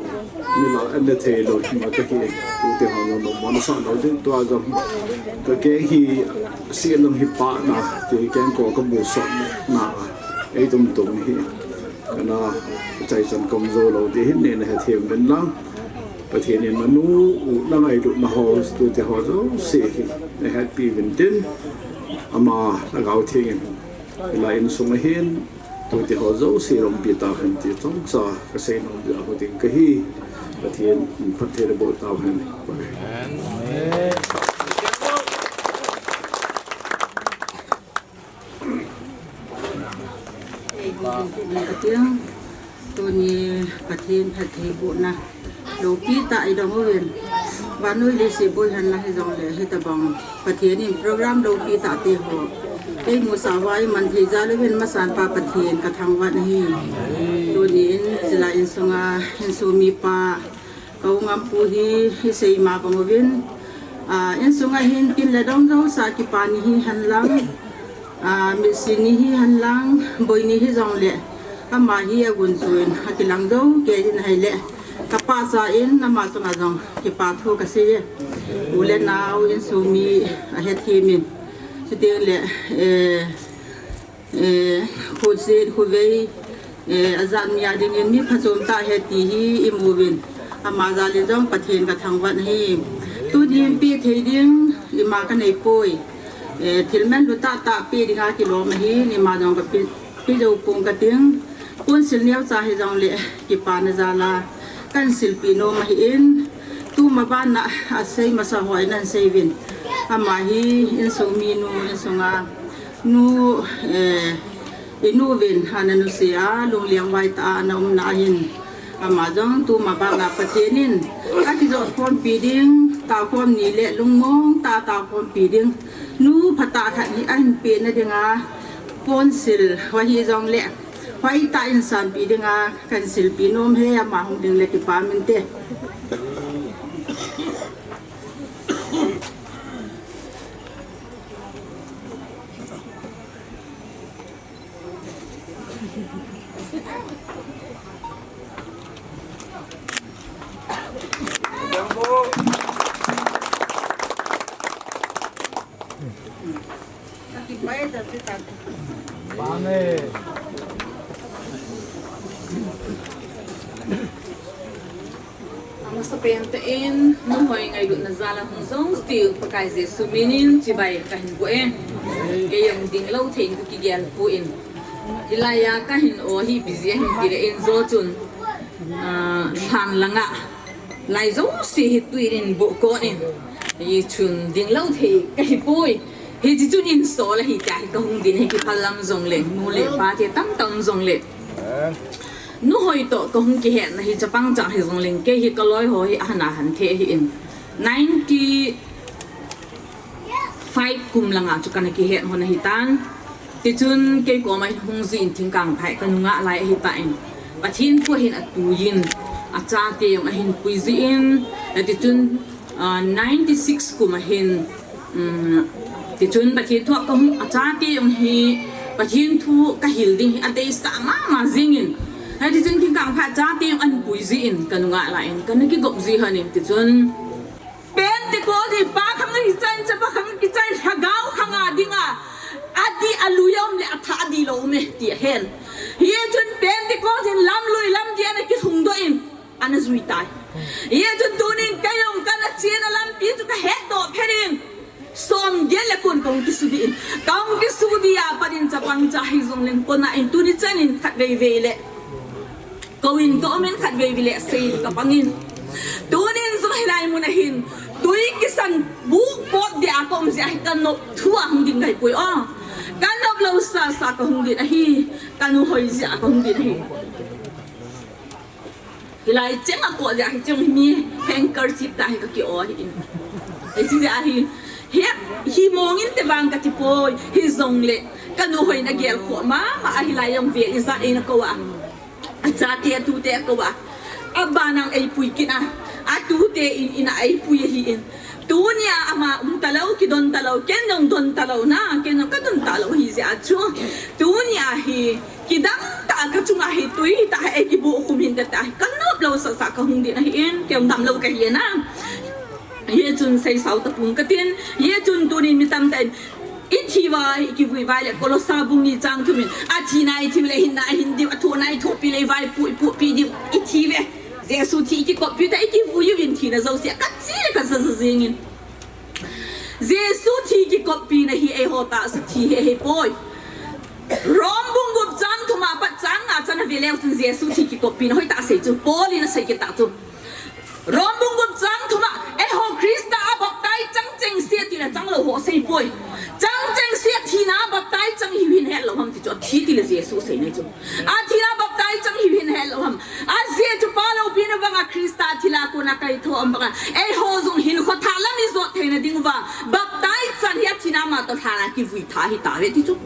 mi lah an le thei lou, ima kahi, tute ho jong lungmon asah lou ding, tua jong kakeng hi, seh lang hi pahna, ti kengkoh kamusah na, eitum tum hi, kana chaichan kom jou lou ti hin nei nahethem uvin lang. Pathen in nanu u, nangailutna ho, tute ho jouse hi nahetpi uvin tin, ama Lhagao Theng in hilai insung a hin tute ho jouse lompi tahen ti chomcha kasei nom jeh a hung ding kahi. Pathen in phatthei naboh tauhen. Tuni Pathen phattheibohna loupi tah idong uvin. Vannoi leiset boihenna hijongle hitabang Pathen in program loupi tah te ho eimusah uva iman thei jal uvin masanpa Pathen kathangvah in ahi. Tuni in hilai insunga insung mipa Ka u Ngampu hi, hi seima bang uvin, ah, insunga hin tin le dong jousa kipa ni hihen lang, ah, mitsi ni hihen lang, boi ni hijongle, ama hi agunchu in akilang jou kei in ahile, ka pahcha in ama chunga jong kipa thu kasei e. U le nao insung mi ahethem in, chuteng le, eh, Eh, khutset, khuvei, eh, ajat mi a dingin mi phachom tah ahi ti hi imu uvin. Ama jal in jong Pathen kathangvah in ahi. Tuni in pe thei ding ima kanei poi. Eh, thil manlu tah tah pe dinga kilom ahi, ima jong kape, pe jou pong kating. Ponsil neocha hijongle kipana jal a kahin silpeh nom ahin. Tuma bana asei masa ho in ahin sei uvin. Ama hi insung minu, insunga nu, eh, inu uvin ana nuse a, lungliang vai tah a ana umna ahin. Ama jong tuma bana Pathen in akijot khompi ding, taokhom ni le lungmong tah a taokhompi ding, nu phatah khat hi ahin peh na dinga, ponsil ho hijongle, hoitah in sanpeh dinga kahin silpeh nom e, ama hung ding le kipa um inte. Amasapen tah in, nuhoi ngailutna jal a hung jong still Pakai Jesu min in chibai kahin boh e. Kei jong ding lou thei in kakigel poi. Hilai a kahin o hi busy ahin ti le in jo chun, ah, lhan langa lai jouse hi tui in bohkon in, hichun ding lou thei kahi poi. Hiche chun insol ahi tia hi kahung din hi, kiphal lam jongle, nu le pa te tamtah um jongle, nuhoi toh kahung kihetna hi chapang chang hijongleng, kei hi kaloi ho hi ahin ahin thei ahin, ninety five kum langa chu kana kihet hon ahitan. Tichun kei koma hung jin Thingkangphai kanungah lai ahitan, Pathen thu ahin atui in, achate jong ahin puiji in, tichun, ah, ninety six kum a hin, um, tichun Pathen thu a kahung, achate jong hi Pathen thu kahil ding hi adeisah mama jingin, hitichun Thingkangphai achate jong ahin puiji in kanungah lai in kana kigop ji hon in, tichun Pentecost hi pa khang ahi chan, chapa khang ahi chan, lhagao khang a dinga adih a lui a um le athah a dih lou um e ti ahen. Hichun Pentecost hin lamlui lamdih ana kilhungdoh in ana jui tai. Hichun tunin kei jong kana chena lampi chu kahetdoh phet in, som get le kon kahung kisudih in, kahung kisudih a pat in chapang cha hijongleng kona in tuni chan in khatvei vei le kou in ka um in, khatvei vei le sei in kapang in. Tunin jong hilai mun a hin tui kisan buh pot dia ka um jeh a hi kanop thu a hung ding kahipoi o. Ka nop lou sasa ka hung din ahi. Ka nu hoi jeh a ka hung din ahi. Hilai cheng a ko jeh a hi cheng hi mi handkerchief tah hi ka ki o ahi in. Hiche jeh a hi, hi, hi mong inte vang ka ti poi, hijongle ka nu hoi na gel kho mama a hilai jong vel ijat eina kou a. Achate atute akou a. Abana eipui kit a. Atute in, in a eipui ahi in. Tunia ama um talou, kidon talou, ken jong don talou na, ken jong ka don talou ahi jeh a chu. Tunia hi, kidang tah a ka chunga hi tui tah a eikibuh khum hinte tia hi ka nop lou sasa ka hung din ahi in, kei jong damlou kahi na. Hichun seisao tapong katin, hichun tunin mi tamtah in, ithi uva, ikivui uva le Kolosa bung ni chang thum in, athina ithiu le hinna ahin diu, athohna ithohpi le ivaipoh ipohpi diu, ithi uve. Jesu thi ikikoppi ta ikivui uvin thina jouse, kachi le kaja ja jing in. Jesu thi kikoppina hi eiho tahsa thi hi ahipoi. Rom bung gup chang thum a pat chang nga chan a ve leu chun Jesu thi kikoppina hoitah a sei chu, Paul in asei kit tah chu. Rom bung gup chang thum a, eiho Christa a baptize chang chengse tile changlou ho asei poi. Chang chengse thina a baptize chang hiu hin hetlou ham ti chu, athi tile Jesu asei nai chu. Athina baptize chang hiu hin hetlou ham. Ajeh chu pa loupina banga Christa thil'a kona kaitho um banga, eiho jong hinkho thah lam ijot theina diuva baptize chan hi athina matoh lhan a kivui tha ahitauve ti chu.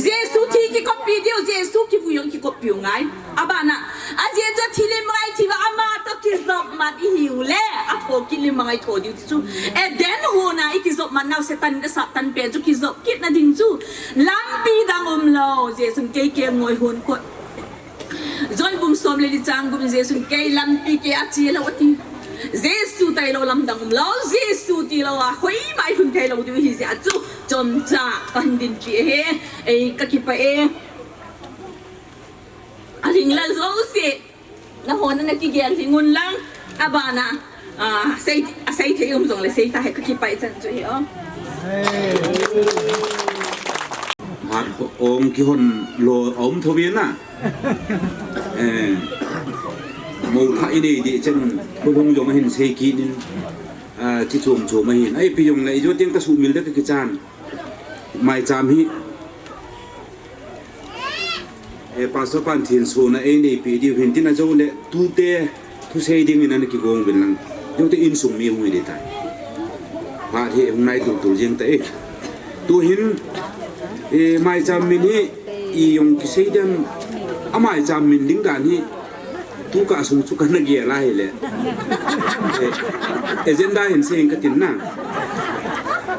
Jesu thi kikoppi diu, Jesu kivui jong kikoppiu ngai. Abana, ajeh chu athi lim ngai thiuva amatoh kijop man ihiu le, atho kit lim ngai tho diu ti chu. Eden hon a ikijop man nau Satan in asap tan pen chu kijop kitna ding chu. Lampi dang umlou, Jesun kei kengoi hon kot. John bung som le li chang gup in Jesun kei lampi kei a che lou ati. Jesu tailou lamdang umlou, Jesu tilou a koima ilhun theilou diu ahi jeh a chu chomcha kahin dinpi ahi, ei kakipah e. Alhinglel jouse, nahon na kigel lhing un lang, abana, ah, sei, asei thei um jongle sei ta hi kakipah e chan chu hi o. Hat ong kihon lou aum tho ve na. Eh, mou lha inei ding chan, khulhung jong ahin sei kit in, ah, chi chom chom ahin. Ipi jongle, ijo teng kasumil ding kakichan. Maicham hi, eh, Pastor pan thenso na eineipi diu hin tin ajole, tute, thusei dingin ana kigong uvin lang. Jote insung mi hung hi ding tai. Phat hi hung nai tultul jeng tai. Tuhin, eh, maicham min hi, ijong kisei dem, amaicham min ding dan hi, tukah sung chu kana gel a hile. Eh, agenda hin sei ing katin na.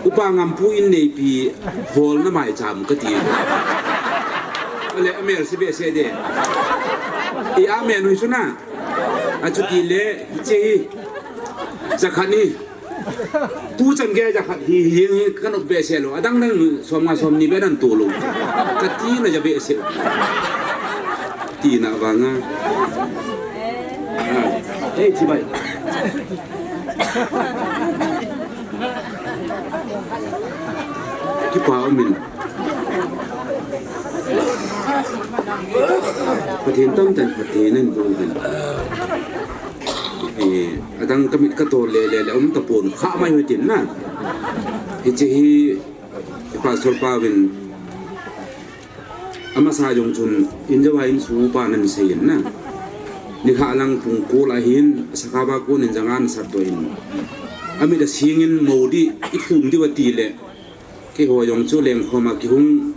Upa Ngampu in neipi holna maicham kati. Ale amel si behseh de. I amen hui chu na. Achuti le, hiche hi. Jakhat ni. Tuchan gei jakhat hi, hi, hi, ka nop behseh lou. Adang dang som nga som ni beh nan tolou. Kati na ja behseh. Tina vanga. Ah, eh, chibai. Kipah um in. Pathen tamtah in Pathen in bol in. Eh, adang kamit katol le, le, le, um tapon kha mai hoi tin na. Hiche hi Pastor pa vin amasa jong chun in jawai in su pa nan sei in na. Nikhat lang pung ko lah hin, sakha ba ko nin janga nasat doh in. Amit asing in mou ding, ikhum diu ati le. Keiho jong chu lengkhom a kihung,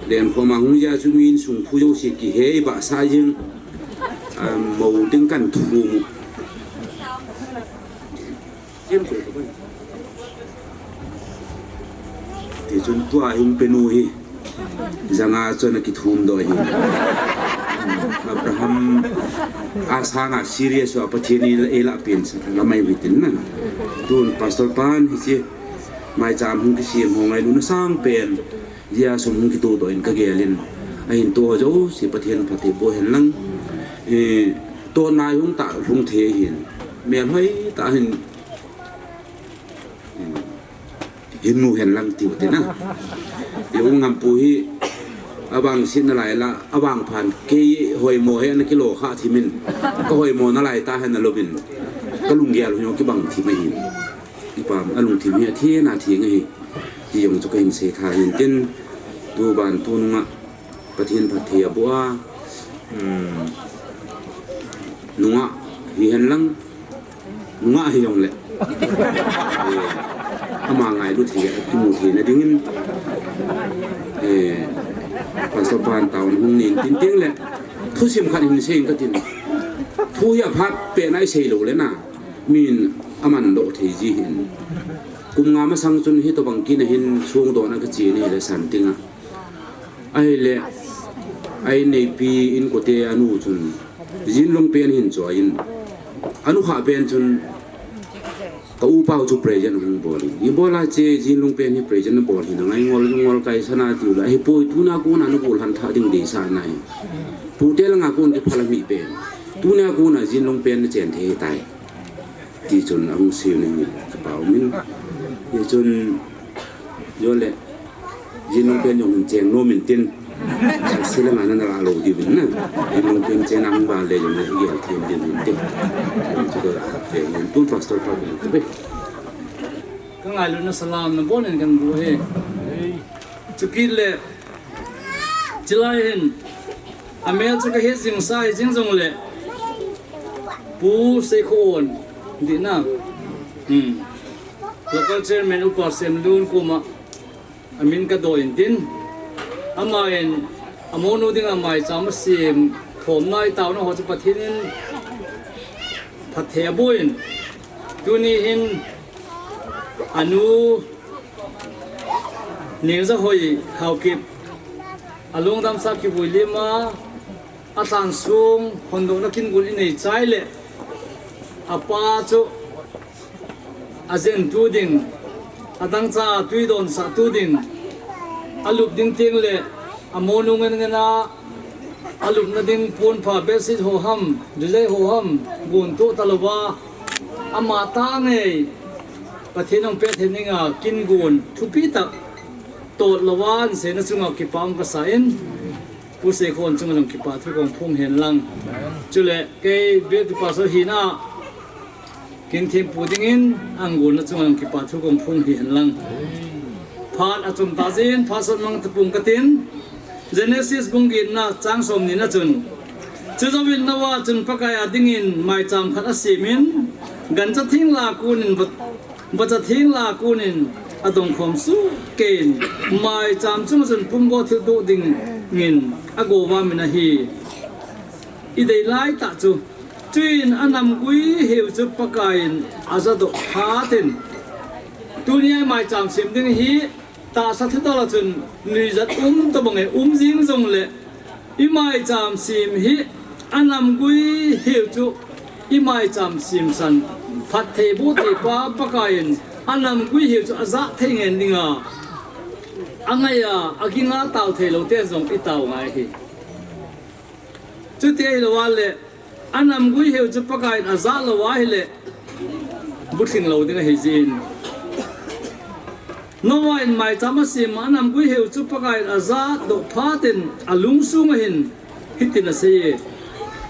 lengkhom a hung jeh a chu mi insung thu jouse kihei ba sa jing, ah, mou ding kan thum u. Tichun tua hung penu hi. Janga chun akithum doh ahi. Abraham a sanga serious a Pathen in eila pen sa lamai bitin na. Tun Pastor pan hiche maicham hung kisem ho ngailutna sang pen. Jia sum hung kitoh toh in kagel in. Ahin toh jouse Pathen phatthei boh hen lang. Eh, toh nai hung ta hung thei hin. Melhoi tah hin. Hin mu hen lang tiu tina. I u Ngampu hi, avangset nalai la, avangphat kei hoimo hi ana kilo kha thimin. Ka hoimo nalai ta hi ana louvin. Ka lunggel hi kibang thim ahi. Ipi ham, alungthim hi athina thing ahi. Ti jong chu kahin sei tha hin tin, tuban tununga Pathen phatthei aboh a, um, nungah hihen lang, nungah hijongle, eh, ama ngailut hi akimu theina dingin, eh, Pastor pan taona hung nei in tin tengle, thusim khat hin sei inge katin. Thu hi aphat pen a isei lou le na, min aman doh thei ji hin. Kum nga masang chun hitobang kin a hin songdohna kache in ahile Santing a. Ahile, a inneipi inkote anu chun, jinlong pen hin choi in, anu kha pen chun, ka upa u chu present ahung bol in. Ibola che jinlong pen hi present nabol hi nangai ngol, ngol kai sana tiu la. Ahipoi tuna kona nabol han tha ding deisah nai. Pute langa kon kiphala mi pen. Tuna kona jinlong pen nachen thei tai. Ti chun ahung sei u ni kapao min. Hichun jole. Jinlong pen jong hin cheng nom in tin. Sila nga na la lou diu vin na. Jinlong pen cheng nang ba le jong le gel them diu vin tin. Chu ka pe min tun pastor pa ko be. Ka ngailutna salam nabon in kabu e. Chukit le. Chulai hin. Amel chu kahet jing sai jing jongle. Pu Seikhoon. Dina. Hmm. Local chairman Upa Semlun koma. Amin kadoh in tin. Aman, amonu dinga maicham asem khomna itaona ho chu Pathen in phatthei aboh in. Tuni hin anu Ningzahoi Haokip alungdamsa kivui lima, athansung hondohna kin gun inei chai le, apa chu ajen tu ding, adangcha tui donsah tu ding, alup ding tengle, amonu ngen ngen a, alupna ding ponpha bedsheet ho ham, dujai ho ham, gun tu talouva, ama tangei, Pathen in ahung peh thei dinga, kin gun, thupi tah, tot louva, ahin seina chunga kipa um kasa in, Pu Seikhoon chunga jong kipa thu kong phong hen lang. Chule, kei bel tu pastor hina, kin thempu dingin, ahin gunna chunga jong kipa thu kong phong hi hen lang. Phat achom tah jeh in, phat sot mang tapong katin, Genesis bung getna chang somni na chun. Chujouvin Noah chun Pakai a dingin maicham khat asemin, gancha theng lah a konin va, vacha theng lah a konin adongkhom sohkeiyin, maicham chunga chun pumgo thilto dingin agovamin ahi. Idei laitah chu. Chuin anamgui heu chu Pakaiyin ajadoh phatin. Tunia imaicham sem ding hi, tahsa thudol a chun nuijat um tobang e, um jing jongle, imaicham sem hi, anamgui heu chu, imaicham semsan, phattheiboh theipa Pakaiyin, anamgui heu chu ajah thei ngen dinga, angaiya, aginga tao theilou ten jong itao ngai ahi. Chuti ahilou a le, anamgui heu chu Pakaiyin ajah lou ahile, bulhing lou ding ahi jin. Noah in maicham asem a, anamgui heu chu Pakaiyin ajahdoh phatin alungsung ahin, hitin aseiye.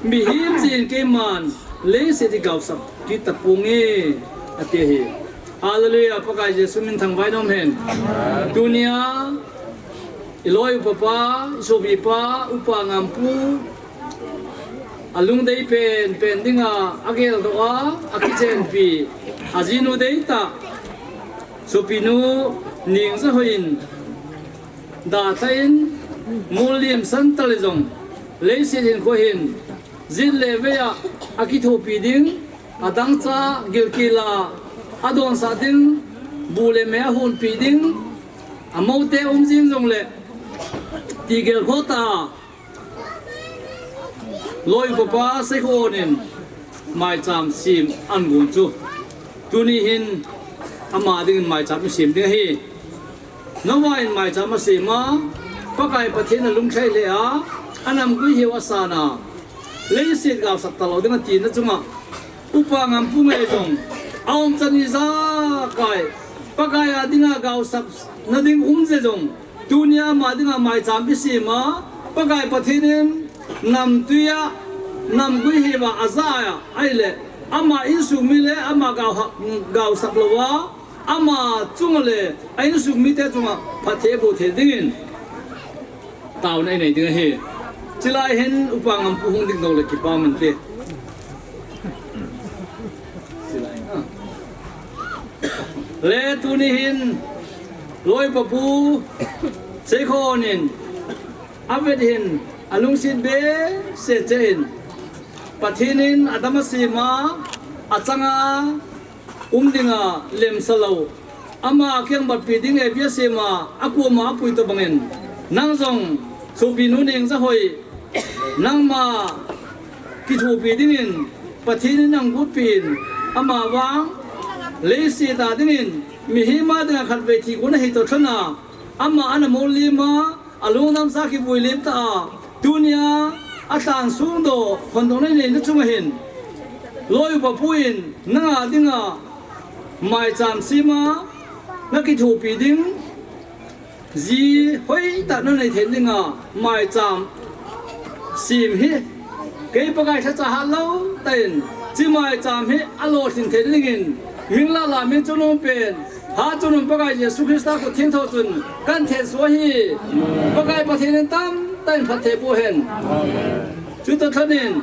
Mihem jeh in keiman leiset hi gaosap kit taponge, ati ahi. Hallelujah, Pakai Jesu min thangvah in um hen. Tunia, iloi upapa, isopipa, Upa Ngampu, alungdei penpen dinga, ageldoh a, akichenpi, ajinu deitah, sopinu, Ningzahoi in, datah in, mollim santal jong, leiset hinkho hin, jit le vei a, akithopi ding, adangcha gilkel a, adonsah ding, bu le me ahonpi ding, amoute um jing jongle, ti gelkhoh tah a, loi upapa Seikhoon in maicham sem ahin gon chu. Tuni hin ama dingin maicham isem ding ahi. Noah in maicham asem a, Pakai Pathen in alungthim lheh a, anamgui heu asan a, leiset gaosap talou ding atina chunga, Upa Ngampu ngei jong, aumchan ijakai, Pakai a dinga gaosapna ding um jeh jong, tunia ama dinga maicham isem a, Pakai Pathen in namtui a, namgui heuva ajah a, ahile, ama insung mi le ama gao ha, gaosap louva, ama chunga le a insung mite chunga phatthei aboh thei dingin taona inei ding ahi. Chulai hin Upa Ngampu hung ding dong le kipa mante. Le tuni hin Loipa Pu Seikhon in avet hin alungset behseh cheh in Pathen in adam asem a, achanga um dinga lemsa lou, ama kiang batpi ding evi asem a, akoma apui tobangin, nang jong sopi nu Nengzahoi, nangma kithopi dingin Pathen in nang gutpi in, ama vang leiset a dingin mihem a dinga khatvei thi gon ahi toh lhon a, ama ana mollem a, alungdamsa kivui lem tah a, tunia athansung doh hondohna inei na chunga hin, Loipa Pu in nanga dinga maicham sem a, nakithopi ding, ji hoitah nanei thei dinga maicham sem hi, kei Pakai lhacha hatlou tah in, chi maicham hi alolhin thei dingin, Minglala Mingchonglom pen, Hatchungnung Pakai Jesu Christa khut thengtho chun kahin thenso ahi. Pakai Pathen in tamtah in phatthei boh hen. Chutoh lhon in,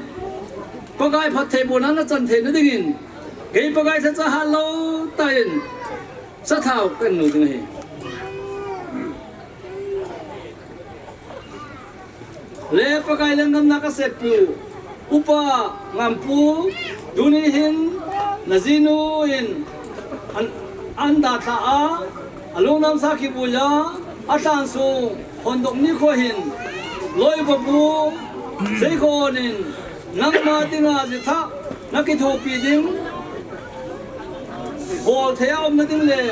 Pakai phatthei bohna nachan theina dingin, kei Pakai lhacha hatlou tah in sathao kahin nu ding ahi. Le Pakai lenggam na kasepiu Upa Ngampu, tuni hin najinu in an, ahin dalhah a, alungdamsa kivui a, athansung hondoh nikho hin, Loipa Pu Seikhon in nangma dinga jithah nakithopi ding, holthei a umna ding le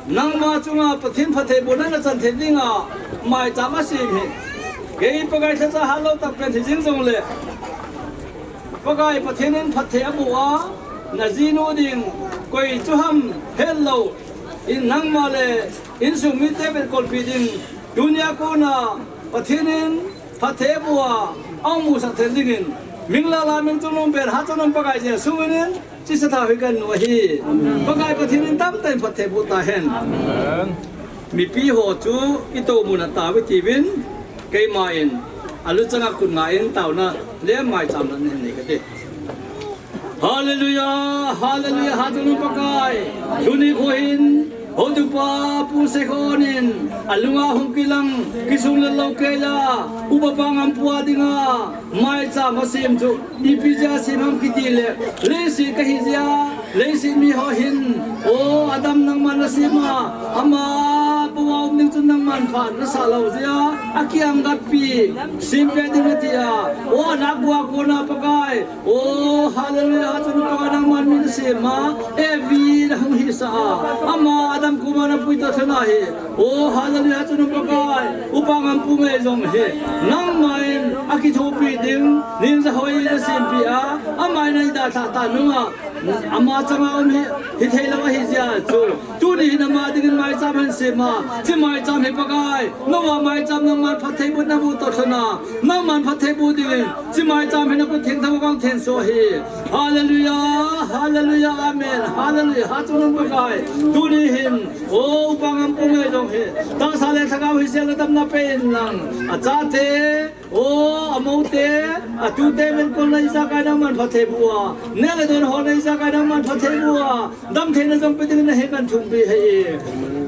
nangma chunga Pathen phatthei bohna nachan thei dinga maicham asem hi, kei Pakai lhacha hatlou tah pen hijing jongle, Pakai Pathen in phatthei aboh a, najinu ding koi chu ham hetlou in, nangma le insung mite vet kolpi ding, tunia kona Pathen in phatthei aboh a, ahung musah thei dingin, Minglala Mingchonglom pen, Hatchungnung Pakai Jesu minin, chi sathao hi kahin nu ahi. Pakai Pathen in tamtah in phatthei boh tahen. Mipi ho chu itou mun a tao uvin tiuvin, keima in aluchang a kut nga in taona le maicham natna hin nei kate. Hallelujah, hallelujah, Hatchungnung Pakai. Tuni kho hin, Hotupa Pu Seikhon in alunga hung kilang, kisung le lou keiya, Upa Pa Ngampu a dinga maicham asem chu ipi jeh a asem ham kiti le, leiset kahi jeh a, leiset miho hin, o, adam nangman nasem a, ama pao a um ding chun nangman phat nasah lou jeh a, akiang gatpi sempeh ding nati a, o, anakgua kona Pakai, o, hallelujah, Hatchungnung Pakai nangman mi nasem a, Evi nahung hisah a, ama adam koma napui toh lhon ahi. O, hallelujah, Hatchungnung Pakai, Upa Ngampu ngei jong hi nangman akithopi ding Nengzahoi nasempeh a, ama in eidalhah tah nunga, ama changa um hi, hithei lou ahi jeh chun, tuni hin ama dingin maicham ahin sem a, chi maicham hi Pakai, nangma maicham nangman phatthei bohna namu toh lhon a, nangman phatthei boh dingin, chi maicham hi nakhut thengtho a kahin thenso ahi. Hallelujah, hallelujah, amen, hallelujah, Hatchungnung Pakai. Tuni hin, o, Upa Ngampu ngei jong hi, tahsa le lhagao hisel a damna pe inlang, achate, o, amoute, atute venkolna ijakai nangman phatthei boh a, neh le don holna ijakai nangman phatthei boh a, damtheina jong pe dingin nahin kahin thumpi ahi.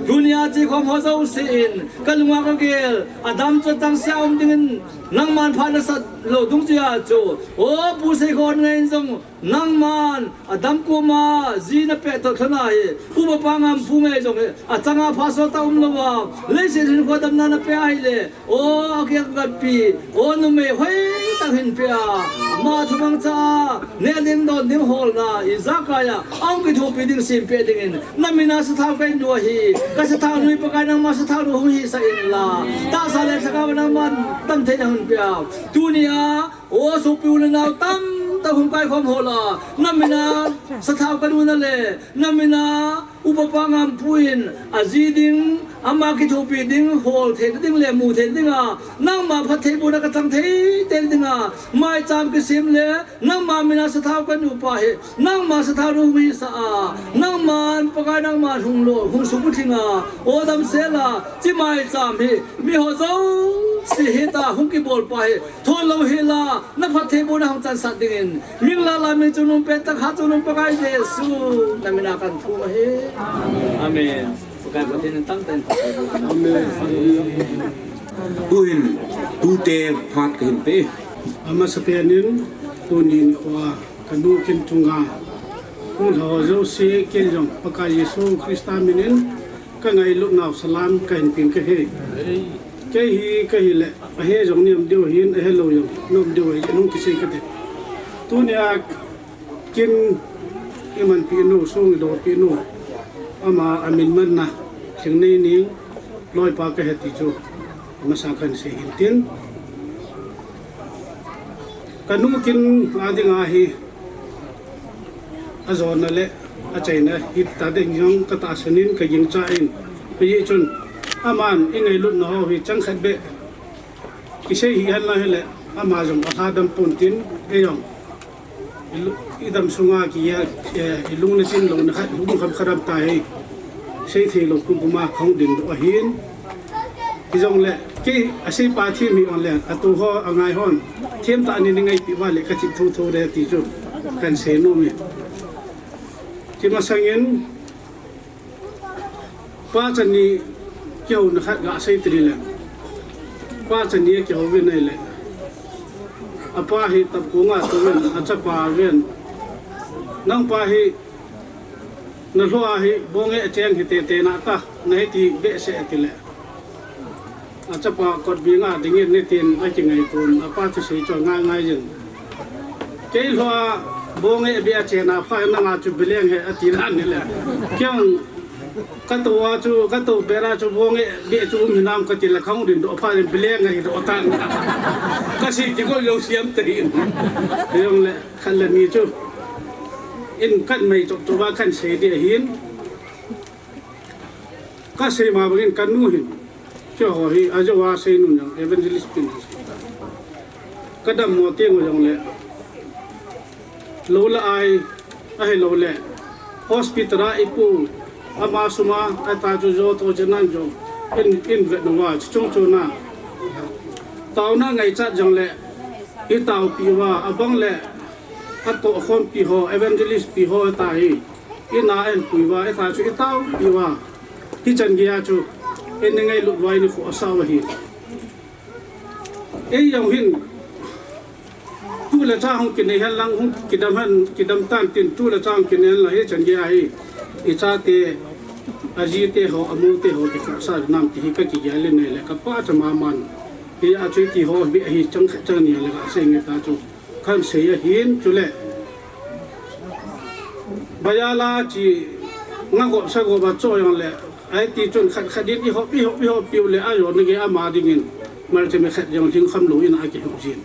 Tunia chekhom ho jouse in, kalunga kagel, adam chu tangseh a um dingin, nangman phat nasah lou dungjuia chu, o, Pu Seikhon ngei in jong, nangman adam koma ji napeh toh lhon ahi. Upa Pa Ngampu ngei jong hi, achanga phat sot a um lou a, leiset hinkho damna napeh ahile, o, akiang gatpi, o, numei hoitah hinpeh a, ama thumangcha a, neh ding don ding holna ijakai a, ahung kithopi ding sempeh dingin, namin a sathao kahin nu ahi. Kasathao nu hi Pakai nangma sathao nu hung hisah inla, tahsa le lhagao nangman damtheina hinpeh a, tunia, o, sopi u le nao tam ta hung kaikhom ho la, na mina sathau ka nu na le, na mina upa pa Ngampu in aji ding, ama kithopi ding, hol thei ding le mu thei ding a, nangma phattheibohna ka chang thei tei ding a, maicham kisem le, nangma mina sathau ka nu pa hi, nangma sathau nu hi sa a, nangman Pakai nangman hung lo, hung supu thing a, o damsel a, chi maicham hi, mi ho jouse hi ta hung kibol pa hi, thon lo hi la, na phattheibohna hung chansah dingin, min la la min chungnung pen tak ha chungnung Pakai Jesu, na mina kan thum ahi. Amen. Pakai Pathen in tangtan phattheibohna. Amen. Tuhin, tute phat kahin pe. Amasapen in, tuni nikho a, ka nu kin chunga, hung lha ho jouse kin jong, Pakai Jesu Christa min in, ka ngailut nau salam kahin ping kahi. Kei hi, kahi le, ahe jong niam diu hin, ahe lou jong, nom diu ahi, nung kisei kate. Tunia, kin imanpi nu, sung idopi nu, ama amin manna, Lhingneining, loipa kahi ti chu, masa kan sei hin tin. Ka nu kin a ding ahi, ajona le, achaina, hita ding jong ka tahsan in, ka gingcha in, hijeh chun, aman, i ngailutna ho hi, chang khat beh, kisei hi hen la hile, ama jong alha dam pon tin, ei jong. I lu-, i dam sunga ki, eh, i lung le chin louna khat, hung kham kharam ta hi. Sei thei lou pum puma khong din do ahin. Kijong le, kei asei pa thim hi on le, atu ho angai hon. Thim ta ni ni ngaipi va le ka thim tho tho le ti chu. Kan sei nom e. Kimasangin, Pa chani kihouna khat ga sei tiri le. Pa chani kihouvin ahile. Apa hi tapkong a touvin, achapa vin. Nang pa hi, na lhoa hi, bonge cheng hi tete na ta, na hi ti behseh ati le. Achapa kot bing a dingin nitin akingaitun, apa thusei chu angai ngai jin. Kei lhoa bonge bia chena pha nanga chu beleng he ati dan ni le. Kei jong kato a chu, kato bera chu bonge bia chu um hinam kati le khang din do pha beleng he do tan. Kasei ti ko lo siam te hin. Jong le khat le ni chu. In kan mei chop chop a kan sei di hin. Kasei ma bangin ka nu hin. Keiho hi, ajo a sei nun jong, evangelist pin. Ka dammo teng u jong le. Lou la ai, ahilou le. Hospital a ipu, ama sum a, ata chu jo to chenan jo. In, in vet nu va, chung chu na. Taona ngaichat jong le. I taopi uva, abang le. Atoh khompi ho, evangelist pi ho ta hi. Ina en pui uva, itha chu i taopi uva. Hichan gei a chu, in ngailut uva in khohsah u ahi. Ei jong hin, tu le cha hung kinei hen lang, hung kidam hen, kidam tan tin, tu le cha hung kinei hen lang, hichan gei a hi. I chate, aji te ho, amu te ho, kikhohsah nam ti hi ka kigel in nei le, ka pa cha ma man. Hia chu ti ho, bia hi chang khat chang ni le ka sei nge ta chu. Kan sei ahin, chule. Bayala chi, nga gop sa gop a cho jong le, ai ti chun khat khat din i hop, i hop, i hop piu le, ajo ni ge ama dingin, mal che me khat jong hing kham lo in a kilhuk jin.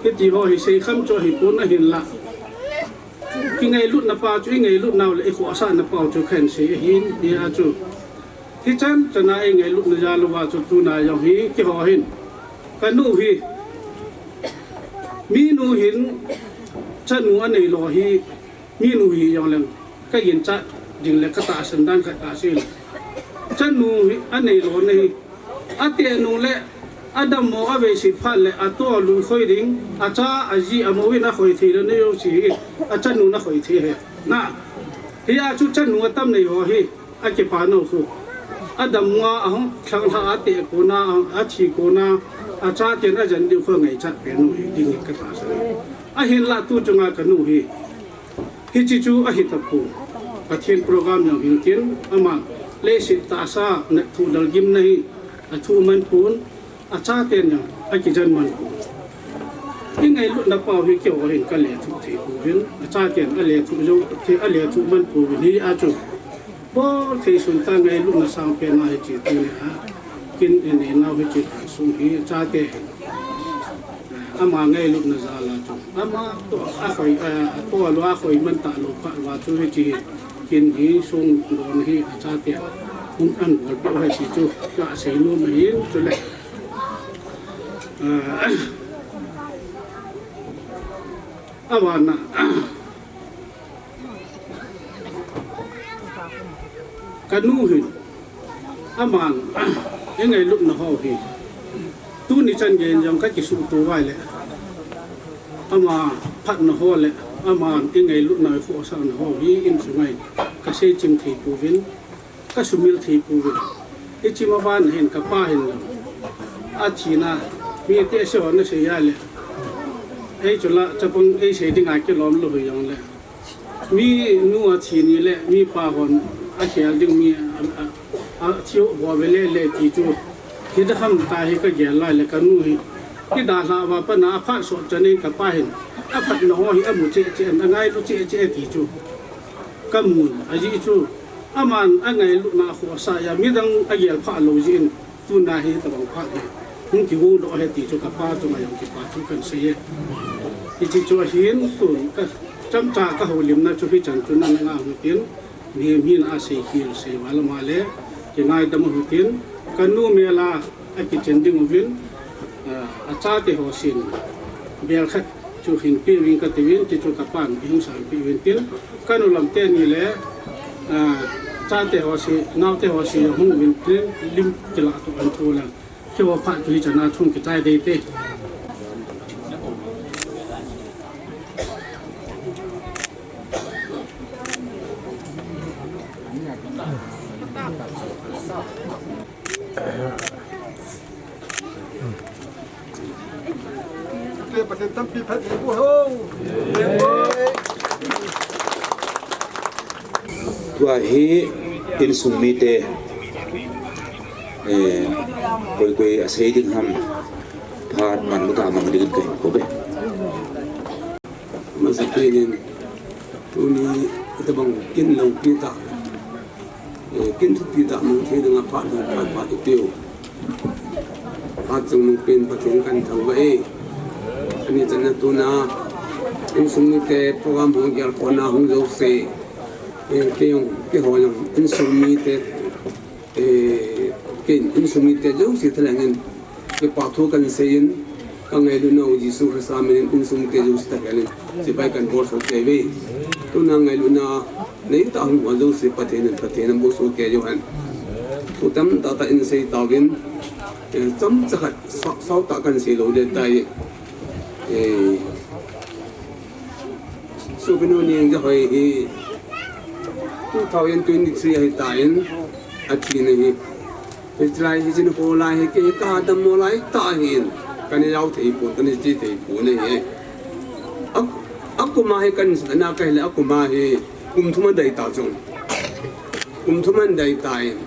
Hiti ho hi sei kham cho hi pun ahin la. Kingailutna pa chu, i ngailut nau le, i khohsahna pa chu kan sei ahin, hia chu. Hichan, chana i ngailutna jal uva chu tuna jong hi, keiho hin. Ka nu hi. Mi nu hin, chanu anei lo hi, mi nu hi jong leng. Ka ginchat ding le ka tahsan dan khat ka sei le. Chanu hi, anei lo na hi. Ate nung le, adammo avei sit phat le, ato lu khoi ding, acha, aji, amu in akhoi thei le, nei jong chi hi, achanu na khoi thei he. Na, hia chu chanu atam nei ho hi. Akipa nau khu. Adam nga ahung thlang lha ate kona, athi kona, achaten ajan diu khu ngaichat pen u hi ding ka tahsan. Ahin la tu chunga ka nu hi. Hichi chu ahi tapou. Pathen program jong hin tin, ama leiset tahsa na thu dal gimna hi, athu man pon. Achaten jong, akijan man pou. I ngailutna pau hi keiho hin ka lethuh thei pouvin, achaten alethuh jou, alethuh man pouvin hi a chu. Bol thei sun ta ngailutna sangpen a hiche tuni a. Kin inei nau hiche tan sung hi achate hin. Ama ngailutna jal a chu ama toh a khoi, eh, a toh lou a khoi man talou phat uva chu hiche kin hi song don hi achate hung an bol peh u ahi ti chu kasei nom ahin, chule, eh, abana kanu hin, aman, eingailutna ho hi tuni chan gei in jong kakisuhto uva ahile, ama phatna ho le aman eingailutna, eikhohsahna ho hi insunga kasei chim thei pouvin, kasumil thei pouvin. Hiche ma bana hin kapa hin jong athina, mite seiho nasei a le, ei chula chapang eisei dinga kilom lou hijongle, mi nu athi ni le mipa hon akhel ding, mi a, a, athi ho ve le le ti chu hidang ham ta hi kagel lai le, kanu hi kidalhah uva pat na aphat sot chan in kapa hin aphatna ho hi amu cheh cheh in, angailu cheh cheh ti chu kamun, ajeh chu aman angailutna akhohsah a midang agel phah lou jeh in tuna hi tabang phat hi hung kigong doh ahi ti chu kapa chunga jong kipa thu kahin sei e. Hiche chu ahin, tun ka chomcha kahoulimna chu hichan chu nana nga u hitin, mihem hina asei khel sei val ama le kingaidam u hitin, kanu mel a akichen ding uvin, ah, achate ho sen bel khat chu hin pe uvin kati uvin, ti chu kapan eihung sanpeh uvin tin, kanu lam teni le, ah, chate ho sen, naote ho sen hung uvin tin, lim kilah toh an thu le, keiho phat chu hichan a chung kichai dei te. Tua hi insung mite, eh, koi koi asei ding ham, phat man lu ta mang ding kahin kouve. Masapen in, tuni itabang kin loupi tah, eh, kin thupi tah mang thei dinga phat, phat, phat ipeu. Phat chungnung pen Pathen kahin thangvah e. Ani channa tuna insung mite program hung gel kona hung jouse, eh, kei jong, keiho jong insung mite, eh, kei insung mite jouse thalheng in kipa thu kahin sei in, kangailutnau Jesu Christa min in insung mite jouse thalheng in chibai kahin bol soh kei uve. Tuna ngailutna neitah hung ho jouse Pathen in phatthei naboh soh kei uhen. Thu tamtah tah in sei tauvin, eh, chomcha khat sa-, sautah kahin sei lou ding tai. Eh, Sopinu Neng Jahoi hi two thousand twenty-three ahitan, athina hi. Hiche lai, hiche nikho lai hi kei kadammo lai tah ahin, kana jao thei pon, kana che thei pon ahi. A, akum a hi kahin sutna kahile, akum a hi kum thum adei ta chu. Kum thum adei tan. Ahin,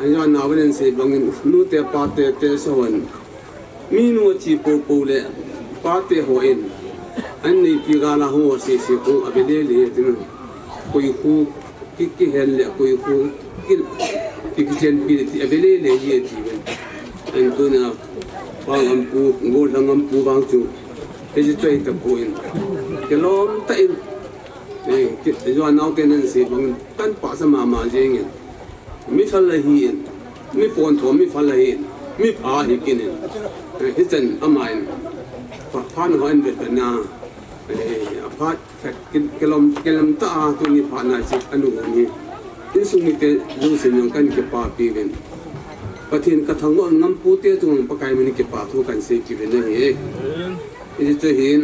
ajo naovin asei bangin, nute pate, tesohon, minu athi poupou le, pate hon, an neipi gal a hung ho sese khu ave lele tin, koi khu ki, kihen le, koi khu ki, ki, kichenpi le ti ave lele hi atiuvin. Ahin tuna, Pa Ngampu, Gollhang Ngampu vang chu, hiche chu ahitapon, kilom tah in, eh, ki, ajo naoten asei bangin, kan pahsa mama jengin. Mi phal ahin, mi pontho mi phal ahin, mi pha ahi kit in. Eh, hichan aman, pha, phat ho ahin vetvetna, eh, aphat khat ki, kilom, kilom tah a tuni phatna chu anu ni. Insung mite jousen jong kahin kipapi uvin. Pathen kathangvah un Ngampu te chunga Pakai min in kipa thu kahin seipi uvin ahi. Hiche chu ahin,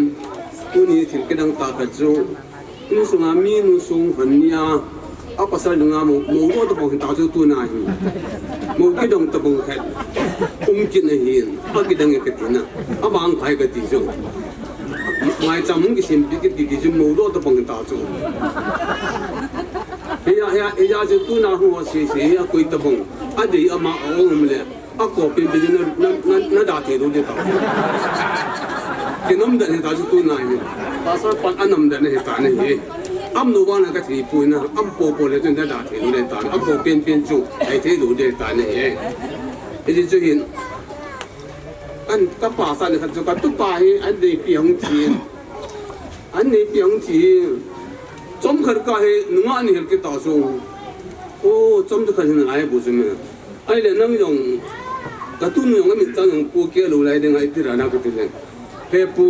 tuni thil kidang tah khat chu, insunga minu song hon nia, apasal dinga mou, mou doh tabang hita chu tuna hi. Mou kidong tabang khat um kit na hin, akidang e katina. Abang khai kati chu. Maicham hung kisempi kit kiti chu mou doh tabang hita chu. Hiya, hiya, hiya chu tuna hung ho sese, hiya koi tabang. Adei ama a-ong um le. Akopen pen na, na, na, nada thei lou ding ta. Kinamdan hita chu tuna hi. Pastor pan anamdan hita nahi. Amnu vang na kathei poi na, am popo le chu nada thei lou ding ta. Akopen pen chu, ahi thei lou ding ta nahi. Hiche chu hin. Kan, ka pasa ni khat chu ka tupa hi an neipi hung thi. An neipi hung thi. Chomkhat ka hi nunga ni hel kit ta chu. O, chomkhat hin lai bu chu me. Ahile nang jong, ka tunu jong amit chang jong pu ke lo lai ding ai tira na ka ti le. He pu,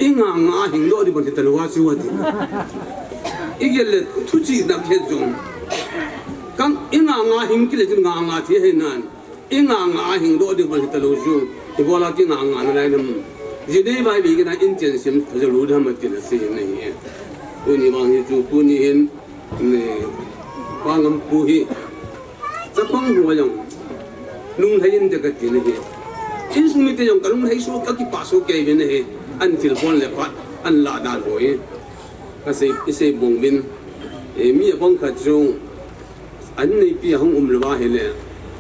i nga nga hing lo di bon ti ta lo wa chu wa ti. I gel le thu chi na ke jong. Kang i nga nga hing kile chin nga nga thi he nan. I nga nga a hing doh ding bol hita lou chu, i bola ki nga nga na lai nam. Ji dei bai bi ki na in chen sim, ka jalu dam a tin a si na hi. Tuni vang hi chu, tuni hin, ne, pa ngam pu hi. Chapang hu jong, lunglhai in te ka ti na hi. Insung mite jong ka lunglhai so, ka kipah so kei ve na hi. An thil bol le pat, an la dan ho hi. Ka sei, i sei bong bin. E, mi a bang khat chu, An neipi a hung um lou va hile,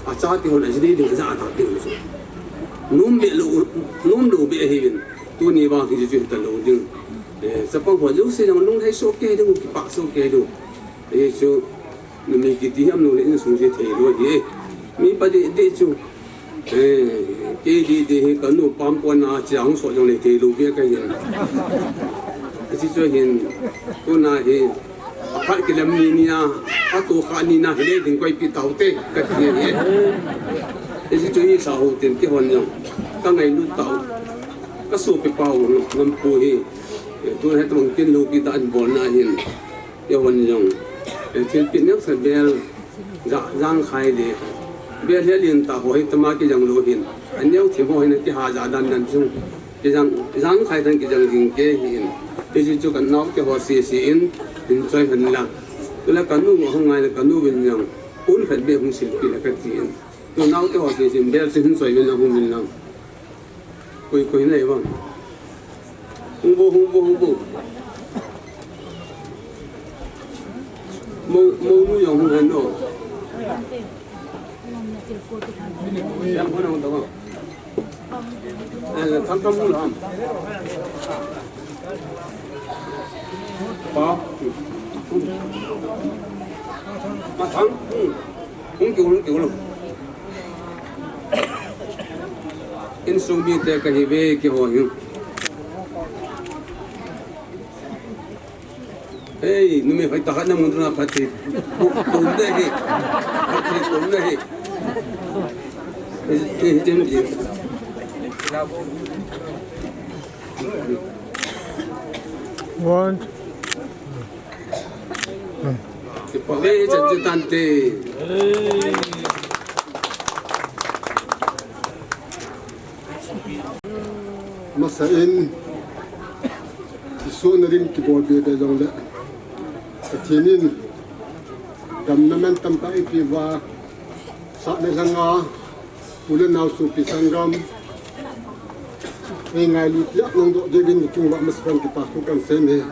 a chate hon a ji dei ding a ja a ta ding chu. Nom be lou, nom lou be ahi vin. Tuni vang hi chu ta lou ding. Eh, chapang ho jouse jong lunglhai so kei ding, kipah so kei ding. Eh, chu, numei kiti ham lou le insung ji thei lou hi. Mi pa dei dei chu. Eh, kei dei dei hi ka nu pam ko na chi a hung so jong le thei lou ve ka hin. Hichi chu hin, tuna hi, a khat kilem ni ni a, a tu kha ni na hi le ding koi pi tau te, ka ti hi. Hichi chu hi sa ho tin ki hon jong. Ka ngailut tau. Ka su pi pau ngam pu hi. Eh, tu he tu tin lou ki ta an bol na hin. Ki hon jong. Eh, thil pi nem sa bel. Ja, jang khai le. Bel he lin ta ho hi tama ki jang lou hin. An neo thi ho hin ki ha ja dan dan chung. Ki jang, jang khai dan ki jang jing ke hin. Ti ji chu kan nau te ho si si in, in choi han la. Tu la ka nu ngo hung ngai la ka nu vin jang. Un khat be hung sil pi la ka ti in. Tu nau te ho si si in bel si hin choi vin la hung vin lang. Koi, koi nei vang. Hung bo, hung bo, hung bo. Mo, mo nu jong hung han o. Yang hung hung ta vang. Eh, tham tham mu lam. Pa. Ma tham. Hmm. Hung kiu, hung kiu lou. Insung mite ka hi ve ki ho hi. Hey, numei hoi ta khat na mun na phat ti. Kum de hi. Phat ti kum de hi. Hi, hi, hi, hi. One. Kipa ve chan chu tante. Masa in, Jesu na ring kibol be be jong le. Pathen in, damna man tam ta ipi va, sa le langa, u le nau sopi sanggam. Ei ngailut le nang doh jeh in chung va masa kan kipa thu kan sei e.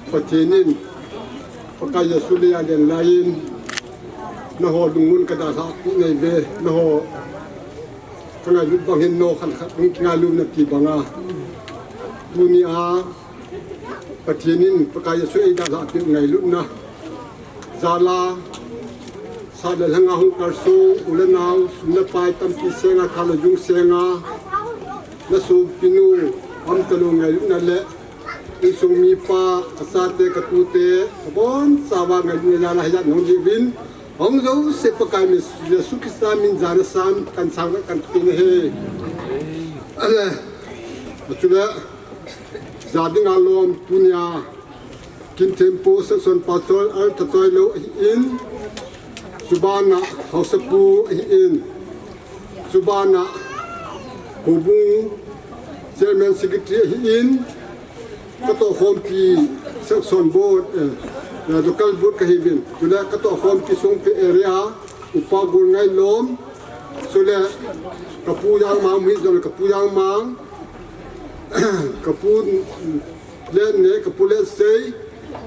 Pathen in, Pakai Jesu leiya alen lai in, nangho lungmon ka dalhah pi nai ve, nangho ka ngailut bang hin nangho khat khat hung kingailu nati banga. Tuni a, Pathen in, Pakai Jesu ei dalhah pi ngailutna. Jal a, sa le lhanga hung kalsong, u le nao, sum le pai tampi senga, tha le jung senga, na sopinu, um talou ngailutna le, Insung mipa, ka chate, ka tute, ka bonchauva ngailutna jal a hijat nahung jeh uvin, hung jouse Pakai Jesu Christa min jana san kan sang kan pe na he. Ale, achule, ja dinga lom tunia, Kinthempu Section Pastor Al Thachoilou ahin, chubana Haosapu ahin, chubana Houbung Chairman Secretary ahin, katoh khompi section board, eh, eh, local board kahiuvin. Chule katoh khompi Songpi area, Upa Golngailom. Chule kapu Jangmang, mi jong kapu Jangmang. Kapu Lenne, kapu Lensei.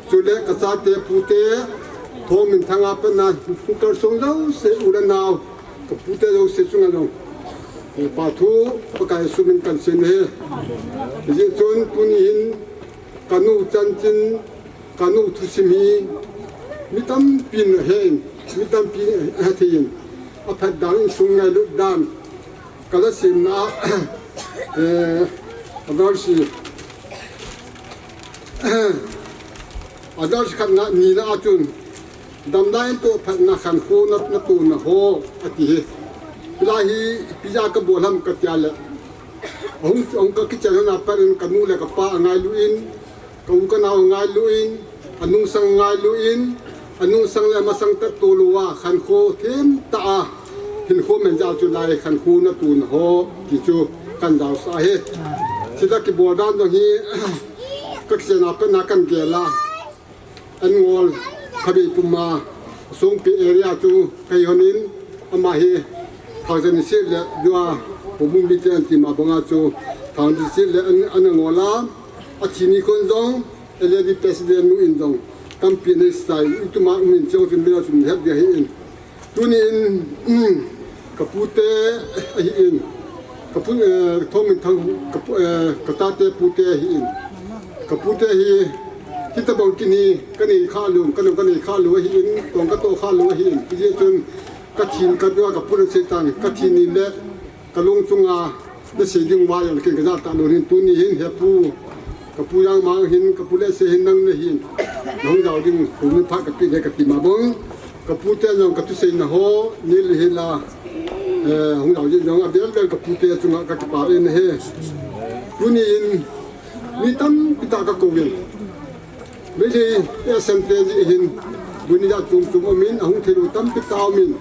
Chule kachate pute. Thongminthang a patna, kalsong jouse u le nao. Kapute jouse chunga jong. Kipa thu, Pakai Jesu min kan sei e. Hijeh chun tuni hin, kanu chanchin, kanu thusim hi, mi tampin ahen, mi tampin ahe thei in. Aphat dan insung ngailut dan. Kala simna, eh, a verse, a verse khatna, nina a chun, damna in toh phatna khankho na, na tona ho, ati hi. Hilai hi, ipi jeh a kabol ham katia le. Ahung, ahung ka kitchen hon a pat in kanu le kapa angailu in, ka u ka nao ngailu in, anungsang ngailu in, anungsang le amasang tah tolou a, khankho themtah a, hinkho men jal chu lai khankho na tona ho, ti chu kan jaosah ahi. Chule kibol dan jong hi, ka kitchen a pat na kan gel a. An ngol, Phabei pum a, Songpi area chu, ka hi hon in, ama hi, Thangjan ni sit le, jua, Houbung mite an ti ma banga chu, Thangjan ni sit le, an, an ngol a, Athi ni khun jong, L A D president nu in jong, tampi nei sai, ituma um in cheu chun mila chun het dia hi in. Tuni in, ka pute ahi in. Ka pu, eh, Thongminthang, ka pu, eh, ka tate pute ahi in. Ka pute hi, hitabang kin hi, ka nei kha lou, ka nung ka nei kha lou ahi in, tong ka to kha lou ahi in. Hijeh chun, ka thin ka dua ka pu na sei tan, ka thin ni le, Ka lung chunga, na sei ding uva jong ken ka jat talou hin tuni hin he pu, ka pu Jangmang hin, ka pu Letsei hin nang na hin. Na hung jao ding, kum ni phat ka pe le ka ti ma bang. Ka pute jong ka thusei na ho, nil hi la, eh, hung jao ding jong a vel vel ka pute chunga ka kipah in ahi. Tuni in, mi tampi tah ka kou in. Meitei, eh, sem te ji hin, bu ni jat chom chom um in, a hung thei lou tampi tah um in.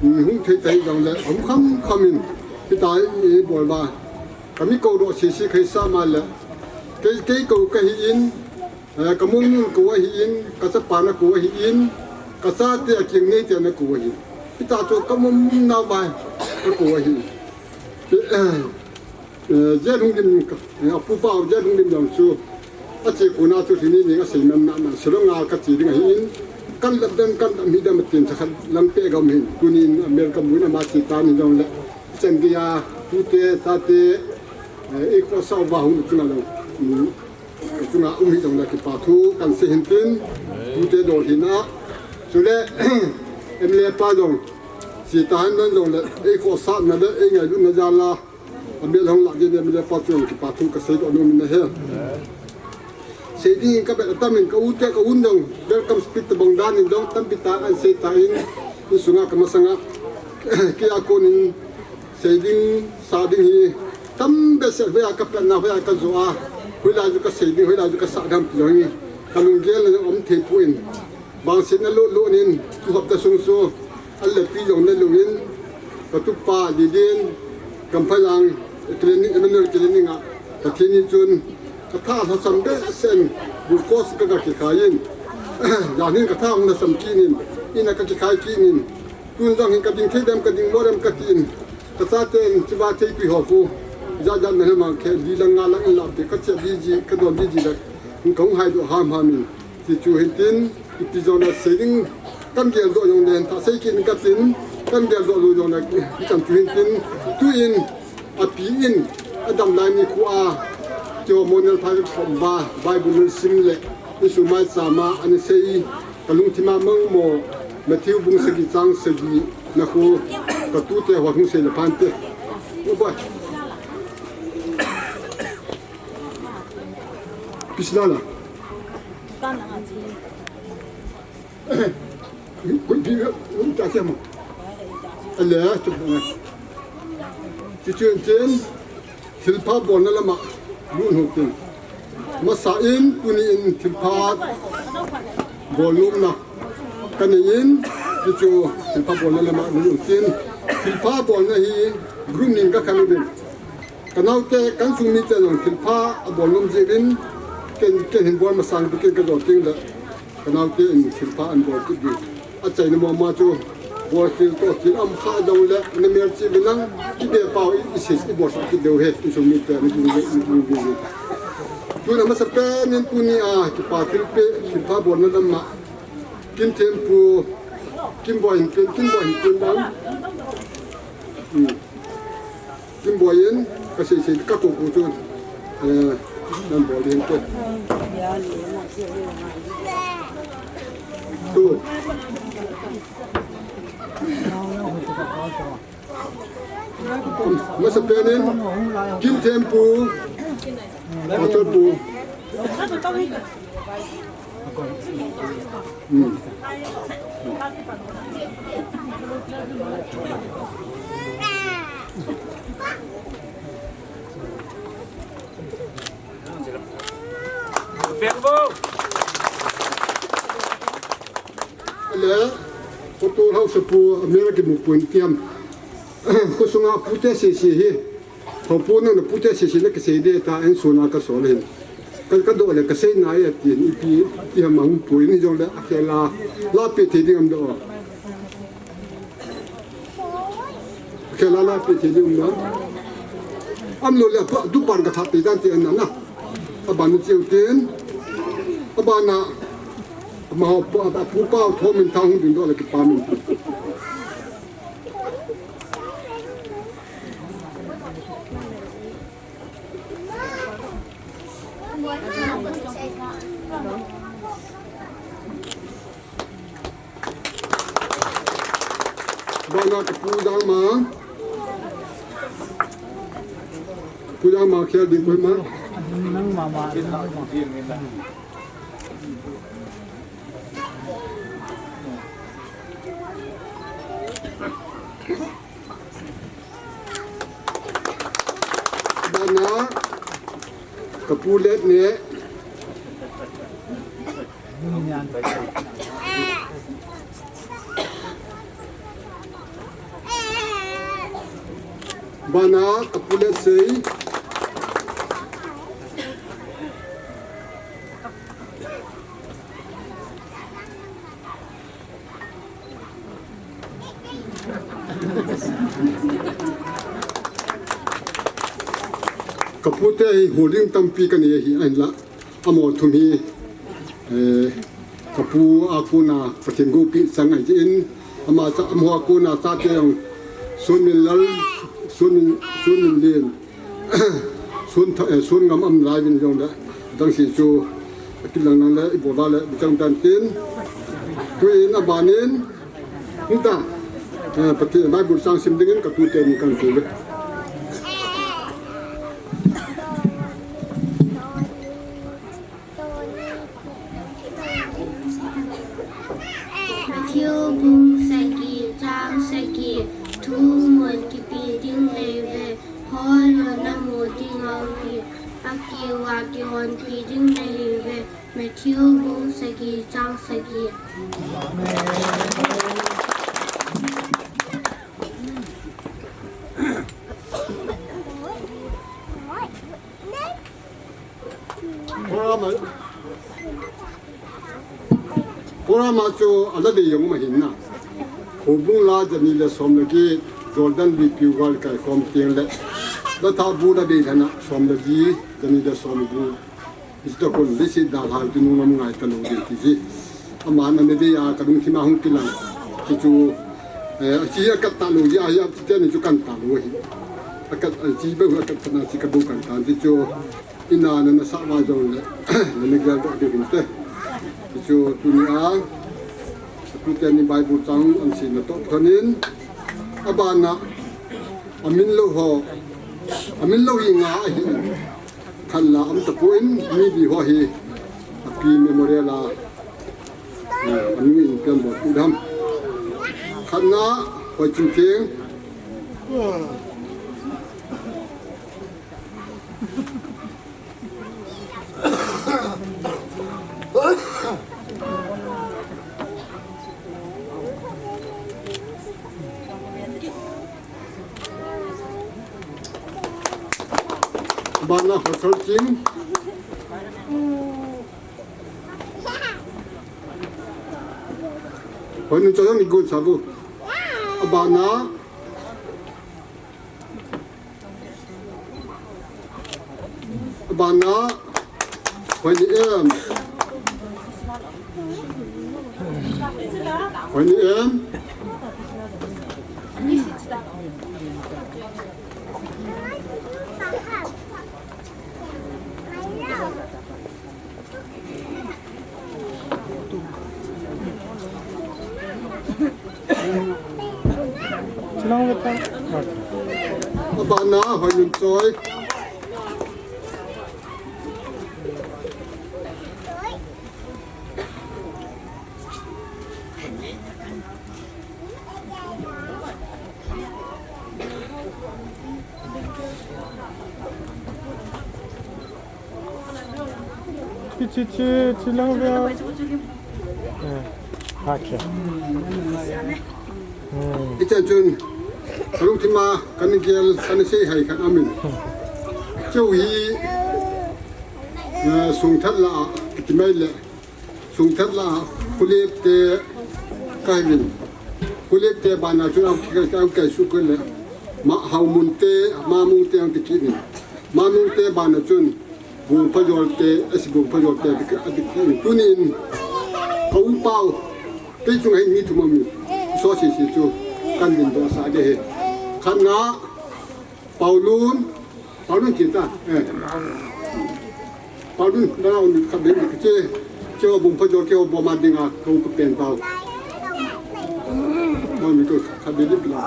Hung thei thei jong le, hung kham kham in, hitia i bol uva. Ka mi kou doh sisi kei sa ma le. Kei, kei kou ka hi in, eh, ka mong nun kou ahi in, ka chapa na kou ahi in, ka chate a king nei te na kou ahi in. Hitia chu ka mong na uva, ka kou ahi in. Ke, eh, Eh, Jet Hungdim, eh, a pupa Jet Hungdim jong chu, a che kona chu hini ni a sei nam na na, Shillong a ka che ding ahi in, kan lap dan, kan lap hi dan a tin cha khat lang pe gam hin, tunin America mun a ma che ta ni jong le, chan gei a, tute, chate, eh, i khosa uva hung chunga jong, mm, chunga um hi jong le kipa thu kan sei hin tin, tute dol hin a, chule, M L A pa jong, che ta hin dan jong le, i khosa na le, i ngailut na jal a, A mel hung lah jeh in a mel pa chun kipa thu ka sei doh nom in ahi. Sei ding ka bel atam in ka u te ka un jong welcome speech tabang dan in jong tampi tah an sei tan, insunga ka masanga kei a kon in sei ding sa ding hi tam behseh, hoiya ka pet na, hoiya ka jo a, hoilai chu ka sei ding, hoilai chu ka sa dam ti jong hi ka lunggel na jong um thei poi. Vangsetna lut lut in, tu hapta sung chu, a le pi jong na lou in, ka tupa Lilin, Kamphaijang, clinic, Emmanuel Clinic a, Pathen in chun, ka tha lhasam behseh in, glucose ka ga kikhai in, jan hin ka tha hung lhasam kit in, in a ka kikhai kit in, tun jong hin ka ding thei dem, ka ding mo dem ka ti in, ka chaten, chiva thei tui ho khu, jat jat na hema khe, li lang nga lang in la te, ka che li ji, ka don li ji la, ka hung hai doh ham ham in, ti chu hin tin, Iti jong le sei ding kan gel doh jong le, tha sei kit in ka tin, kan gel doh lou jong le, ichan chu hin tin, tu in, a pi in, a dam lai ni khu a, keiho Monel pha ka khom uva, Bible nun sim le, insung maicham a, ana sei, ka lungthim a mang mo, Matthew bung sagi chang sagi na khu, ka tute ho hung sei le phan te. Oh boy. Pisla la. Kan ang aji. Kun pi, kun ta siya mo. Ale, tu. Chichu chen, thilpha bolna lama, lun ho tin. Masa in, tuni in thilpha bol nom na. Kani in, chichu thilpha bolna lama, lun ho tin. Thilpha bolna hi, group nin ka kanu din. Ka naote, ka insung mite jong thilpha a bol nom jeh in, ken, ken hin bol masang bou ken ka jol teng le, ka naote in thilpha an bol kit ding. A chaina mama chu, bol khel toh khel um kha jong le, na mel chi be nang, i be pau i, i sis i bol sa kit deu he, insung mite, ni bu ni bu ni bu. Tuna masa pen in tuni a, kipa thilpeh, thilpha bolna lama. Kin Thempu, Kin Boi hin pen, Kin Boi hin pen dan. Hmm. Kin Boi in, ka sei sei, ka kou kou chu, eh, nan bol ding te. Tu. Masapen in, Kinthempu, Pastor Pu. Hmm. Ale, photo hausa pu, America mu point tiam. Khosunga pute sese hi. Khopu nang na pute sese na kisei de ta en suna ka sol hin. Ka, ka do le ka sei na ya ti, ipi, ti ha ma hung point ni jong le, a khela, la pe thei ding am do. Khela la pe thei ding um na. Am lo le pa, du pan ka tha pe dan ti an na na. A ban ni chiu tin. A ban na. Ma ho pa, pa, pu pa, tho min thang hung ding do le ki pa min. Bana ka pu dang ma. Pu dang ma khel ding koi ma. Nang ma ma. Bana, ka pu let ne. Bana, ka pu let sei. Ka pute hi holding tampi ka nei ahi, ahinla, amaho thum hi, eh, ka pu a kona Pathen gopina chang ahi jeh in, ama cha, amaho a kona chate jong, Sunminlal, Sun, Sunminlen, Sun tha, eh, Sun ngam am lai vin jong le, dang si chu, a kilang nang le, i bol va le, i chang tan tin. Tuin a ban in, hung ta, eh, Pathen Bible chang sim ding in ka tu te ni kan tu le. Matthew bung sagi, chang sagi, thu mun kipe ding nei ve, hol lona mu ding ahi, akiu a kihonpi ding nei ve. Matthew bung sagi, chang sagi. Program a, program a chu a la dei jong ma hin na. Houbung la jani le som le get, Jordan lui piu gal kai khom teng le. La tha bu la dei thana som le li, jani le som bu. Ista kon le si da lai tu nu ngam ngai ta lo dei ti ji. Ama na me dei a ka lungthim a hung kilang. Chu chu, eh, a chi a kat ta lo ji a, a chi te ni chu kan ta lo hi. A kat a chi be a kat na chi ka bu kan ta ti chu. Ina na na sa ma jong le, na na gel doh ding te. Chu tuni a, tute ni Bible chang an sim na toh phanin, a ban na, a min lo ho, a min lo hi nga ahi. Khat la am ta poi, mi di ho hi, a pi memorial a, a mi in pian bol pu dam. Khat na, Hoi Ching Theng. Bana Hosol Ching. Hoi nu chayang ni gun sabu. Bana. Bana, Hoi ni em. Hoi ni em. Long with that. Pana, hoi nun choi. Chi, chi, chi, chi lang ve. Eh, okay. Hmm. Hichan chun, kalungthima kana gel, kana seihai khat amin. Chu hi, eh, sungthat la, kiti mai le. Sungthat la, Khulep te, kahin. Khulep te bana chun, au, au, kai su kele. Ma, Haumun te, Mamung te, ang ti kini. Mamung te bana chun, Bungphajol te, asi Bungphajol te, adik, adik, tunin, ka u pau, kei chunga hin mi thum amin, so si si chu, kan din doh sa de he. Khatna, Paulun, Paulun kita, eh. Paulun, na un ka bin che, che Bungphajol ke Boma dinga, ka u pa pen pau. Mo mi ko ka bin pila.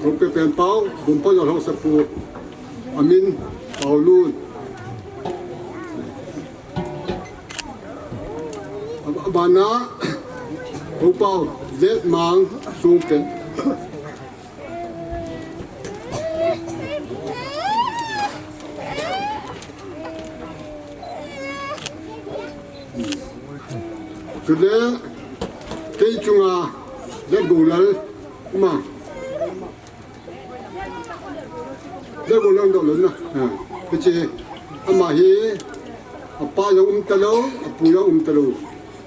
Ko pe pen pau, Bungphajol ho sapu, amin, Paulun. Abana, ko pau, Zetmang, Sungte. Chule, kei chunga, le golal, ma. Le golal doh lou na. Ha. Hiche, ama hi, apa jong um talou, apu jong um talou.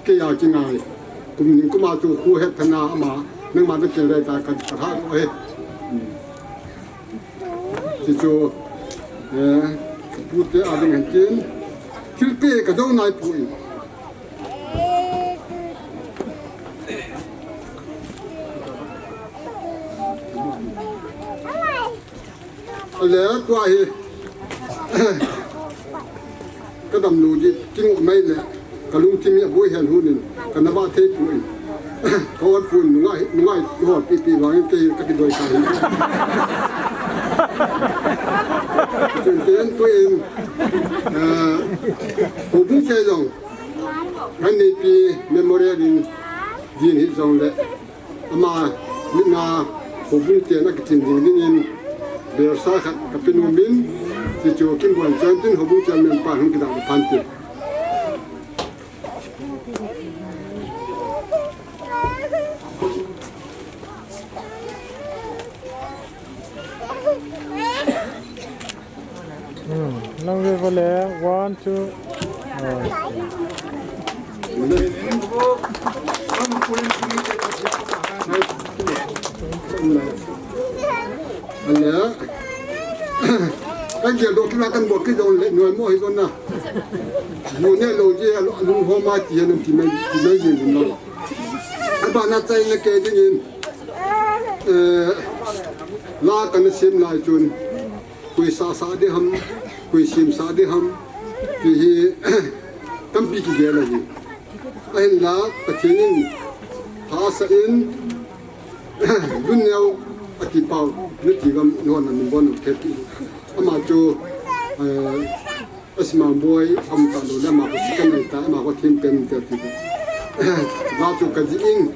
Kei a kingai. Kum ning kum a chu khu het thana ama. Nangma na kel le ta ka, ka tha ko he. Hmm. Chu chu, eh, pu te a ding hen tin. Thil pe ka jong nai pu in. Ale, tua hi. Ka damlou ji, kingoh mai le. Ka lungthim hi aboi hen hun in. Ka na va thei pu in. Ka ot pu in, nungai, nungai, ho pi pi vang in kei ka kidoi sa hi. Chun te en pu in. Eh, pu bung te jong. Kan nei pi memorial in din hi jong le. Ama, mina, houbung te na kitin ding dingin, bersa khat ka pe nom in, ti chu kin bon chan tin houbung chairman pa hung kidang phan tin. Hmm, lang ve vale, one, two. Ah. Ale. Kan gel doh kila kan bol kidong le, noi mo hi don na. Mo ne lo je, lo, lo ho ma ti, nam ti mai, ti mai je, lo. Abana chai na ke dingin. Eh, la kana sim lai chun. Koi sasa ding ham, koi simsa ding ham, ti hi tampi kigel ahi. Ahinla, Pathen in, hahsa in, lun neo ati pau, nati gam, nona min bon, keti. Ama chu, eh, Asima boi, am ta lo le, ama ko sikan nei ta, ama ko thim pen te ti. La chu ka ji in,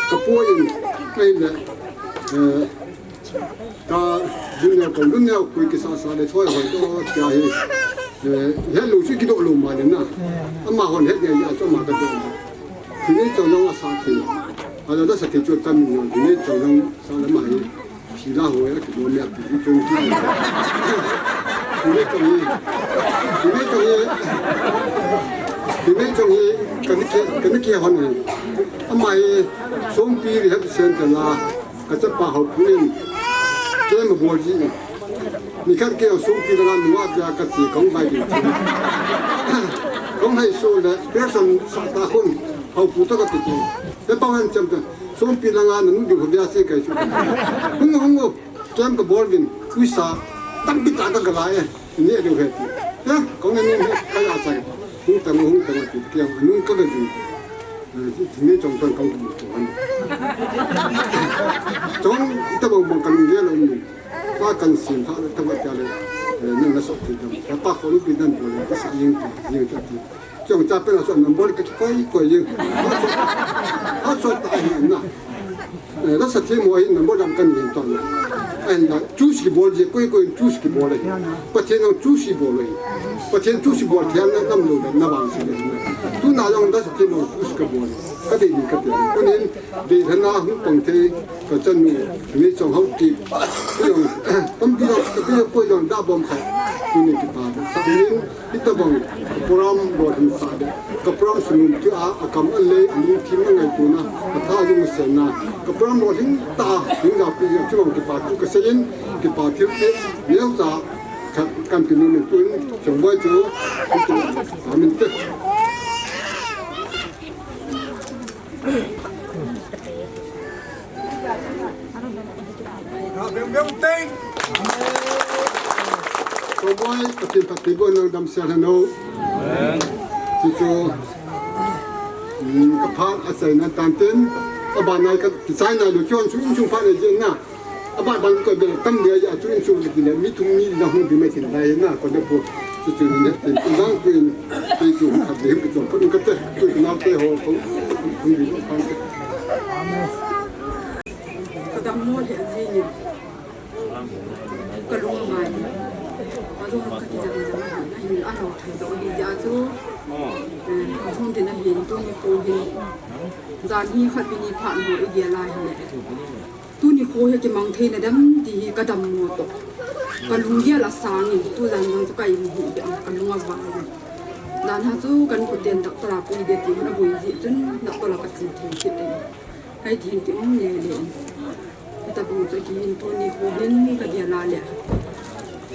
ka pu in, ahinla, eh, Ka lun neo ko, lun neo koi kisa sa le choi hoi doh tia hi. Eh, het lou chu kidoh lou ma le na. Ama hon het nge ya chu ama ka doh. Tuni chon long a sa ti. A la da sa ti chu tam ni. Tuni chon long sa le ma hi. Si la hoi a kidoh me a ti chu ki. Tuni chon hi. Tuni chon hi. Tuni chon hi. Ka ni ke, ka ni ke hon hi. Ama hi Songpi Rehab Center la. Ka chapa Haopu in, kei ma bol ji in. Nikhat kei Songpi langa nunga tia ka che kong vai ding. Kong hai so le, person sa ta khun, Haopu to ka ti ti. Te pa han cham ta, Songpi langa na nu di ho bia se kai su. Hung hung o, kem ka bol vin, uisa, tampi ta ka ka lai e, ni e de he ti. Ya, kong ne ni ka ya sai. Hung ta hung ta ti, kei nung ka ga ji. Ni chong chong kong kong kong. Chong ita bang bang kan ge lo ni. Pa kan sin tha ta ba ta le. Nang na sok ti dam. Ta pa ko lu pi dan bo le. Ka sa ying ti, ying ti. Chong cha pe la so number ka koi koi ying. Ha so ta hi na. Eh, la sa thi mo hi number dam kan yin tong. Ahin la, chu si bol je, koi koi chu si bol le. Pathen chu si bol le. Pathen chu si bol thiam na nam lo na bang si le. Tu na jong la sa thi mo chu si ka bol le. Ka dei ni ka dei. Ko nin dei thana hu pang the ka chan nu. Mi chong hau ki. Ko jong, tam bi jong, ka bi jong ko jong da bom kha. Tu ni ki pa. Sa nin Hitabang, ka program lolhing sa de, ka program sunung ti a, a kam a lei, a lungthim a ngaitona, a tha lungsenna, ka program lolhing ta, hing ja pi, chubang kipa thu ka seiyin, kipa thil te, neo cha, khat kan ti ni tun, chong boi chu, amin te. Bem, bem, tem. Chong boi, Pathen phattheibohna dam sel hen o. Amen. Chu chu, mm, ka phat a chaina tan tin, a ban nai ka kichai nai lo, kion chu in chung phat nei jin na. A ban ban ko bel tam dia ya chu in chung di le, mi thum mi na hung di mai thin lai na, ko de po. Chu chu ni ne, tin, tin dang kuin, tin chu khat de, chu chu, ko ka te, chu na te ho, ko, hung di ko kan te. Ka dam mo le a ji ni. Ka lung a ngai. A lung a ka kijam jam a hin a lo thei doh hi ja chu. Eh, a thum tin a hin tuni kho hin. Jan hi khat bi ni phat mo i gel a hi le. Tuni kho hi kimang thei na dem ti hi ka dam mo to. Ka lung gel a sang in tu jan jang chu ka in hi de ka lung a vang. Dan ha chu kan ko ten doctor a pui de ti na bui ji chun doctor a ka chi thei kit de. Hai ti hin ti um le le. Hitabang chu kihin tuni kho hin ka gel a le.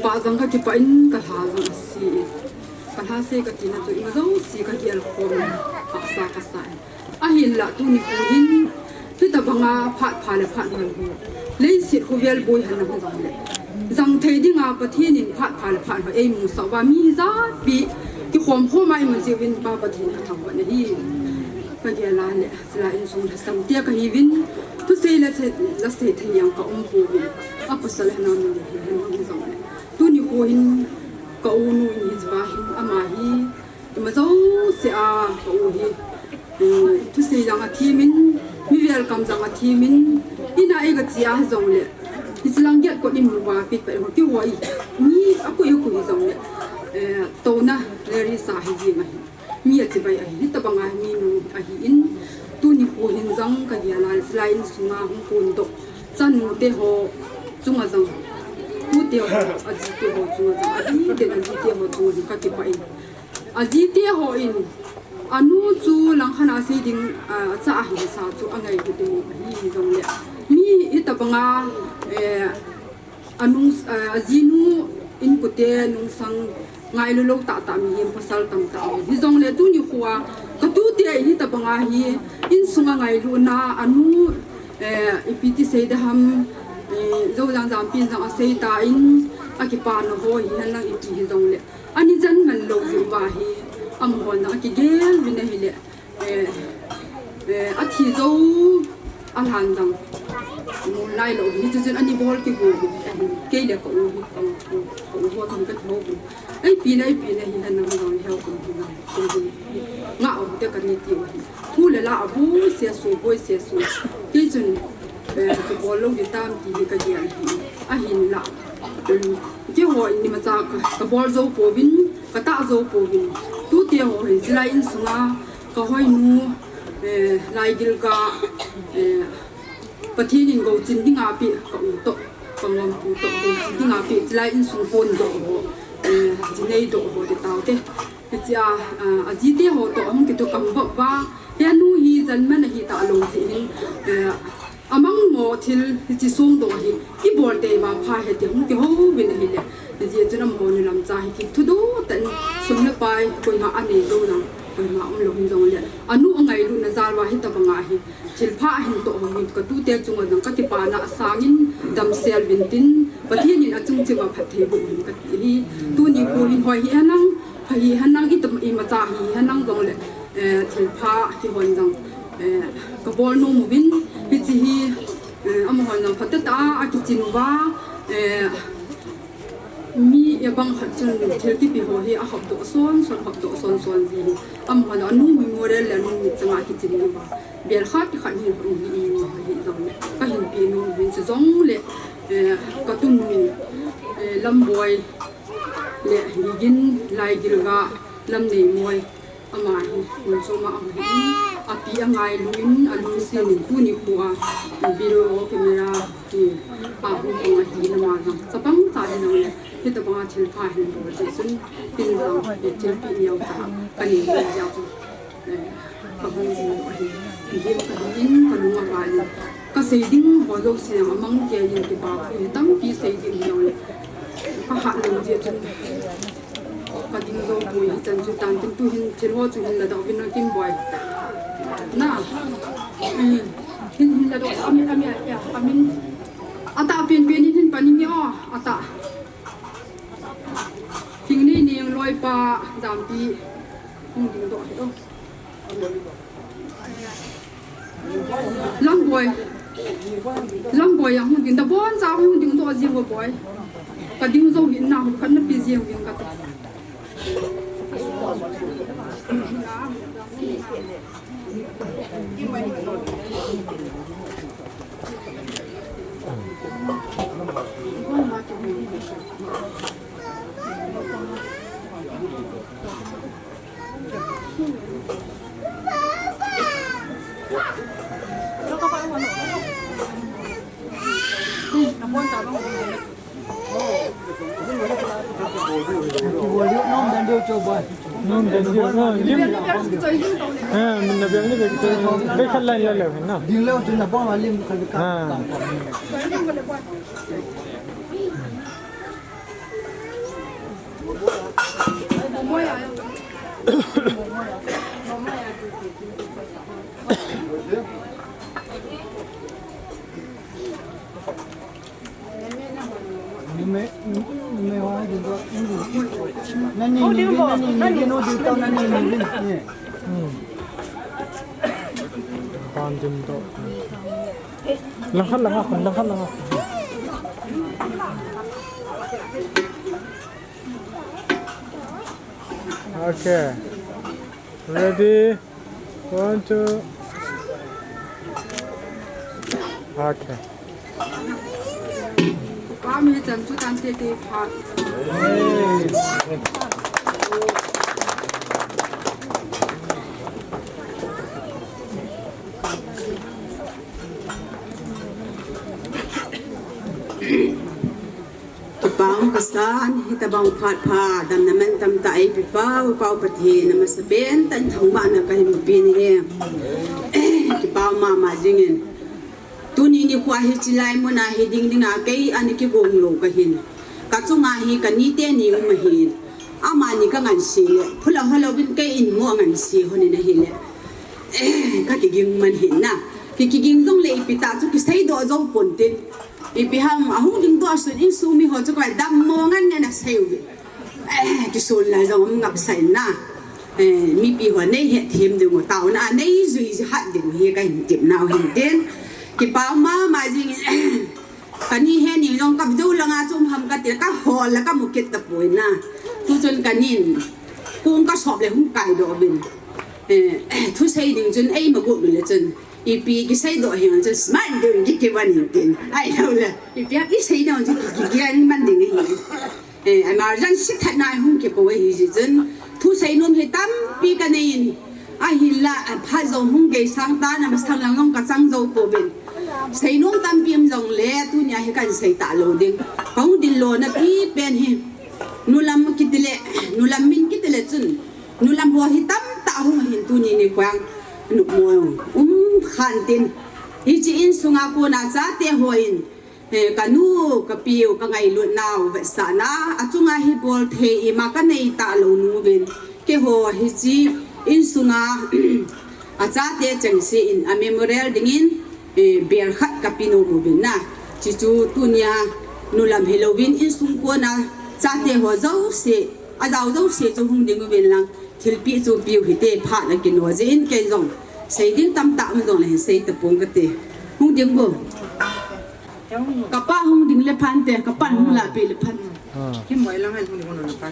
Pa jang ka kipah in ka lha jang a si. Ka lha se ka tina chu ima jouse ka gel khom in hahsa ka sa in. Ahin la tuni kho hin hitabang a phat pha le phat hoi ho. Leiset kho vel boi han na ho jang le. Jang thei ding a Pathen in phat pha le phat hoi ei mu sa uva mi japi kikhom khom a i mu jiu vin Pa Pathen ka thangvah na hi. Ka gel a le. Chulai insung lhasam tia ka hiuvin, thusei la thei, la sei thei jong ka um pouvin, a pasal hana min hi hana hi jong le. Tuni kho hin ka u nu in hi jiba hin ama hi, ima jouse a ka u hi, eh, thusei jong a thimin, mi welcome jong a thimin, in a ei ka chi a jong le. Hiche lang gate kot in mu va pit pa ho kihoi, mi a koi a koi jong le. Eh, touna le ri sa hi ji ma hi. Mi a chibai ahi, hitabang a mi nu ahi in, tuni kho hin jong ka gel a, chulai insunga hung kon doh chanu te ho chunga jong, tu te ho, a ji te ho chunga jong, a ji te, a ji te ho chunga jong ka kipah in. A ji te ho in, a nu chu langkhat a sei ding, a, a cha ahi sa chu a ngai kit in ahi jong le. Mi hitabang a, eh, A nung, eh, a jinu in kote nungsang ngailu lou tah tah mihem pasal tamtah aum. Hijongle tuni khoa ka tute in hitabang a hi insunga ngailutna a nu, eh, ipi ti sei ding ham, eh, Jou jang jam pin jang a sei tan a kipana ho hihen lang ipi hijongle. Ani jan man lou jeh uva hi amahon jong a kigel uvin ahile. Eh, eh, a thi jou a lhan jong. Mu nai lou hi chu chun ani bol kigo hi. Kei le ka u hi ka u, ka u ho thang ka tho hi. Ei pi na, ei pi na hi han nang jong heo kum hi na. Kum hi. Nga u te ka ni ti u hi. Thu le la a boi se su, boi se su. Kei chun, eh, ka bol lou di tam ti hi ka gel hi. Ahin la. Um, keiho in imacha ka, ka bol jou pouvin, ka tah jou pouvin. Tute ho hi, chulai insunga, Ka hoinu, eh, laigil ka, eh, Pathen in gouchin dinga pe ka u toh, ka ngompu toh gouchin dinga pe, chulai insung pon doh ho, eh, jinei doh ho te tao te. Hichea, ah, ajite ho toh ahung kitoh kam vop va, henu hi janman ahi talou jeh hin, eh, Amang mo thil hiche song dong hi, i bol tei vang pha hiti hung kihouvin ahile. Hijeh chun amaho nu lamcha hi kithudoh tah in sum le pai koima anei jou jong, koima umlou hin jongle. Anu angailutna jal uva hitabang a hi, thil pha ahin toh ho hi, ka tute chunga jong ka kipana asangin damsel uvin tin, Pathen in achung cheh uva phatthei boh uvin kati hi. Tuni kho hin hoi hihen lang, pha hihen lang, itam imacha hihen lang jongle, eh, thil pha kihon jong. Ka bol nom uvin, hiche hi, eh, amahon jong phatah a akichin uva, eh, mi abang khat chun thil kipe ho hi ahopdoh son son, hopdoh son son ji hi. Amahon anu memorial le anu mitchang a akichin uva. Bel khat khat hi hon hi i hi jong le. Ka hin pe nom uvin chujongle, eh, ka tunu, eh, Lamboi le Gigin Laigilga Lamneimoi. Ama hi, mun choma ama hi, api angailu in, alungset in, tuni khoa, video camera hi, ahung pang ahi lama jong. Chapang cha hi jong le, hitabanga thilpha hin bol jeh chun, tin jong, eh, thilpeh neocha, kanei jeh chun, eh, kahung jing u ahi. Ipi hi kahin, kalung aval in. Kasei ding ho jouse jong amang kei in kipa thu hi tampi sei ding hi jong le. Kahat lou jeh chun. Kading jou poi hichan chu tan tin tu hin thil ho chu hin ladoh uvin Kimboi. Na. Hmm. Hin, hin ladoh, amin, amin, ya, amin. Atah penpen in hin pan inge o, atah. Thingnei Neng loipa Dampi. Hung dingdoh hih o. Lamboi. Lamboi a hung ding, naboncha hung dingdoh jing uvo boi. Kading jou hih in na, khat nape jing uvin kati. Nom dan deu cho boy. Nom dan deu, no, lim. Ha, min na bel ni be, be khat line la le, na. Ding leu chu nabang a lim khat ka. Ha. Nani, nani, nani, nani, nani, nani. Hmm. Pan dim to. Langkhat, langkhat, langkhat, langkhat. Okay. Ready? One, two. Okay. Kami chan chu tan te te pha. Kipa um kasan, hitabang phat pha, damna mantam tah eipe pau, pau Pathen, amasapen tah in thangvahna kahin pe nahi. Kipa um mama jingin. Tuni nikho hi chilai muna hi ding dinga kei ana kigong lou kahin. Kachunga hi kanite ni um ahin. Amani kangansei le, phula holouvin kei in mo angansei hon in ahile. Kakiging man hin na. Ki, kiging jongle ipi tah chu kiseidoh jou ponte. Ipi ham, ahung dingdoh sun insung mi ho chu koi dammo ngan ngan asei uve. Eh, kisun lai jong um ngapsah in na. Eh, mipi ho nei hetthem diu, taona nei jui hat diu hi kahin tepnau hin tin. Kipa um mama jingin, kani he ni jong kap jou langa chu um ham kati, kahol le kamu kit tapoi na. Tuchun kanin, kong kasop le hung kaidoh uvin. Eh, thusei ding chun eima got le chun. Ipi kiseidoh hih chun smart ding kiki van tin. Ahilou le. Ipi kiseidoh chu ki, ki, kiman ding hi. Eh, emergency that na hung kipo ahi jeh chun. Thusei nom hi tampi kanei in. Ahinla, aphat jong hung geisang tan, amasang lang jong kachang jou pouvin. Sei nom tampi um jongle, tunia hi kahin sei talou ding. Kahung ding lona pipen hi. Nulam kiti le, nulam min kiti le chun. Nulam ho hi tamtah hung ahin tuni nikho. Numo um khan tin. Hiche insunga kona chate hon. Eh, kanu, kapiu, kangailutnau, vetsahna, achunga hi bolthei ima kanei talou nu uvin. Keiho hiche insunga, achate chengse in, a memorial dingin, eh, bel khat kape nom uvin na. Chuchu tunia, nulam hilouvin insung kona, chate ho jouse, ajao jouse chu hung ding uvin lang. Thilpeh chu piu hite phat akino jeh in kei jong. Sei ding tamtah um jongle hin sei tapong kate. Hung ding bo. Kapa hung ding le phante, kapa hung lapi le phan. Kim boi lang han hung ding hung na pa.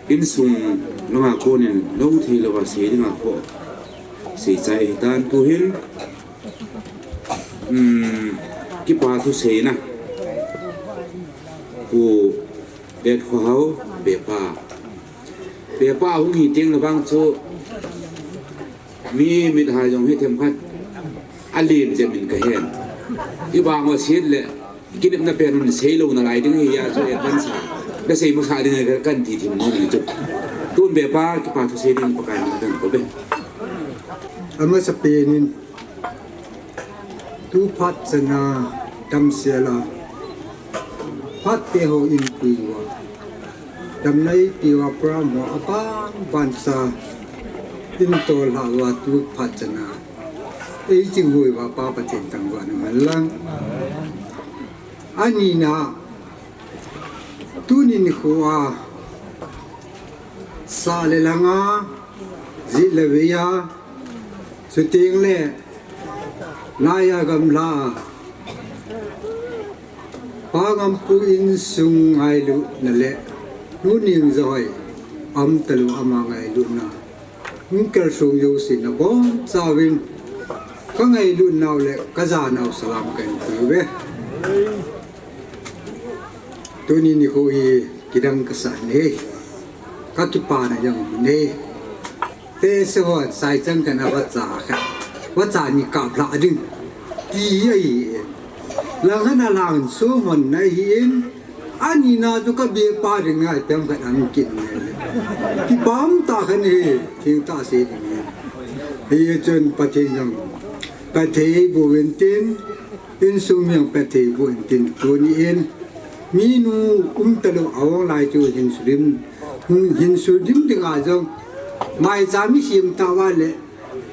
Insung langa konin lou thei louva sei dinga ko sei chai hitan tuhin. Kipa thu seina. Pu Bet Khohao, Bepa. Bepa hung hi teng le vang chu mi mit hai jong hi themkhat alen jep in kahen. I bang u set le kinepna pen un sei lou nalai ding hi a chu advance a. Ka sei masa ding ka kan ti thim nom ni chu. Tun Bepa kipa thu sei ding Pakai na dan ko be. Amasapen in tu phat chana damsel a phat te ho in pui uva, damna i pui uva program ho aban ban cha in tol ha uva tu phat chana ei ching hui uva Pa Pathen thangvahna man lang. Anina, tuni nikho a sa le langa, jit le vei a, chuteng le naiya gamla a, Pa Ngampu insung ngailutna le Nu Nengjohoi um talou ama ngailutna, hung kalsong jousen abonchauvin ka ngailutnau le ka janau salam kahin pe uve. Tuni nikho hi kidang kasah in, ka kipana jong um in, te se hon sai chang kana vacha kha, vacha ni kap lha ding ti ahi. Lang hana lang sung hon na hi in, anina chu ka Bepa ding ngai pem khat an kin ne. Kipah tah khat hi, thil tah sei ding hi. Hichun Pathen jong phatthei boh uvin tin, insung mi jong phatthei boh in tin tuni in, minu um talou a ong lai chu hin sulim, hin sulim dinga jong, maicha mi sim tauva le,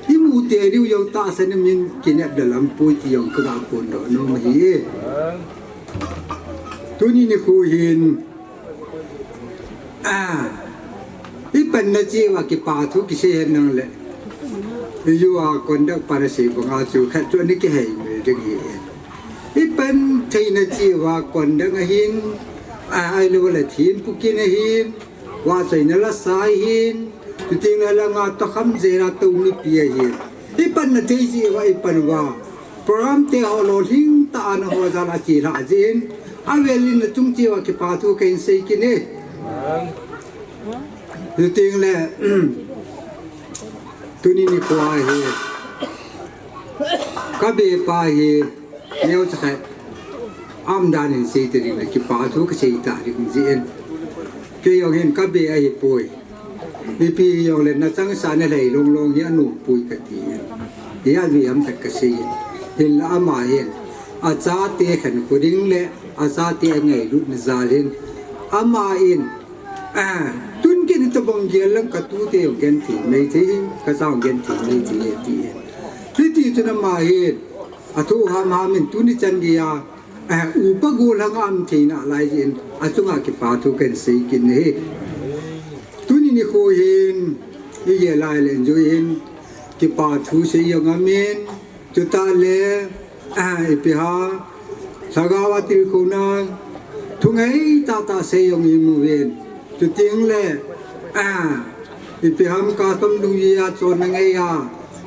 imu te diu jong tahsan in min kinep da lam pui ti jong ka ga phondoh nom ahi. Tuni nikho hin, i panna cheh uva kipa thu kisei hen lang le, i ju a conduct pa na sei banga chu khat chu ani kihei mil ding hi. I pan theina cheh uva conduct ahin, ahilou le thempu kin ahin, vahchoina lasa ahin, chuteng le langa tokham jeh a tou mipi ahin, i panna thei cheh uva i pan uva, program te ho lolhing tah a na ho jal a chelhah jeh in, avel in na chung cheh uva kipa thu kahin sei kit e. Chuteng le, tuni nikho a hi ka Bepa hi neocha khat aum dan in sei ta ding le kipa thu kasei ta ding jeh in, kei jong hin ka Be ahipoi. Mipi jong le na changseh na lhai long long hi anom pui kati in, hia vei ham khat kasei in, hinla ama hin achate khankho ding le achate angailutna jal in, ama in, tun kin hitobang gel lang ka tute jong genthei mei thei, ka cha jong genthei mei thei e ti in. Hiti chun ama hin athu ham ham in tuni chan geiya upa gollhang a um thei nalai jeh in achunga kipa thu kahin sei kit in ahi. Tuni nikho hin igel lai le injui hin kipa thu sei jong aum in, chutah le, ipi ham, lhagao a tilkhouna thu ngai tahtah sei jong imu uvin, chuteng le, ipi ham, custom dungjui a chonna ngeiya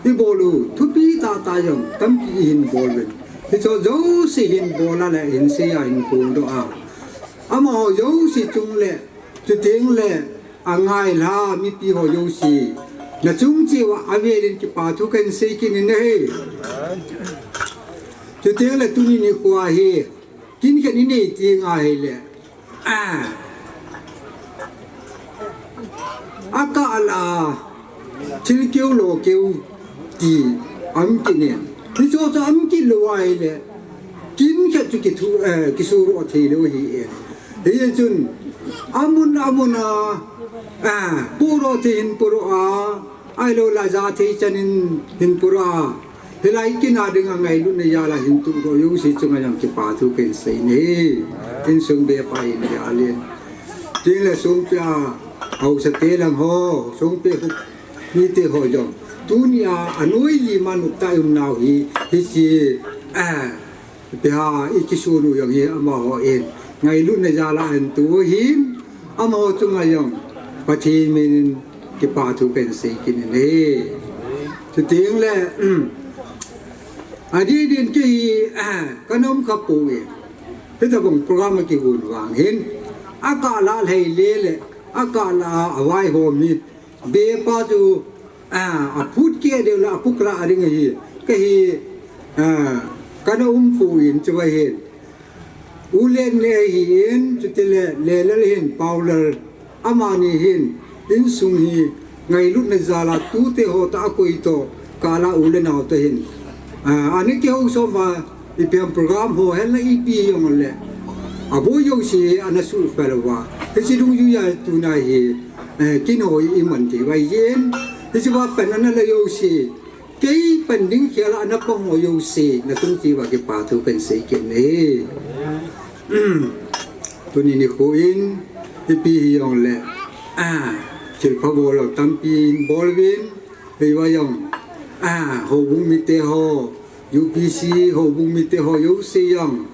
ibol u thupi tahtah jong tampi ihin bol uvin, hicho jouse hin bol a le hin sei a hin phongdoh a, amaho jouse chung le, chuteng le angailha mipi ho jouse Nachung cheh uva avelin kipa thu kahin sei kit in ahi. Chuteng le tuni nikho hi, kin khat inei teng ahile, a, akah lah a, thil keu lo keu ti aum kit in. Hiche chu aum kit lou ahile, kin khat chu kithu, eh, kisuhroh thei lou ahi e. Hichun, amun amun a, a, pohdoh thei hin pohdoh a, ahilou le ja thei chan in hin pohdoh a. Hilai kin a dinga ngailutna jal a hin tuhdoh jouse chunga jong kipa thu kahin sei in ahi. Insung bepa in jal in. Tin le songpi a, haosa te lang ho, songpi khu mite ho jong. Tuni a, anoi lim a noptah a um nau hi, hiche, a, Ipi ham, i kisun u jong hi amaho in ngailutna jal a ahin tu u ahin, amaho chunga jong Pathen min in kipa thu kahin sei kit in ahi. Chuteng le, adeh din kei hi, kana um kha poi. Hitabang program a kigon vang hin, akah lah lhai le le, akah lah a vaihom hi, Bepa chu, a, aphut keh deu le apukra ding ahi. Kei hi, a, kana um poi chu ahin. U Len ne ahin, chutile Lelal hin, Paulal, amani hin, insung hi, ngailutna jal a tute ho toh akoi toh, kah lah u le nao toh hin. A, ana kihousom uva, Ipi ham program ho hen la ipi jong le. Aboi jouse ana suhfel uva. Hiche dungjui a tuna hi, eh, kin ho iman thei uva ahin. Hiche uva pan ana la jouse. Kei pan ding khel a ana pang ho jouse. Nachung cheh uva kipa thu kahin sei kit in ahi. Tuni nikho in, ipi hijong le. Ah, thilpha bol ho tampi bol uvin. Hiva jong, ah, houbung mite ho, U P C houbung mite ho jouse jong,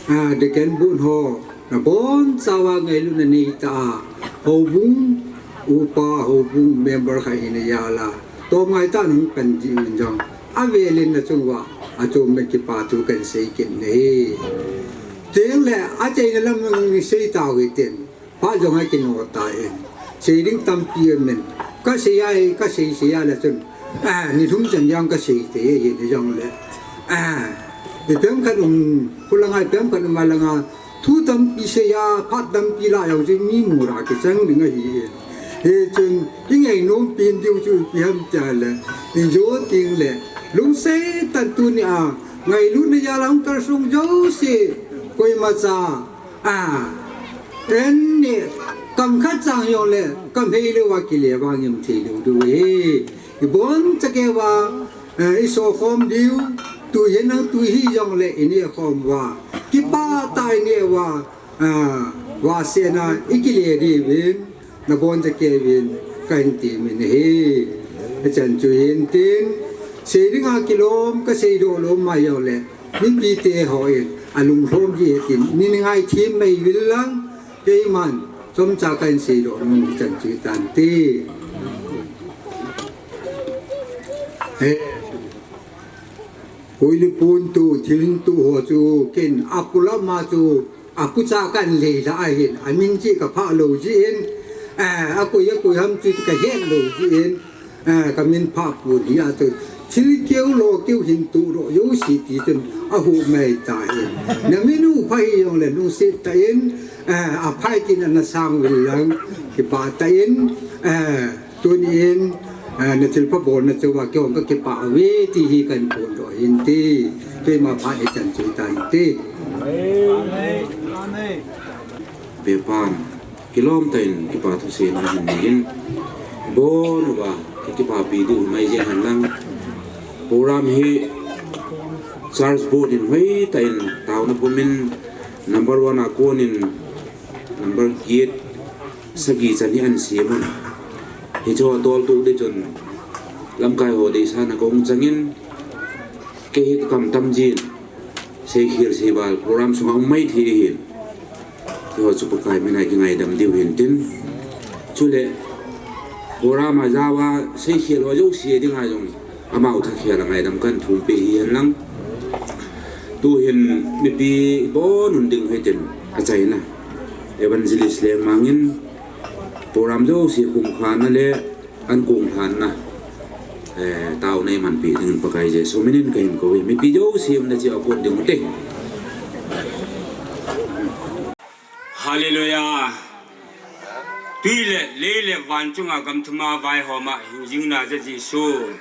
ah, Deacon Board ho, nabonchauva ngailutna neitah a, houbung upa, houbung member khat hina jal a, tomngai tah a nahung pan jeh uvin jong, avelin nachung uva, achom uva kipa thu kahin sei kit in ahi. Chuteng le, achaina lam in sei tau hitin. Phat jong akino tan. Sei ding tampi aumin. Kasei a, kasei sei a le chun. Ah, ni thum chan jong kasei thei ahi, hijong le. Ah, ipi ham khat um, khulang a ipi ham khat um a langa. Thu tampi sei a, phat tampi la jong chu mi mura kichang ding ahi. Hichun, ingainom pen diu chu ipi ham tia le. Ijo teng le. Lungset tah in tuni a. Ngailutna jal a hung kalsong jouse. Koima cha. A, en ni, kam khat chang jong le, kam hei lou a kile vang jong thei lou diu ahi. Ibon chakei uva, eh, iso khom diu, tui hi nang tui hijong le, ineh khom uva. Kipah tah a ineh uva, a, uva sena, ikile diuvin. Nabon chakei uvin kahin temin ahi. Achan chu hintin, sei dinga kilom, kasei doh lom mai jong le, mipite hon alunglhom ji hitin, nei ngaithem mai uvin lang, keiman, chomcha kahin sei doh nom hi chan chu hitante. He, Hoilipun tu, thil hin tu ho chu, ken apulama chu, Apucha kan lei la ahin, amin chu kapha lou jin, eh, akoi, akoi ham chu kahet lou jin, eh, kamin pha pon hia chu, thil keu lo keu hin tu ro jouse ti chun, ahu mai tan. Namin u pha hijong le lungset tah in, eh, aphai tin ana sang uvin lang, kipah tah in, eh, Tunin, ah, nathilpha bolna chunga kihong kakipah uve ti hi kahin phondoh hinte. Keima phat hichan chu hitante. Bepan, kilom tah in kipa thuseina hin nei in. Bon uva, kipapi diu mai jeng hen lang. Program hi church board in hoitah in taona pumin number one a konin number get sagi chan hi ahin sem un. Hiche ho toltoh ding chun lamkai ho deisahna kahung changin, kei hi kakam tam jin, seikhel seival program sunga um maithei ahin. Hiche ho chu Pakai mina kingaidam diu hintin. Chule program a jaova seikhel ho jouse dinga jong Amau thakhel a ngaidam kahin thum peh hihen lang. Tuhin mipi bon un ding hitin achaina. Evangelist Lengmang in program jouse khumkhana le ankong lhanna. Eh, taona eimanpi dingin Pakai Jesu minin kahin kou e. Mipi jouse umna cheh a kon ding ute. Hallelujah. Tui le lei le van chunga gamthima vaihoma hingjingna ja Jesu.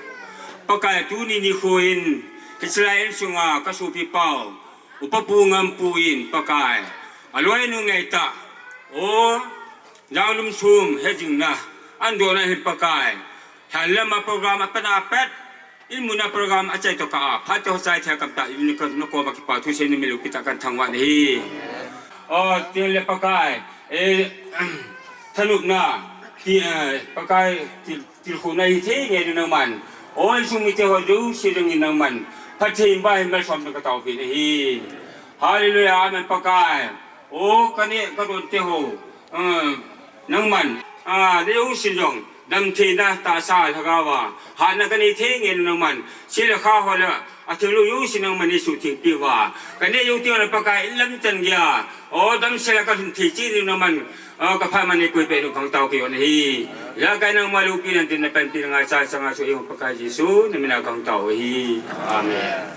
Pakai, tuni nikho in hiche lai insunga kasopi pau, Upa Pu Ngampu in Pakai, aloinu ngeitah, o, Janglum sum hejingna andohna hin Pakai, lhan lama program apatna pet, in muna program achaito kah a, phat te ho chai thei a kamtah in ka, nakoma kipa thu seina milu kitah kan thangvah nahi. O, tin le Pakai, e, thanopna, ti, eh, Pakai, til, tilkhouna hithei nge nangman. O, insung mite ho jouse dingin nangman phatthei in ba hin malsom na kataopi nahi. Hallelujah, amen, Pakai. O, kaneh kadon te ho, eh, nangman, ah, najouse jong damtheina tahsa lhagao a hatna kanei thei nge nangman, se le kha ho le athilou jouse nangman neisuhtheng peh uva, kaneh jou teng le Pakai, in lam chan geiya, o, damsel a kalhun thei cheh ding nangman, o, kaphatman neikoipeh diu kahung tao kit u ahi. Jakai nangma loupina dinga panpina ngaichat sanga soh eiho Pakai Jesu namin a kahung tao ahi. Amen.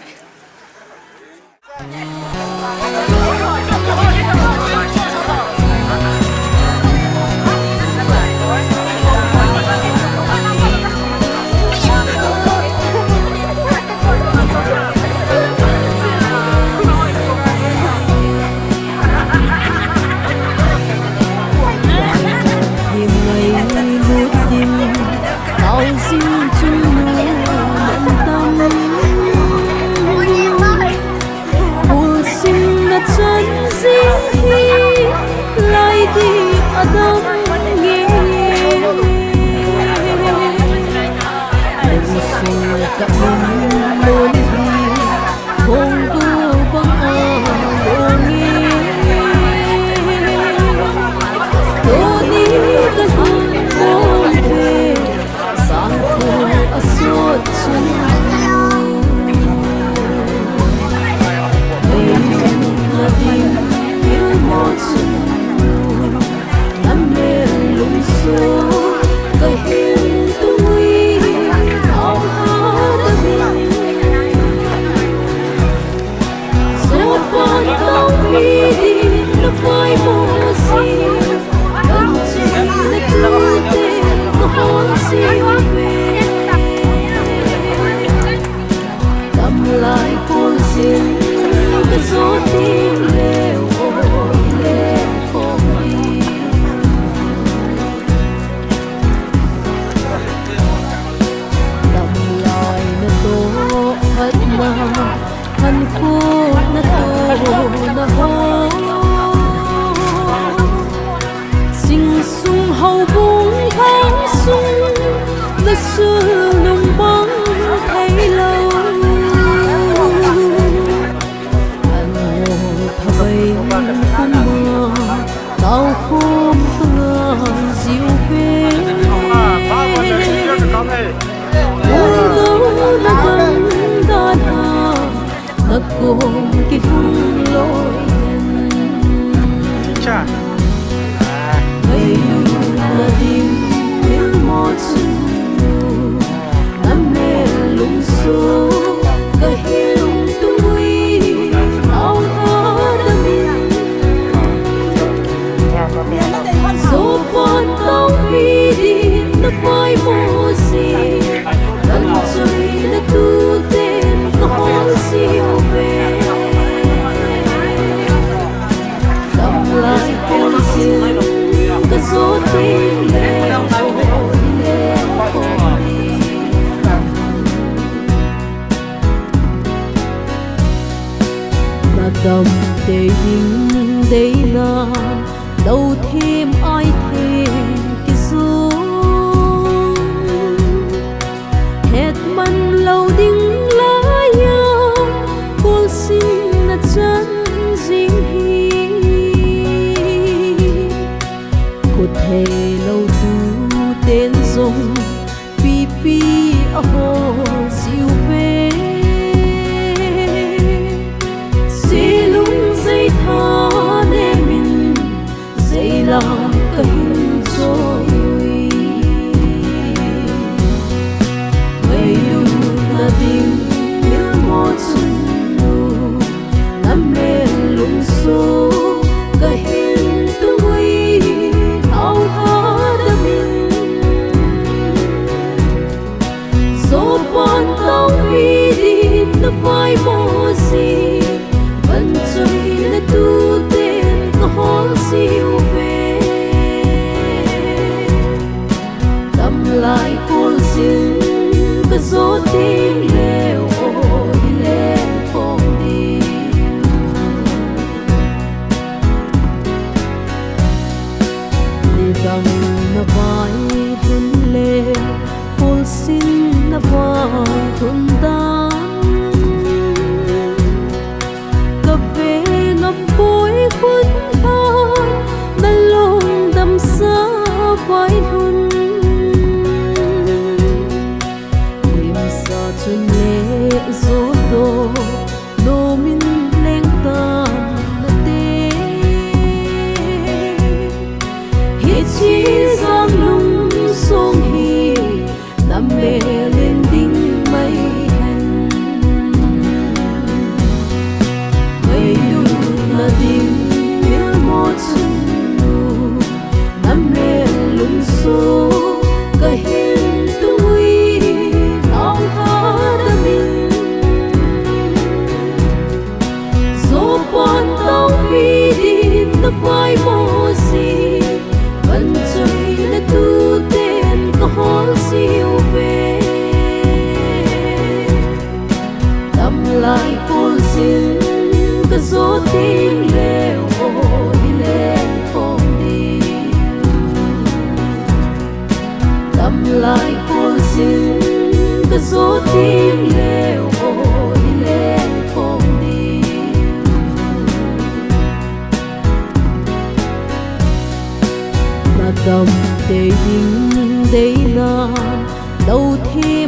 Sing sung houbung khang sung, na sulnung bang thei lou. An ngol phabei puma, tao khum khang jiu ve. Ung dou na bang dan ha, na kom kihung loi hen. Teacher. Ngailut na ding thil mo chu, na mel lungsuh ka hi lungtui, au ha na min. Sopan tao mi ding na pai mo si. Kan choi na tu ten ka hol siu ve. Kam lai kol sin ka zo ting le ko le ko. Na dam te ding deina, lou thim ai thim kizong. Het man lou ding laiya, kol sin na chan jing hi. Kut hei lou tu ten zong, pipi a ho ziu ve. Silung zei tha ne min, zei lang Zo ding leu o, i leng khom ding. Nidang na vai lhun le, kholsin na vai lhun dan. Ka veng a poi khut thai, na lungdam sa vai lhun. Limsa chun le zo do, nomin leng tan na te. Hiche jang lungsong hi, na mel in ding mai hen. Ngailutna ding thilmo chun, na mel lungsong ka hin tui nau ha da min. Zo pan taupi din na paimo si, van choi na tu ten ka hol siu ve. Tam lai kholsin ka zo ding leu o, i leng khom ding. Tam lai kholsin ka zo ding leu o, i leng khom ding. Na dam tei ding deina, lo thi